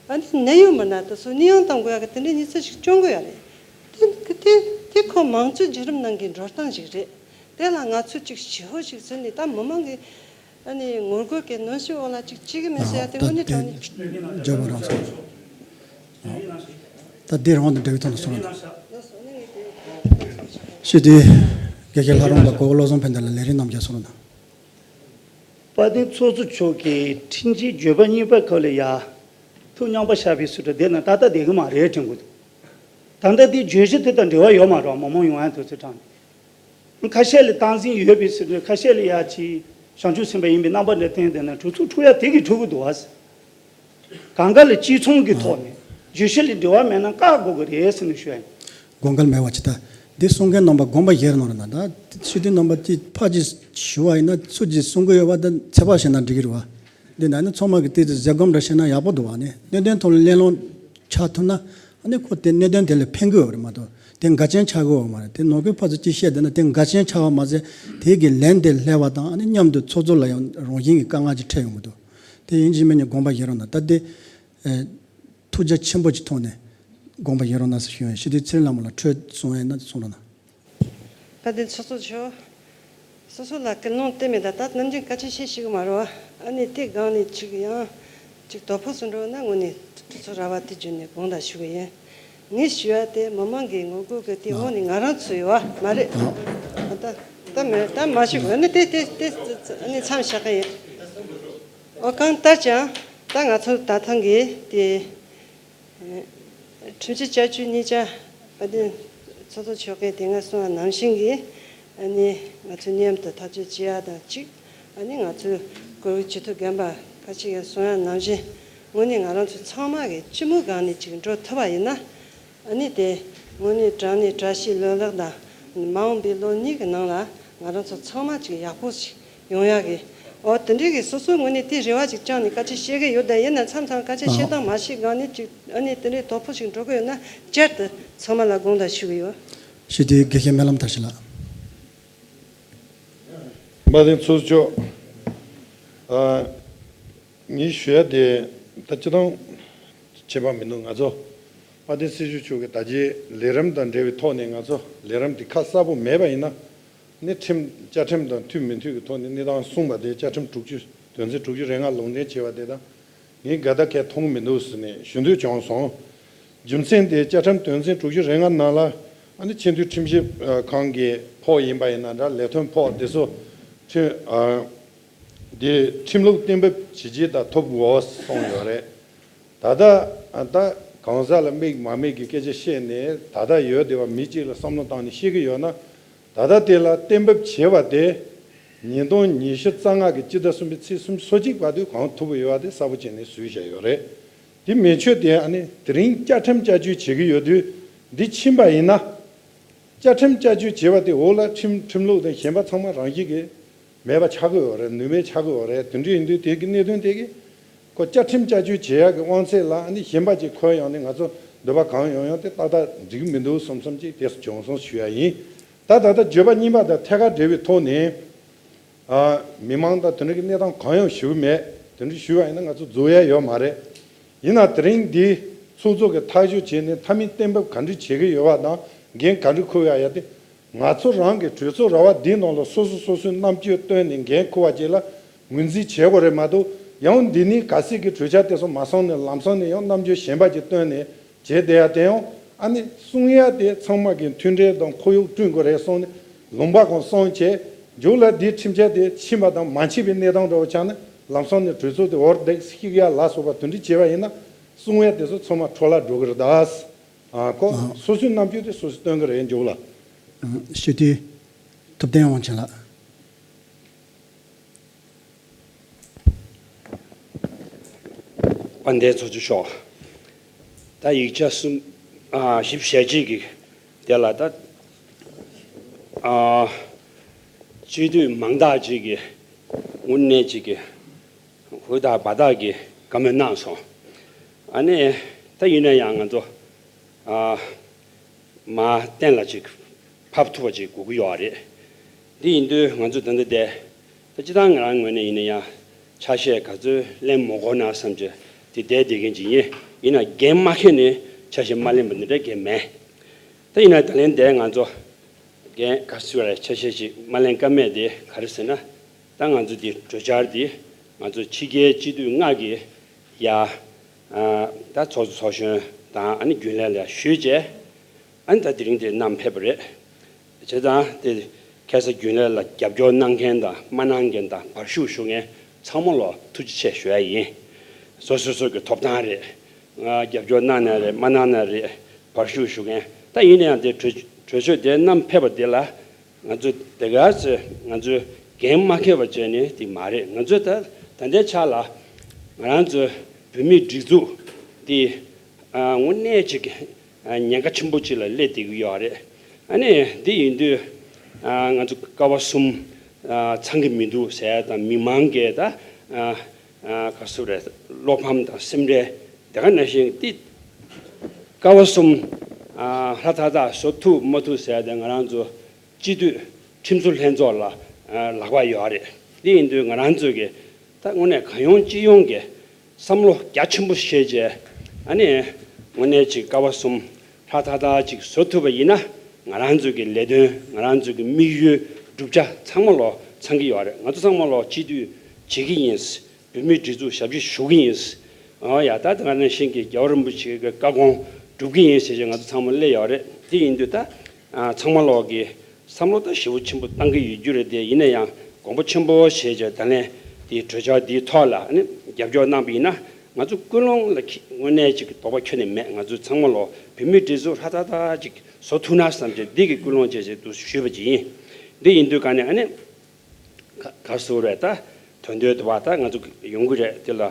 ཨ་ནི་གནད་ཡོད་མི་སྣ་དེ་ཚོ་གནས་དབྱུང་གཏང་དགོས་ཡ་གི་དེ་འདྲའི་གནས་ཚུལ་ཞིག་བྱུང་དགོས་ཡ་རེད། དེ་དེ་དེ་ཁོ་མང་གཙོའི་བརྒྱུད་རིམ་ནང་གི་འགྲོ་སྟངས་ཤིག་རེད། དེ་ལ་ང་ཚོས་ཅིག་ཞི་བོ་ཞིག་ཟིན་ནས་ད་མི་མང་གི་ཨ་ནི་ངོ་རྒོལ་གྱི་གནོན་ཤུགས་འོག་ལ་ཅིག་བྱེད་གི་མེད་ཟེར་ཡ་དེ་དངོས་གནས་དྲང་གནས། ད་དེ་རང་སོང་། ད་དེ་རང་དང་འབྲེལ་བའི་ཐོག་ནས་གསུང་རོགས་གནང་། ཞུ་དུས་དགེ་རྒན་ལྷ་རམས་པ་གོ་བོ་བློ་བཟང་ཕན་བདེ་ལ་ལས་རིམ་རྣམས་རྒྱབ་གསུང་རོགས་གནང་། དཔལ་ལྡན་ཚོགས་གཙོ་མཆོག་གིས་ཁྲིམས་ཆད་བརྗོད་པ་གཉིས་པ་སྐབས་ལ་ཡ་ཐུགས་མཉམ་པ་བཞག་པའི་ཟུར་དུ་བསྡད་ན་ད་ལྟ་བསྡད་གི་མ་རེད་དྲན་གི་འདུག་ད་ལྟ་དེ་བརྗོད་གཞི་དེ་དང་འབྲེལ་བ་ཡོད་མ་རེད། མི་མང་ཡོང་ཡ་དུས་ཚོད་དྲངས་ནས། ཁ་ཤས་ལ་སྟངས་འཛིན་ཡོད་པའི་ཟེར་ནས་ཁ་ཤས་ལ་ཡ་ཅིག་བྱང་ཆུབ་སེམས་དཔའ་ཡིན་པའི་རྣམ་པ་འདྲ་བསྟན་བསྡད་ན་གྲོས་ཚོགས་འཁྲུག་ཡ་དེ་གིས་འཁྲུག་གི་འདུག་བ། གང་ག་ལ་སྤྱི་ཚོགས་ཀྱི་ཐོག་ནས་བརྗོད་གཞི་ལ་འབྲེལ་བ་མེད་ན་བཀག་དགོས་ཀྱི་རེད་ཟེར་ནས་ཞུ་ཡ་ཡིན། དགོངས་འགལ་མེད་པ་ཅིག་ད། འདི་གསུང་མཁན་རྣམ་པ་དགོངས་པ་བཞེས་རོགས་གནང་ར། ད་སྤྱི་འཐུས་རྣམ་པ་ཅིག་ཕར་ཅིག་ཞུ་བ་ཡིན་ན་ཚུར་ཅིག་གསུང་གི་ཡོད་པ་ད་ཚད་པ་བྱས་ན་འགྲིག་གི་རེད་བ། འདི་ན་ནི་ཚང་མ་གི་ཏོག་ཙམ་ཟས་སྐོམ་འདྲ་བྱས་ན་ཡག་པོ་འདུག་བ། ནི་གནད་དོན་ཐོག་ལ་གླེང་སློང་ཆགས་ཐུབ་ན། ཨ་ནི་ཁོ་དེ་གནད་དོན་དེ་ལ་ཕན་གི་ཡོད་རེད་མ་གཏོགས་དེ་འགལ་རྐྱེན་ཆགས་གི་ཡོད་མ་རེད། དེ་ནང་ཁུལ་ཕར་ཚུར་ཅིག་བཤད་བསྡད་ན་དེ་འགལ་རྐྱེན་ཆགས་པ་མ་ཟད་དེ་གི་ལན་དེ་སླེབས་པ་དང་ཨ་ནི་མཉམ་དུ་ཚོགས་གཙོ་ལ་ཡང་རང་བཞིན་གྱི་དཀའ་ངལ་ཅིག་འཕྲད་ཡོང་གི་འདུག་དེ་ཡིན་གཅིག་མིན་གཉིས་དགོངས་པ་བཞེས་རོགས་གནང་། ད་དེ་ཨེ་ཐུགས་རྒྱ་ཆེན་པོ་ཅིག་ཐོག་ནས་དགོངས་པ་བཞེས་རོགས་གནང་ཟེར་ཞུ་ཡ་ཡིན། ཞུ་དུས་ཚེ་རིང་ལྷ་མོ་ལ་འཕྲོས་གསུང་ཡ་ཡིན་ན་གསུང་རོགས་གནང་། དཔལ་ལྡན་ཚོགས་གཙོ་མཆོག་སོ་སོ་ལ་སྐུལ་སློང་དེ་མེད། ད་ད་ནམ་རྒྱུན་སྐད་ཆ་བཤད་ཤེས་གི་མ་རེད་བ། ཨ་ནི་དེ་སྒང་ནས་ཅིག་ཡང་ཅིག་དོ་ཕོག་སུ་འགྲོ་ན་དངོས་གནས་དུས་ཚོད་ར་བ་དེ་བརྒྱུད་ནས་དགོངས་དག་ཞུ་གི་ཡིན། ངས་ཞུ་ཡ་དེ་མི་མང་གི་ངོ་རྒོལ་གི་དེ་འོག་ནས་ང་རང་ཚོ་ཡོད་བ་མ་རེད། ད་ད་མེད་ད་མ་ཞུ་གི་ཨ་ནི་དེ་དེ་དེ་ཨ་ནི་མཚམས་བཞག་གི་ཡིན། འོ་གང་ལྟར་ཀྱང་ད་ང་ཚོ་ད་ཐེངས་གི་དེ། ཁྲིམས་ཆད་བཅའ་བཅོས་གཉིས་ཆ་དཔལ་ལྡན་ཚོགས་གཙོ་མཆོག་གིས་དེ་སྔ་གསུངས་པ་ནང་བཞིན་གྱི་ཨ་ནི་ང་ཚོས་མཉམ་དུ་ཐག་གཅོད་བྱེད་ཡ་དང་གཅིག་ཨ་ནི་ང་ཚོའི་བཀུར་འོས་སྤྱི་འཐུས་རྒན་པ་ཁ་ཅིག་གིས་གསུངས་ཡ་ནང་བཞིན་དངོས་གནས་ང་རང་ཚོ་ཚང་མ་གི་སྤྱི་མོས་སྒང་ནས་ཅིག་འགྲོ་ཐུབ་པ་ཡིན་ན། ཨ་ནི་དེ་དངོས་གནས་དྲང་གནས་བཀྲ་ཤིས་ལྷུན་ལགས་དང་མ་འོངས་པའི་ལོ་གཉིས་ཀྱི་ནང་ལ་ང་རང་ཚོ་ཚང་མ་ཅིག་ཡག་པོ་ཞིག་ཡོང་ཡག་གི། འོ་དེ་འདྲའི་གི་སོ་སོའི་ངོས་ནས་དེ་རེ་བ་ཅིག་བཅངས་ནས་སྐད་ཆ་བཤད་གི་ཡོད། ད་ཡིན་ན་མཚམས་མཚམས་སྐད་ཆ་བཤད་སྟངས་མ་ཤེས་སྒང་ནས་ཅིག་ཨ་ནི་དེ་འདྲའི་དོ་ཕོག་ཞིག་འགྲོ་གི་ཡོད་ན་བསྐྱར་དུ་ཚང་མ་ལ་དགོངས་དག་ཞུ་གི་ཡོད། ཞུ་དུས་དགེ་བཤེས་སྨོན་ལམ་མཐར་ཕྱིན་ལགས། དཔལ་ལྡན་ཚོགས་གཙོ། ཨ། ངས་ཞུ་ཡ་དེ་ད་སྤྱི་བཏང་ཁྱད་པར་མི་འདུག་ང་ཚོ་དཔལ་ལྡན་སྲིད་སྐྱོང་མཆོག་གིས་ད་རྗེས་ལས་རིམ་དང་འབྲེལ་བའི་ཐོག་ནས་ང་ཚོ་ལས་རིམ་དེ་ཁ་གསལ་པོ་མེད་པ་ཡིན་ན་ནི་ཁྲིམས་བཅའ་ཁྲིམས་དང་མཐུན་མི་མཐུན་གྱི་ཐོག་ནས་གནས་སྟངས་གསུངས་པ་དེ་བཅའ་ཁྲིམས་དྲུག་ཅུ་དོན་ཚན་དྲུག་ཅུ་རེ་ལྔ་ལུང་འདྲེན་བྱས་པ་དེ་དང་ངས་འགལ་ཟླ་གང་ཡང་མཐོང་གི་མི་འདུག་ཟེར་ནས་ཞུ་འདོད་བྱུང་སོང་། རྒྱུ་མཚན་དེ་བཅའ་ཁྲིམས་དོན་ཚན་དྲུག་ཅུ་རེ་ལྔ་ནང་ལ་ཨ་ནི་ཆེས་མཐོའི་ཁྲིམས་ཞིབ་ཁང་གི་ཕོགས་ཡིན་པ་ཡིན་ན་འདྲ་ལས་དོན་ཕོགས་དེ་ཚོ་ཁྲིམས་ཨ། དེ་ཁྲིམས་ལུགས་གཏན་འབེབས་བྱས་རྗེས་དང་ཐོབ་དགོས་གསུངས་ཡོད་རེད། ད་ལྟ་ད་གང་ཟག་ལ་དམིགས་མ་དམིགས་ཀྱི་སྐད་ཆ་བཤད་ནས་ད་ལྟ་ཡོད་བསྡད་པ་མི་གཅིག་ལ་བསམ་བློ་བཏང་ནས་བཤད་ཀྱི་ཡོད་ན། ད་ལྟ་དེ་ལ་གཏན་འབེབས་བྱས་པ་དེ་ཉིས་སྟོང་ཉི་ཤུ་རྩ་ལྔ་གི་སྤྱི་ཟླ་གསུམ་པའི་ཚེས་སུམ་ཅུ་སོ་གཅིག་བར་དུ་གང་ཐུབ་ཡོད་པ་དེ་གསལ་པོ་བྱས་ནས་བཟོས་བཞག་ཡོད་རེད། དེ་མེད་ཆོས་དེ་ཨ་ནི་དེ་རིང་བཅའ་ཁྲིམས་བསྐྱར་བཅོས་བྱེད་ཀྱི་ཡོད་དུས་འདི་ཕྱིན་པ་ཡིན་ན། བཅའ་ཁྲིམས་བསྐྱར་བཅོས་བྱས་པ་དེ་འོག་ལ་ཁྲིམས་ཁྲིམས་ལུགས་དང་གཞན་པ་ཚང་མ་རང་བཞིན་གྱིས་མེད་པ་ཆགས་ཀྱི་ཡོད་རེད། ནུས་མེད་ཆགས་ཀྱི་ཡོད་རེད། དེ་འདྲ་ཡིན་དུས་དེ་གི་གནད་དོན་དེ་གི་ཁོ་བཅའ་ཁྲིམས་བསྐྱར་བཅོས་བྱེད་ཡག་གི་དབང་ཚད་ལ་ཨ་ནི་གཞན་པ་ཅིག་འཁོད་ཡོང་ནས་ང་ཚོ་འདོད་པ་གང་ཡོང་ཡོང་དེ་ཏག་ཏག་འགྲིག་གི་མི་འདུག་བསམ་བསམ་ཅིག་དེ་བྱུང་སོང་ཞུ་ཡ་ཡིན། ད་ད་ལྟ་བརྗོད་པ་གཉིས་པ་དང་ཐད་ཀར་འབྲེལ་བའི་ཐོག་ནས་ཨ་མི་མང་དང་དེ་འདྲ་གི་གནས་སྟངས་གང་ཡང་ཞུ་གི་མེད། དེ་འདྲ་ཞུ་བ་ཡིན་ན་ང་ཚོ་རྫོགས་ཡ་ཡོད་མ་རེད། ཡིན་ན་དེ་རིང་འདི་ཚོགས་གཙོ་གིས་ཐག་གཅོད་བྱས་ནས་མཐའ་མའི་གཏན་འབེབས་ག་འདྲ་བྱེད་ཀྱི་ཡོད་པ་དང་འགན་ག་འདྲ་འཁུར་ཡ་ཡ་དེ། ང་ཚོ་རང་གི་གྲོས་ཚོགས་ར་བ་འདིའི་ནང་ལ་སོ་སོ་སོ་སོའི་རྣམ་དཔྱོད་བཏོན་ནས་འགན་འཁུར་བ་ཅིག་ལ་ངོས་འཛིན་བྱེད་དགོས་རེད་མ་གཏོགས་ ཡང་འདི་ནས་གལ་སྲིད་ཀྱི་གྲོས་འཆར་དེ་ཚོ་མ་སོང་ནས་ལམ་སང་ནས་ཡང་རྣམ་འགྱུར་གཞན་པ་ཅིག་བཏོན་ནས་བྱས་བསྡད་ཡ་དེ་ཡང་ཨ་ནི་གསུང་ཡ་དེ་ཚང་མ་གི་མཐུན་སྒྲིལ་དང་ཁོར་ཡུག་བསྐྲུན་དགོས་རེད་གསུངས་ནས་ལུང་པ་གང་གསུངས་བྱས། མཇུག་ལ་འདིའི་ཁྲིམས་འཆར་དེ་ཕྱིན་པ་དང་མ་ཕྱིན་པའི་གནས་སྟངས་འདྲ་བོ་ཆགས་ན་ལམ་སང་ནས་གྲོས་ཚོགས་དེ་འོར་འདེགས་ཤིག་ཡ་ལ་སོགས་པ་དེ་འདྲ་བྱས་པ་ཡིན་ན་གསུང་ཡ་དེ་ཚོ་ཚང་མ་འཕྲོ་བརླག་འགྲོ་གི་རེད་ད། ཨ་ཁོ་ཨ། སོ་སོའི་རྣམ་འགྱུར་དེ་སོ་སོས་སྟོན་གི་རེད་མཇུག་ལ། ཨ། སྤྱི་འཐུས་ཐུབ་བསྟན་དབང་ཆེན་ལགས། དཔལ་ལྡན་ཚོགས་གཙོ་མཆོག་ད་ཡིག་ཆ་གསུམ་ཨ་བཞི་བཅུ་ཞེ་གཅིག་གི་དེ་ལ་ད་ཨ་སྤྱི་འཐུས་མང་དག་ཅིག་གིས་དངོས་གནས་ཅིག་གིས་ཧུར་ཐག་འབད་ཐག་གིས་བཀའ་མོལ་གནང་སོང་། ཨ་ནི་ད་ཡིན་ན་ཡང་ང་ཚོ་ཨ་མར་གཏན་ལ་ཅིག་ཕབ་ཐུབ་པ་ཅིག་དགོས་ཀྱི་ཡོད་རེད། འདི་ཡིན་དུས་ང་ཚོ་ད་ལྟ་བསྡད་ད་སྤྱིར་བཏང་ང་རང་ངོས་ནས་ཡིན་ན་ཡང་ཆ་ཤས་ག་ཚོད་ལེན་མ་དགོས་ན་བསམ་གྱི་དེ་བསྡད་བསྡད་མཁན་ཅིག་ཡིན། ཡིན་ན་འགན་མ་འཁྱེར་ནས་ཆ་ཤས་མ་ལེན་པ་འདི་འདྲ་གང་ཡང་མེད། ད་ཡིན་ན་ད་ལན་འདས་ང་ཚོ་འགན་ག་ཚོད་རེ་ཆ་ཤས་ཅིག་མ་ལེན་ཀ་མེད་དེ་ག་རེ་ཟེར་ན། ད་ང་ཚོ་འདི་གྲོས་འཆར་འདི་ང་ཚོ་ཕྱི་རྒྱལ་སྤྱི་འཐུས་ལྔ་གིས་ཡ་ཨ་ད་ཚོགས་གཙོ་ཚོགས་གཞོན་དང་ཨ་ནི་རྒྱུན་ལས་ལ་ཞུས་བྱས། ཨ་ནི་ད་དེ་རིང་དེ་བསྣམས་ཕེབས་པ་རེད། བྱས་ཙང་དེ་ཁ་སང་རྒྱུན་ལས་ལ་རྒྱབ་སྐྱོར་གནང་མཁན་དང་མ་གནང་མཁན་དང་བར་ཞུགས་ཞུ་མཁན་ཚང་མ་ལ་ཐུགས་རྗེ་ཆེ་ཞུ་ཡ་ཡིན། སོ་སོ་སོ་གི་ཐོབ་ཐང་རེད། ང་རྒྱབ་སྐྱོར་གནང་ན་རེད་མ་གནང་ན་རེད། བར་ཞུགས་ཞུ་མཁན་ད་ཡིན་ན་ཡང་དེ་གྲོས་གྲོས་ཆོད་དེ་བསྣམས་ཕེབས་པ་དེ་ལ་ང་ཚོ་དེ་ག་ཚོད་ང་ཚོས་འགན་མ་འཁྱེར་བ་བྱས་ནས་དེ་མ་རེད། ང་ཚོས་ད་ད་ལྟའི་ཆ་ལ་ང་རང་ཚོའི་བོད་མིའི་སྒྲིག་འཛུགས་དེ་ཨ་དངོས་གནས་ཅིག་ཨ་ཉེན་ཁ་ཆེན་པོ་ཅིག་ལ་སླེབས་བསྡད་ཀྱི་ཡོད་རེད། ཨ་ནི་འདི་ཡིན་དུས་ཨ་ང་ཚོ་ཀ་བ་གསུམ་ཨ་ཚང་གི་མི་འདུག་ཟེར་ཡ་དང་མི་མང་གིས་ད་ཨ་ཨ་ག་ཚོད་རེད། བློ་ཕམ་དང་སེམས་ཁྲལ་དེ་ག་ནང་བཞིན་འདི་ཀ་བ་གསུམ་ཨ་ཧྲ་ཐག་ཐག་བཟོ་ཐུབ་མ་ཐུབ་ཟེར་ཡ་དེ་ང་རང་ཚོ་སྤྱི་འཐུས་ཁྲིམས་བཟོ་ལྷན་ཚོགས་ལ་ཨ་ལག་པ་ཡོད་རེད། འདི་ཡིན་དུས་ང་རང་ཚོ་གིས་ད་དངོས་གནས་གང་ཡོང་ཅི་ཡོང་གི་བསམ་བློ་རྒྱ་ཆེན་པོ་བཞེས་བྱས། ཨ་ནི་དངོས་གནས་ཅིག་ཀ་བ་གསུམ་ཧྲ་ཐག་ཐག་ཅིག་བཟོ་ཐུབ་པ་ཡིན་ན་ང་རང་ཚོ་གི་ལས་དོན་ང་རང་ཚོ་གི་དམིགས་ཡུལ་བསྒྲུབ་བྱ་ཚང་མ་ལོ་ཚང་གི་ཡོད་རེད། ང་ཚོ་ཚང་མ་ལོ་སྤྱི་འཐུས་བྱེད་ཀྱི་ཡིན། བོད་མིའི་སྒྲིག་འཛུགས་ཞབས་ཕྱི་ཞུ་གི་ཡིན། ཨ་ཡ་ད་ང་ནང་བཞིན་གྱི་རྒྱལ་བ་རིན་པོ་ཆེ་གི་བཀའ་དགོངས་སྒྲུབ་ཀྱི་ཡིན་ཟེར་བྱས་ང་ཚོ་ཚང་མ་སླེབས་ཡོད་རེད། དེ་ཡིན་དུས་ད་ཨ་ཚང་མ་ལོག་གི་བསམ་བློ་ད་ཞེ་པོ་ཆེན་པོ་བཏང་གི་ཡོད་རྒྱུ་རེད་དེ། ཡིན་ན་ཡང་དགོངས་པ་ཆེན་པོ་བཞེས་བྱས་ད་ལན་དེའི་གྲོས་འཆར་འདིའི་ཐོག་ལ་ཨ་ནི་རྒྱབ་སྐྱོར་གནང་པ་ཡིན་ན་ང་ཚོ་ཀུན་སློང་ལ་ཁྱི་དངོས་གནས་ཅིག་གི་དོགས་པ་ཁྱོན་ནས་མེད། ང་ཚོ་ཚང་མ་ལོག་བོད་མིའི་སྒྲིག་འཛུགས་ཧྲ་ཐག་ཐག་ཅིག་བཟོ་ཐུབ་ན་བསམ་བྱས་འདི་གི་ཀུན་སློང་བྱས་བྱས་འདུག་ཞུས་པ་ཅིག་ཡིན། འདི་ཡིན་དུས་ག་ནས་ཨ་ནི། ག་ག་ཟེར་རེད་ད། དོན་དོན་དུ་བ་ད་ང་ཚོ་ཡོང་གི་རེད། དེ་ལ་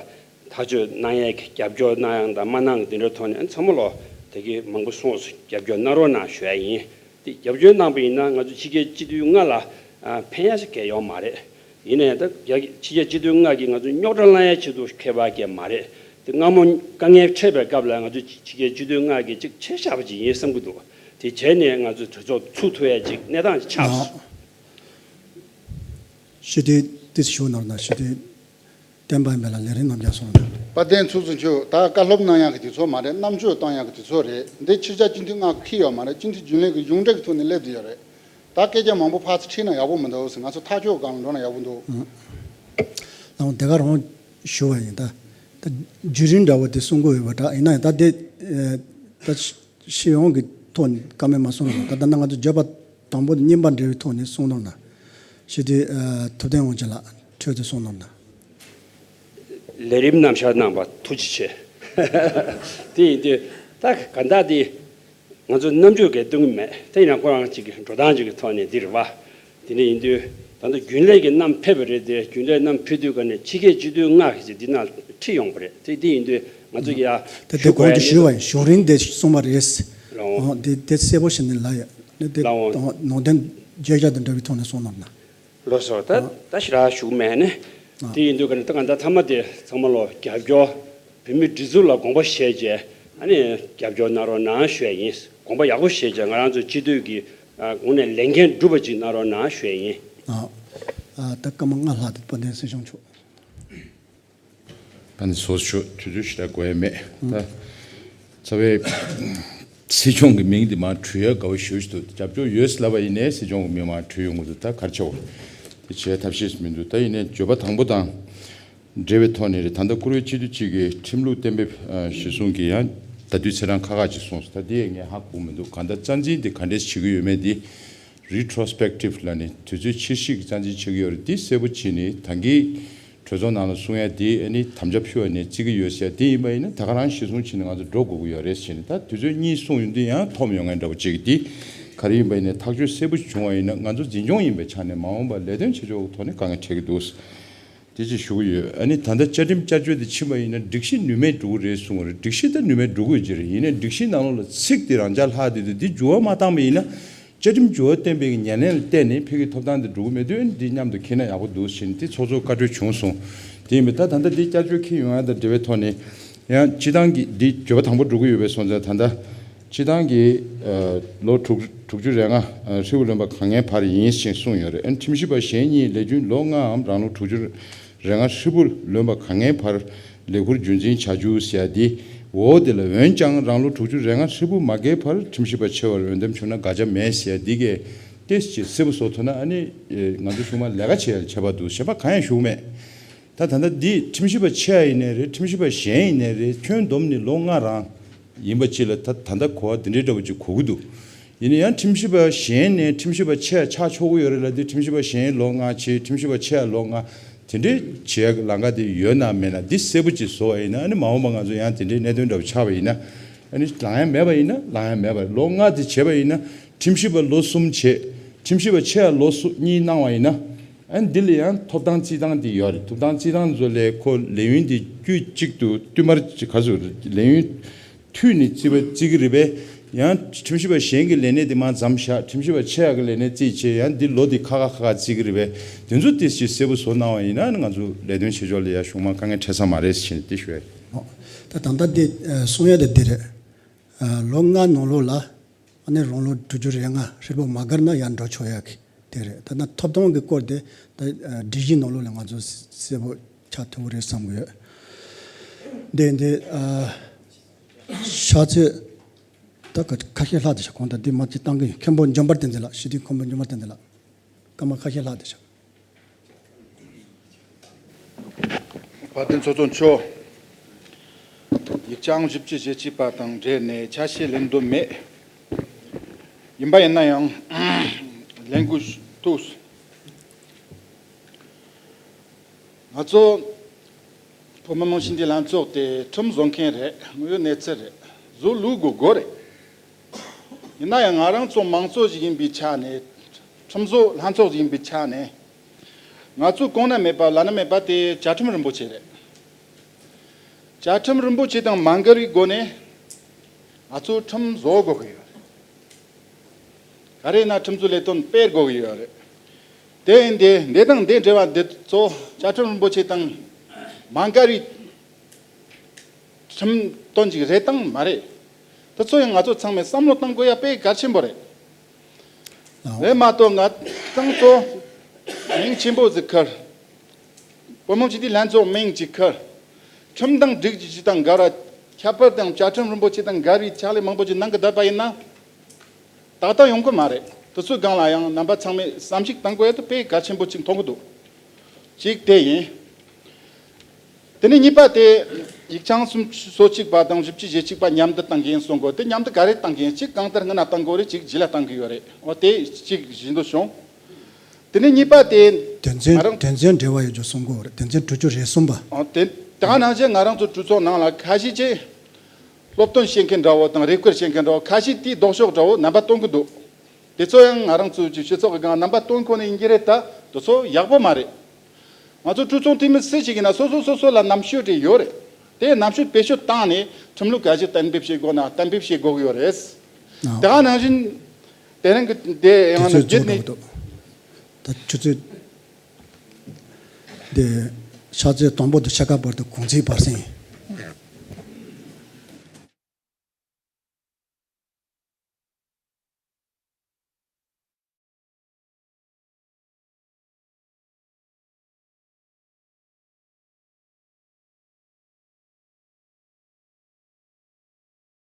ཐག་གཅོད་གནང་ཡས་ཀྱི་རྒྱབ་སྐྱོར་གནང་ཡང་དང་མ་གནང་གི་དེ་འདྲའི་ཐོག་ནས་ཚང་མ་ལོ་དེ་གི་མང་པོ་སོང་སོང་རྒྱབ་སྐྱོར་གནང་རོགས་གནང་ཞུ་ཡ་ཡིན། དེ་རྒྱབ་སྐྱོར་གནང་པ་ཡིན་ན་ང་ཚོ་ཕྱི་རྒྱལ་སྤྱི་འཐུས་ལྔ་ལ་ཨ་ཕན་ཡ་ཞིག་གང་ཡོད་མ་རེད། ཡིན་ནའི་ད་རྒྱ་ཕྱི་རྒྱལ་སྤྱི་འཐུས་ལྔ་གིས་ང་ཚོ་རྙོག་དྲ་སློང་ཡ་ཆེད་དུ་ཁྱད་པར་གང་ཡང་མ་རེད། དེ་སྔ་མོ་དཀའ་ངལ་འཕྲད་པའི་སྐབས་ལ་ང་ཚོ་ཕྱི་རྒྱལ་སྤྱི་འཐུས་ལྔ་གིས་ཅིག་ཆེ་བཞག་པ་ཅིག་ཡིན་བསམ་གྱི་འདུག་དེ་བྱས་ནས་ང་ཚོ་གྲོས་ཚོགས་ཚུགས་ཐུབ་ཡ་ཅིག་གནས་སྟངས་ཅིག་ཆགས་སོང་། ཞུ་དེ་ཏི་སི་ཞུ་ནོར་ན་ཞུ་དེ་བསྟན་པ་ཡིན་པ་ལ་ལས་རིམ་རྣམ་རྒྱལ་སོང་ན། དཔལ་ལྡན་ཚོགས་གཙོ་མཆོག་ད་བཀའ་སློབ་གནང་ཡག་གི་དུས་ཚོད་མ་རེད། རྣམ་དཔྱོད་གཏོང་ཡག་གི་དུས་ཚོད་རེད། འདི་ཕྱི་རྒྱལ་སྤྱི་འཐུས་ལྔ་ཁེལ་ཡོད་མ་རེད། སྤྱི་འཐུས་རྒྱུན་ལས་ཀྱི་གཞུང་འབྲེལ་གྱི་ཐོག་ནས་སླེབས་བསྡད་ཡོད་རེད། ད་སྐད་ཆ་མང་པོ་ཕར་ཚུར་ཁྲིད་ན་ཡག་པོ་མི་འདུག་ཟེར། ང་ཚོ་ཐག་གཅོད་སྒང་ལ་འགྲོ་ན་ཡག་པོ་འདུག་ལགས་འོང་། དེ་ག་རང་ཞུ་བ་ཡིན། ད་ད་བརྒྱུད་རིམ་འདྲ་བོ་དེ་གསུང་དགོས་ཡོད་པ་འདྲ། ཡིན་ན་ཡང་ད་དེ་ད་སྤྱི་ཡོངས་ཀྱི་ཐོག་ནས་བཀའ་མོལ་མ་གསུང་རོགས་གནང་། ད་ད་ལྟ་ང་ཚོ་བརྗོད་པ་དང་པོ་དང་གཉིས་པ་འབྲེལ་བའི་ཐོག་ནས་གསུང་གནང་ན། ཞུ་དེ་ཐུབ་བསྟན་དབང་ཆེན་ལགས་འཕྲོས་དེ་གསུང་གནང་ན། ལས་རིམ་རྣམ་གཞག་གནང་བ་ཐུགས་རྗེ་ཆེ། དེ་ཡིན་དུས་ད་ག་འདྲ་དེ་ང་ཚོ་རྣམ་དཔྱོད་གས་སྟོན་གྱི་མེད། དེ་ཡིན་ན་ཁོ་རང་གཅིག་གི་འགྲོ་སྟངས་གཅིག་གི་ཐོག་ནས་འདི་རེད་བ། དེ་འདྲ་ཡིན་དུས་ད་ལྟ་རྒྱུན་ལས་ཀྱིས་བསྣམས་ཕེབས་པ་རེད་དེ། རྒྱུན་ལས་བསྣམས་ཕེབས་དུས་ག་ནས་ཕྱི་རྒྱལ་སྤྱི་འཐུས་ལྔ་ཞིག་འདི་ནང་ཁྲིད་ཡོང་བ་རེད་དེ། དེ་ཡིན་དུས་ང་ཚོ་གི་ཡ་དེ་དེ་གོང་དུ་ཞུས་པ་ཡིན། གཞུང་རིམ་དེ་གསུངས་པ་རེད། ལགས་འོང་། འོ་དེ་དེ་གསལ་པོ་ཞིག་ནས་ལ་ཡ་ནི་དེ་ལགས་འོང་། ནང་དོན་བརྗོད་བྱ་དང་འདྲ་བའི་ཐོག་ནས་གསུང་གནང་ན། ལགས་སོ། ད་ད་ཞེ་དྲག་ཞུ་གི་མེད་ནི། དེ་ཡིན་དུས་ག་ནས་ད་ག་འདྲ་མཐའ་མ་དེ་ཚང་མ་ལོ་རྒྱབ་སྐྱོར་བོད་མིའི་སྒྲིག་འཛུགས་ལ་དགོངས་པ་བཞེས་བྱས་ཨ་ནི་རྒྱབ་སྐྱོར་གནང་རོགས་གནང་ཞུ་ཡ་ཡིན། དགོངས་པ་ཡག་པོ་བཞེས་བྱས་ང་རང་ཚོའི་སྤྱི་འཐུས་ཀྱི་ཨ་དངོས་གནས་ལས་འགན་སྒྲུབ་པ་ཅིག་གནང་རོགས་གནང་ཞུ་ཡ་ཡིན། ཨ་ཨ་ད་སྐར་མ་ལྔ་ལྷག་དེ་དཔལ་ལྡན་སྲིད་སྐྱོང་མཆོག་ད་ནི་སོ་སོ་དུས་ཚོད་ཞེ་དྲག་འགོར་ཡ་མེད། ད་རྩ་བའི་སྲིད་སྐྱོང་གི་མིང་འདི་མར་འབྲི་ཡ་དགའ་བོ་ཞེ་པོ་ཞིག་འདུག་རྒྱབ་སྐྱོར་ཡོད་ཟེར་ལབ་པ་ཡིན་ནའི་སྲིད་སྐྱོང་གི་མིང་མར་འབྲི་ཡོང་གི་འདུག་ད་ག་རེ་བྱའོ། དེ་བྱས་ཐབས་ཤེས་མི་འདུག་ད་ཡིན་ནའི་བརྗོད་པ་དང་པོ་དང་ འབྲེལ་བའི་ཐོག་ནས་རེད། ད་ལྟ་བཀུར་འོས་སྤྱི་འཐུས་གཅིག་གིས་ཁྲིམས་ལུགས་གཏན་འབེབས་ཨ་གཞི་བཟུང་གི་ཡང་ད་དུས་ཚེ་རིང་ཁག་ཁག་ཅིག་གསུངས་སོང་། ད་འདི་ཡང་ངས་ཧ་གོ་མི་འདུག་གང་ལྟར་རྩ་འཛིན་དེ་ག་འདྲས་བྱེད་ཀྱི་ཡོད་མེད་དེ་རི་ཊོ་སི་པེག་ཊིབ་ལབ་ནས་དུས་ཚོད་ཕྱིར་བཤིག་གི་རྩ་འཛིན་བྱེད་ཀྱི་ཡོད་རེད། འདི་གསལ་པོ་བྱས་ནས་ད་གིན་གྲོས་ཚོགས་ནང་ལ་གསུང་ཡ་དེ་ཨ་ནི་དམ་བཅའ་ཕུལ་བ་ནས་བརྩི་གི་ཡོད་ཟེར་ཡ་དེ་ཡིན་པ་ཡིན་ན་ད་ག་རང་གཞི་བཟུང་བྱས་ནས་ང་ཚོ་འགྲོ་དགོས་ཀྱི་ཡོད་རེད་ཟེར་ནས། ད་དུས་ཚོད་གཉིས་གསུངས་ཡོང་དུས་ཡང་འཐོམ་ཡོང་མཁན་འདྲ་པོ་ཅིག་གི་དེ་ག་རེ་ཡིན་པ་ཡིན་ན་ཐག་གཅོད་གསལ་པོ་ཞིག་བྱུང་བ་ཡིན་ན་ང་ཚོ་འཛིན་སྐྱོང་ཡིན་པའི་ཆ་ནས་མ་འོངས་པ་ལས་དོན་བྱེད་ཕྱོགས་ཀྱི་ཐོག་ནས་དཀའ་ངལ་འཕྲད་ཀྱི་འདུག་དེ་ཅིག་ཞུ་གི་ཡོད། ཨ་ནི་ད་ལྟ་བཅའ་ཁྲིམས་བསྐྱར་བཅོས་དེ་ཕྱིན་པ་ཡིན་ན་སྒྲིག་གཞི་ནུས་མེད་འགྲོ་གི་རེད་གསུངས་པ་རེད། སྒྲིག་གཞི་ད་ནུས་མེད་འགྲོ་གི་ཡོད་ཀྱི་རེད། ཡིན་ནའི་སྒྲིག་གཞི་ནང་ལོགས་ལ་ཚིག་དེ་རང་འཇགས་ལྷག་བསྡད་དུས་འདི་འགྱུར་བ་མ་བཏང་པ་ཡིན་ན་བཅའ་ཁྲིམས་འགྱུར་བ་གཏན་འབེབས་ཀྱི་ཉེར་ལེན་ལ་བརྟེན་ནས་ཕ་གིའི་ཐོབ་ཐང་དེ་འགྲོ་གི་མེད་དུས་འདི་མཉམ་དུ་འཁྱེར་ན་ཡག་པོ་འདུག་ཟེར་ནས་དེ་ཚོགས་གཙོ་བཀའ་འཁྲོལ་བྱུང་སོང་། དེ་ཡིན་པས་ད་ད་ལྟ་འདི་བསྐྱར་བཅོས་འཁྱེར་ཡོང་ཡ་དང་འབྲེལ་བའི་ཐོག་ནས་ཡང་སྤྱི་བཏང་གི་འདི་འགྱུར་བ་དང་པོ་འགྲོ་གི་ཡོད་པའི་སོང་ཙང་ད་ལྟ། སྤྱི་བཏང་གི་ཨ་ལོ་དྲུག་དྲུག་ཅུ་རེ་ལྔ་ཨ་ཧྲིལ་པོ་ལོན་པ་ག་ངེས་བར་ཡིན་ཞེས་གསུངས་ཡོད་རེད། ཨ་ནི་ཁྲིམས་ཞིབ་པ་གཞན་གཉིས་ལས་རྒྱུན་ལོ་ལྔའམ་རང་ལོ་དྲུག་ཅུ་རེ་ལྔ་ཧྲིལ་པོ་ལོན་པ་ག་ངེས་བར་ལས་ཁུར་རྒྱུན་འཛིན་བྱ་རྒྱུ་ཟེར་ཡ་འདི་འོག་དེ་ལ་འོན་ཀྱང་རང་ལོ་དྲུག་ཅུ་རེ་ལྔ་ཧྲིལ་པོ་མ་བརྒལ་བར་ཁྲིམས་ཞིབ་པ་ཆེ་བར་འོས་འདེམས་བྱུང་ན་དགག་བྱ་མེད་ཟེར་ཡ་འདི་གས་ཏོག་ཙམ་གསལ་པོ་བཟོ་ཐུབ་ན་ཨ་ནི་ཨེ་ང་ཚོ་གཞུང་མང་ལས་ཀ་བྱེད་ཡ་ལ་ཁྱད་པར་འདུག་གཞན་པ་གང་ཡང་ཞུ་གི་མེད། ད་ད་ལྟ་འདི་ཁྲིམས་ཞིབ་པ་ཆེ་བ་ཡིན་ནའི་རེད། ཁྲིམས་ཞིབ་པ་གཞན་ཡིན་ནའི་རེད། ཁྱོན་བསྡོམས་ནས་ལོ་ལྔ་རང་ཡིན་པ་ཅིག་ལ་ད་ད་ལྟ་གོ་བ་འདི་འདྲའི་འདྲ་པོ་ཅིག་གོ་གི་འདུག་ཡིན་ན་ཡང་ཁྲིམས་ཞིབ་པ་གཞན་ནས་ཁྲིམས་ཞིབ་པ་ཆེ་བ་ཆགས་ཆོག་གི་ཡོད་རེད་ལབ་དུས་ཁྲིམས་ཞིབ་པ་གཞན་ལོ་ལྔ་བྱས། ཁྲིམས་ཞིབ་པ་ཆེ་བ་ལོ་ལྔ་དེ་འདྲའི་བྱེད་ཡག་ལམ་ཁ་དེ་ཡོད་ན་མེད་ན་འདི་གསལ་པོ་ཅིག་བཟོ་བ་ཡིན་ན་ཨ་ནི་མ་འོངས་པ་ང་ཚོ་ཡང་དེ་འདྲའི་གནད་དོན་འདྲ་པོ་ཆགས་པ་ཡིན་ན་ཨ་ནི་ལངས་ཡ་མེད་པ་ཡིན་ན་ལངས་ཡ་མེད་པ་རེད། ལོ་ལྔ་དེ་བྱས་པ་ཡིན་ན་ཁྲིམས་ཞིབ་པ་ལོ་གསུམ་བྱས། ཁྲིམས་ཞིབ་པ་ཆེ་བ་ལོ་གསུམ་གཉིས་གནང་བ་ཡིན་ན། ཨ་ནི་འདི་ལ་ཡང་ཐོབ་ཐང་རྩིས་སྟངས་འདི་ཡོད་རེད། ཐོབ་ཐང་རྩིས་སྟངས་ཚོ་ལས་ཁོ་ལས་ཡུན་འདི་དཀྱུས་གཅིག་ཏུ་བསྟུད་མར་ག་ཚོད་ལས་ཡུན་མཐུད་ནས་རྩིས་པ་རྩིས་ཀྱི་རེད་པས། ཡང་ཁྲིམས་ཞིབ་པ་གཞན་གྱི་ལས་གནས་འདི་མར་མཚམས་བཞག་ཁྲིམས་ཞིབ་པ་ཆེ་བ་གི་ལས་གནས་རྩིས་བྱས། ཡང་འདི་ལོ་འདི་ཁ་ཁ་ཁ་ཁ་རྩིས་ཀྱི་རེད་པས། དེ་ཚོ་ཏོག་ཙམ་གསལ་པོ་བཟོ་གནང་བ་ཡིན་ན་ང་ཚོ་ལས་དོན་བྱེད་ཕྱོགས་ལ་ཡ་གཞུང་མང་དཀའ་ངལ་འཕྲད་ས་མ་རེད་ཟེར་ནས་འདི་ཞུ་ཡ་ཡིན། ད་ད་ལྟ་འདི་གསུང་ཡ་དེ་འདི་རེད། ལོ་ལྔ་ནང་ལོགས་ལ། ཨ་ནི་རང་ལོ་དྲུག་ཅུ་རེ་ལྔ་ཧྲིལ་པོ་མ་བརྒལ་ན་ཡར་འགྲོ་ཆོག་ཡག་གི་དེ་རེད། ད་ནི་ཐོབ་ཐང་གི་སྐོར་དེ་ད་སྒྲིག་གཞི་ནང་ལོགས་ལ་ང་ཚོ་གསལ་པོ་ཆགས་ཐུབ་ཀྱི་རེད་བསམ་གྱི་ཡོད། འདི་འདི་ཤག་ཚོས་ད་ཁ་ཤས་ལྷག་དེ་ཤག་གོང་དུ་འདི་མ་ཅིག་བཏང་གི་ཡོད། མཁན་པོ་འབྱོན་པར་བསྟན་འཛིན་ལགས། སྤྱི་འཐུས་མཁན་པོ་འབྱོན་པར་བསྟན་འཛིན་ལགས། སྐར་མ་ཁ་ཤས་ལྷག་དེ་ཤག་བཀའ་དྲིན་ཚོགས་གཙོ་མཆོག་ཡིག་བྱང་བཞི་བཅུ་ཞེ་གཅིག་པ་དང་འབྲེལ་ནས་ཆ་ཤས་ལེན་འདོད་མེད། ཡིན་པ་ཡིན་ན་ཡང་ལེན་དགོས་ཐུག་ང་ཚོ་བོད་མི་མང་སྤྱི་འཐུས་ལྷན་ཚོགས་དེ་ཁྲིམས་བཟོ་མཁན་རེད། དངོས་ཡོད་གནས་ཚུལ་རེད། བཟོ་ལུགས་དགོས་དགོས་རེད། ཡིན་ན་ཡང་ང་རང་ཚོ་མང་གཙོ་ཞིག་ཡིན་པའི་ཆ་ནས། ཁྲིམས་བཟོ་ལྷན་ཚོགས་ཤིག་ཡིན་པའི་ཆ་ནས། ང་ཚོའི་གོང་ན་མེད་པ་ལམ་ན་མེད་པ་དེ་བཅའ་ཁྲིམས་རིན་པོ་ཆེ་རེད། བཅའ་ཁྲིམས་རིན་པོ་ཆེ་དང་མ་འགལ་བའི་སྒོ་ནས་ང་ཚོས་ཁྲིམས་བཟོ་དགོས་ཀྱི་ཡོད་རེད། ག་རེ་ཡིན་ན་ཁྲིམས་བཟོའི་ལས་དོན་སྤེལ་དགོས་ཀྱི་ཡོད་རེད། དེ་ཡིན་དེ་འདི་དང་འདི་འབྲེལ་བ་འདི་ཚོ་བཅའ་ཁྲིམས་རིན་པོ་ཆེ་དང་མ་འགལ་བའི་ཁྲིམས་དོན་ཅིག་རེད་དང་མ་རེད། དེ་ཚོ་ཡང་ང་ཚོ་ཚང་མས་བསམ་བློ་བཏང་དགོས་ཡ་དཔེ་གལ་ཆེན་པོ་རེད། ཨོ། རེད་མ་གཏོགས་ང་ཚང་ཚོ་མིང་ཆེན་པོ་ཟིག་ཁུར། བོད་མི་སྤྱི་འཐུས་ལྷན་ཚོགས་མིང་ཅིག་ཁུར། ཁྲིམས་དང་སྒྲིག་གཞི་དང་འགལ་བ། ཁྱད་པར་དུ་བཅའ་ཁྲིམས་རིན་པོ་ཆེ་དང་འགལ་བའི་ཕྱག་ལས་མང་པོ་ཅིག་གནང་གི་བསྡད་པ་ཡིན་ན། ཏག་ཏག་ཡོང་གི་མ་རེད། དེ་ཚོའི་སྒང་ལ་ཡང་རྣམ་པ་ཚང་མས་བསམ་གཞིག་གཏང་དགོས་ཡ་དེ་དཔེ་གལ་ཆེན་པོ་ཅིག་མཐོང་གི་འདུག་གཅིག་དེ་ཡིན། དེ་ནས་གཉིས་པ་དེ། ཡིག་བྱང་སུམ་ཅུ་སོ་གཅིག་པ་དང་བཞི་བཅུ་ཞེ་གཅིག་པ་མཉམ་དུ་བཏང་གི་ཡིན་གསུང་གོ། དེ་མཉམ་དུ་ག་རེ་བཏང་གི་ཡིན། གཅིག་གང་ལྟར་སྔོན་ན་བཏང་གོ་རེད། གཅིག་རྗེས་ལ་བཏང་གི་ཡོད་རེད། འོ་དེ་གཅིག་བཞིན་དུ་བྱུང་། དེ་ནས་གཉིས་པ་དེ། དོན་ཚན་ང་རང་དོན་ཚན་འབྲེལ་བ་ཡོད་རྒྱུ་གསུང་གོ་རེད། དོན་ཚན་དྲུག་ཅུ་རེ་གསུམ་པ། འོ་དེ་ད་ག་ནང་བཞིན་ང་རང་ཚོ་གྲོས་ཚོགས་ནང་ལ་ཁ་ཤས་ཀྱིས་སློབ་སྟོན་བྱེད་མཁན་འདྲ་བོ་དང་རེ་སྐུལ་བྱེད་མཁན་འདྲ་བོ། ཁ་ཤས་དེའི་ལྡོག་ཕྱོགས་འདྲ་བོ་རྣམ་པ་སྟོན་གི་འདུག་དེ་ཚོ་ཡང་ང་རང་ཚོའི་སྤྱི་ཚོགས་ཀྱི་སྒང་རྣམ་པ་སྟོན་ཁོ་ནས་ཡིན་གྱི་རེད། ད་དེ་ཚོ་ཡག་པོ་མ་རེད། ང་ཚོ་གྲོས་ཚོགས་འཐུས་མི་སུ་ཞིག་ཡིན་ན་སོ་སོ་སོ་སོ་ལ་རྣམ་དཔྱོད་དེ་ཡོད་རེད། དེ་རྣམ་དཔྱོད་བེད་སྤྱོད་བཏང་ནས་ཁྲིམས་ལུགས་ག་ཞིག་གཏན་འབེབས་བྱེད་དགོས་ན་གཏན་འབེབས་བྱེད་དགོས་ཀྱི་ཡོད་རེད། ཨ། དེ་ག་ནང་བཞིན་དེ་རིང་གི་དེ་ཡང་ན་བརྒྱུད་ནས། ད་ཆུ་ཚོད། དེ་ཕྱག་ཚོད་དང་པོ་དང་ཕྱེད་ཀ་བར་དུ་གུང་ཚིགས་བར་གསེང་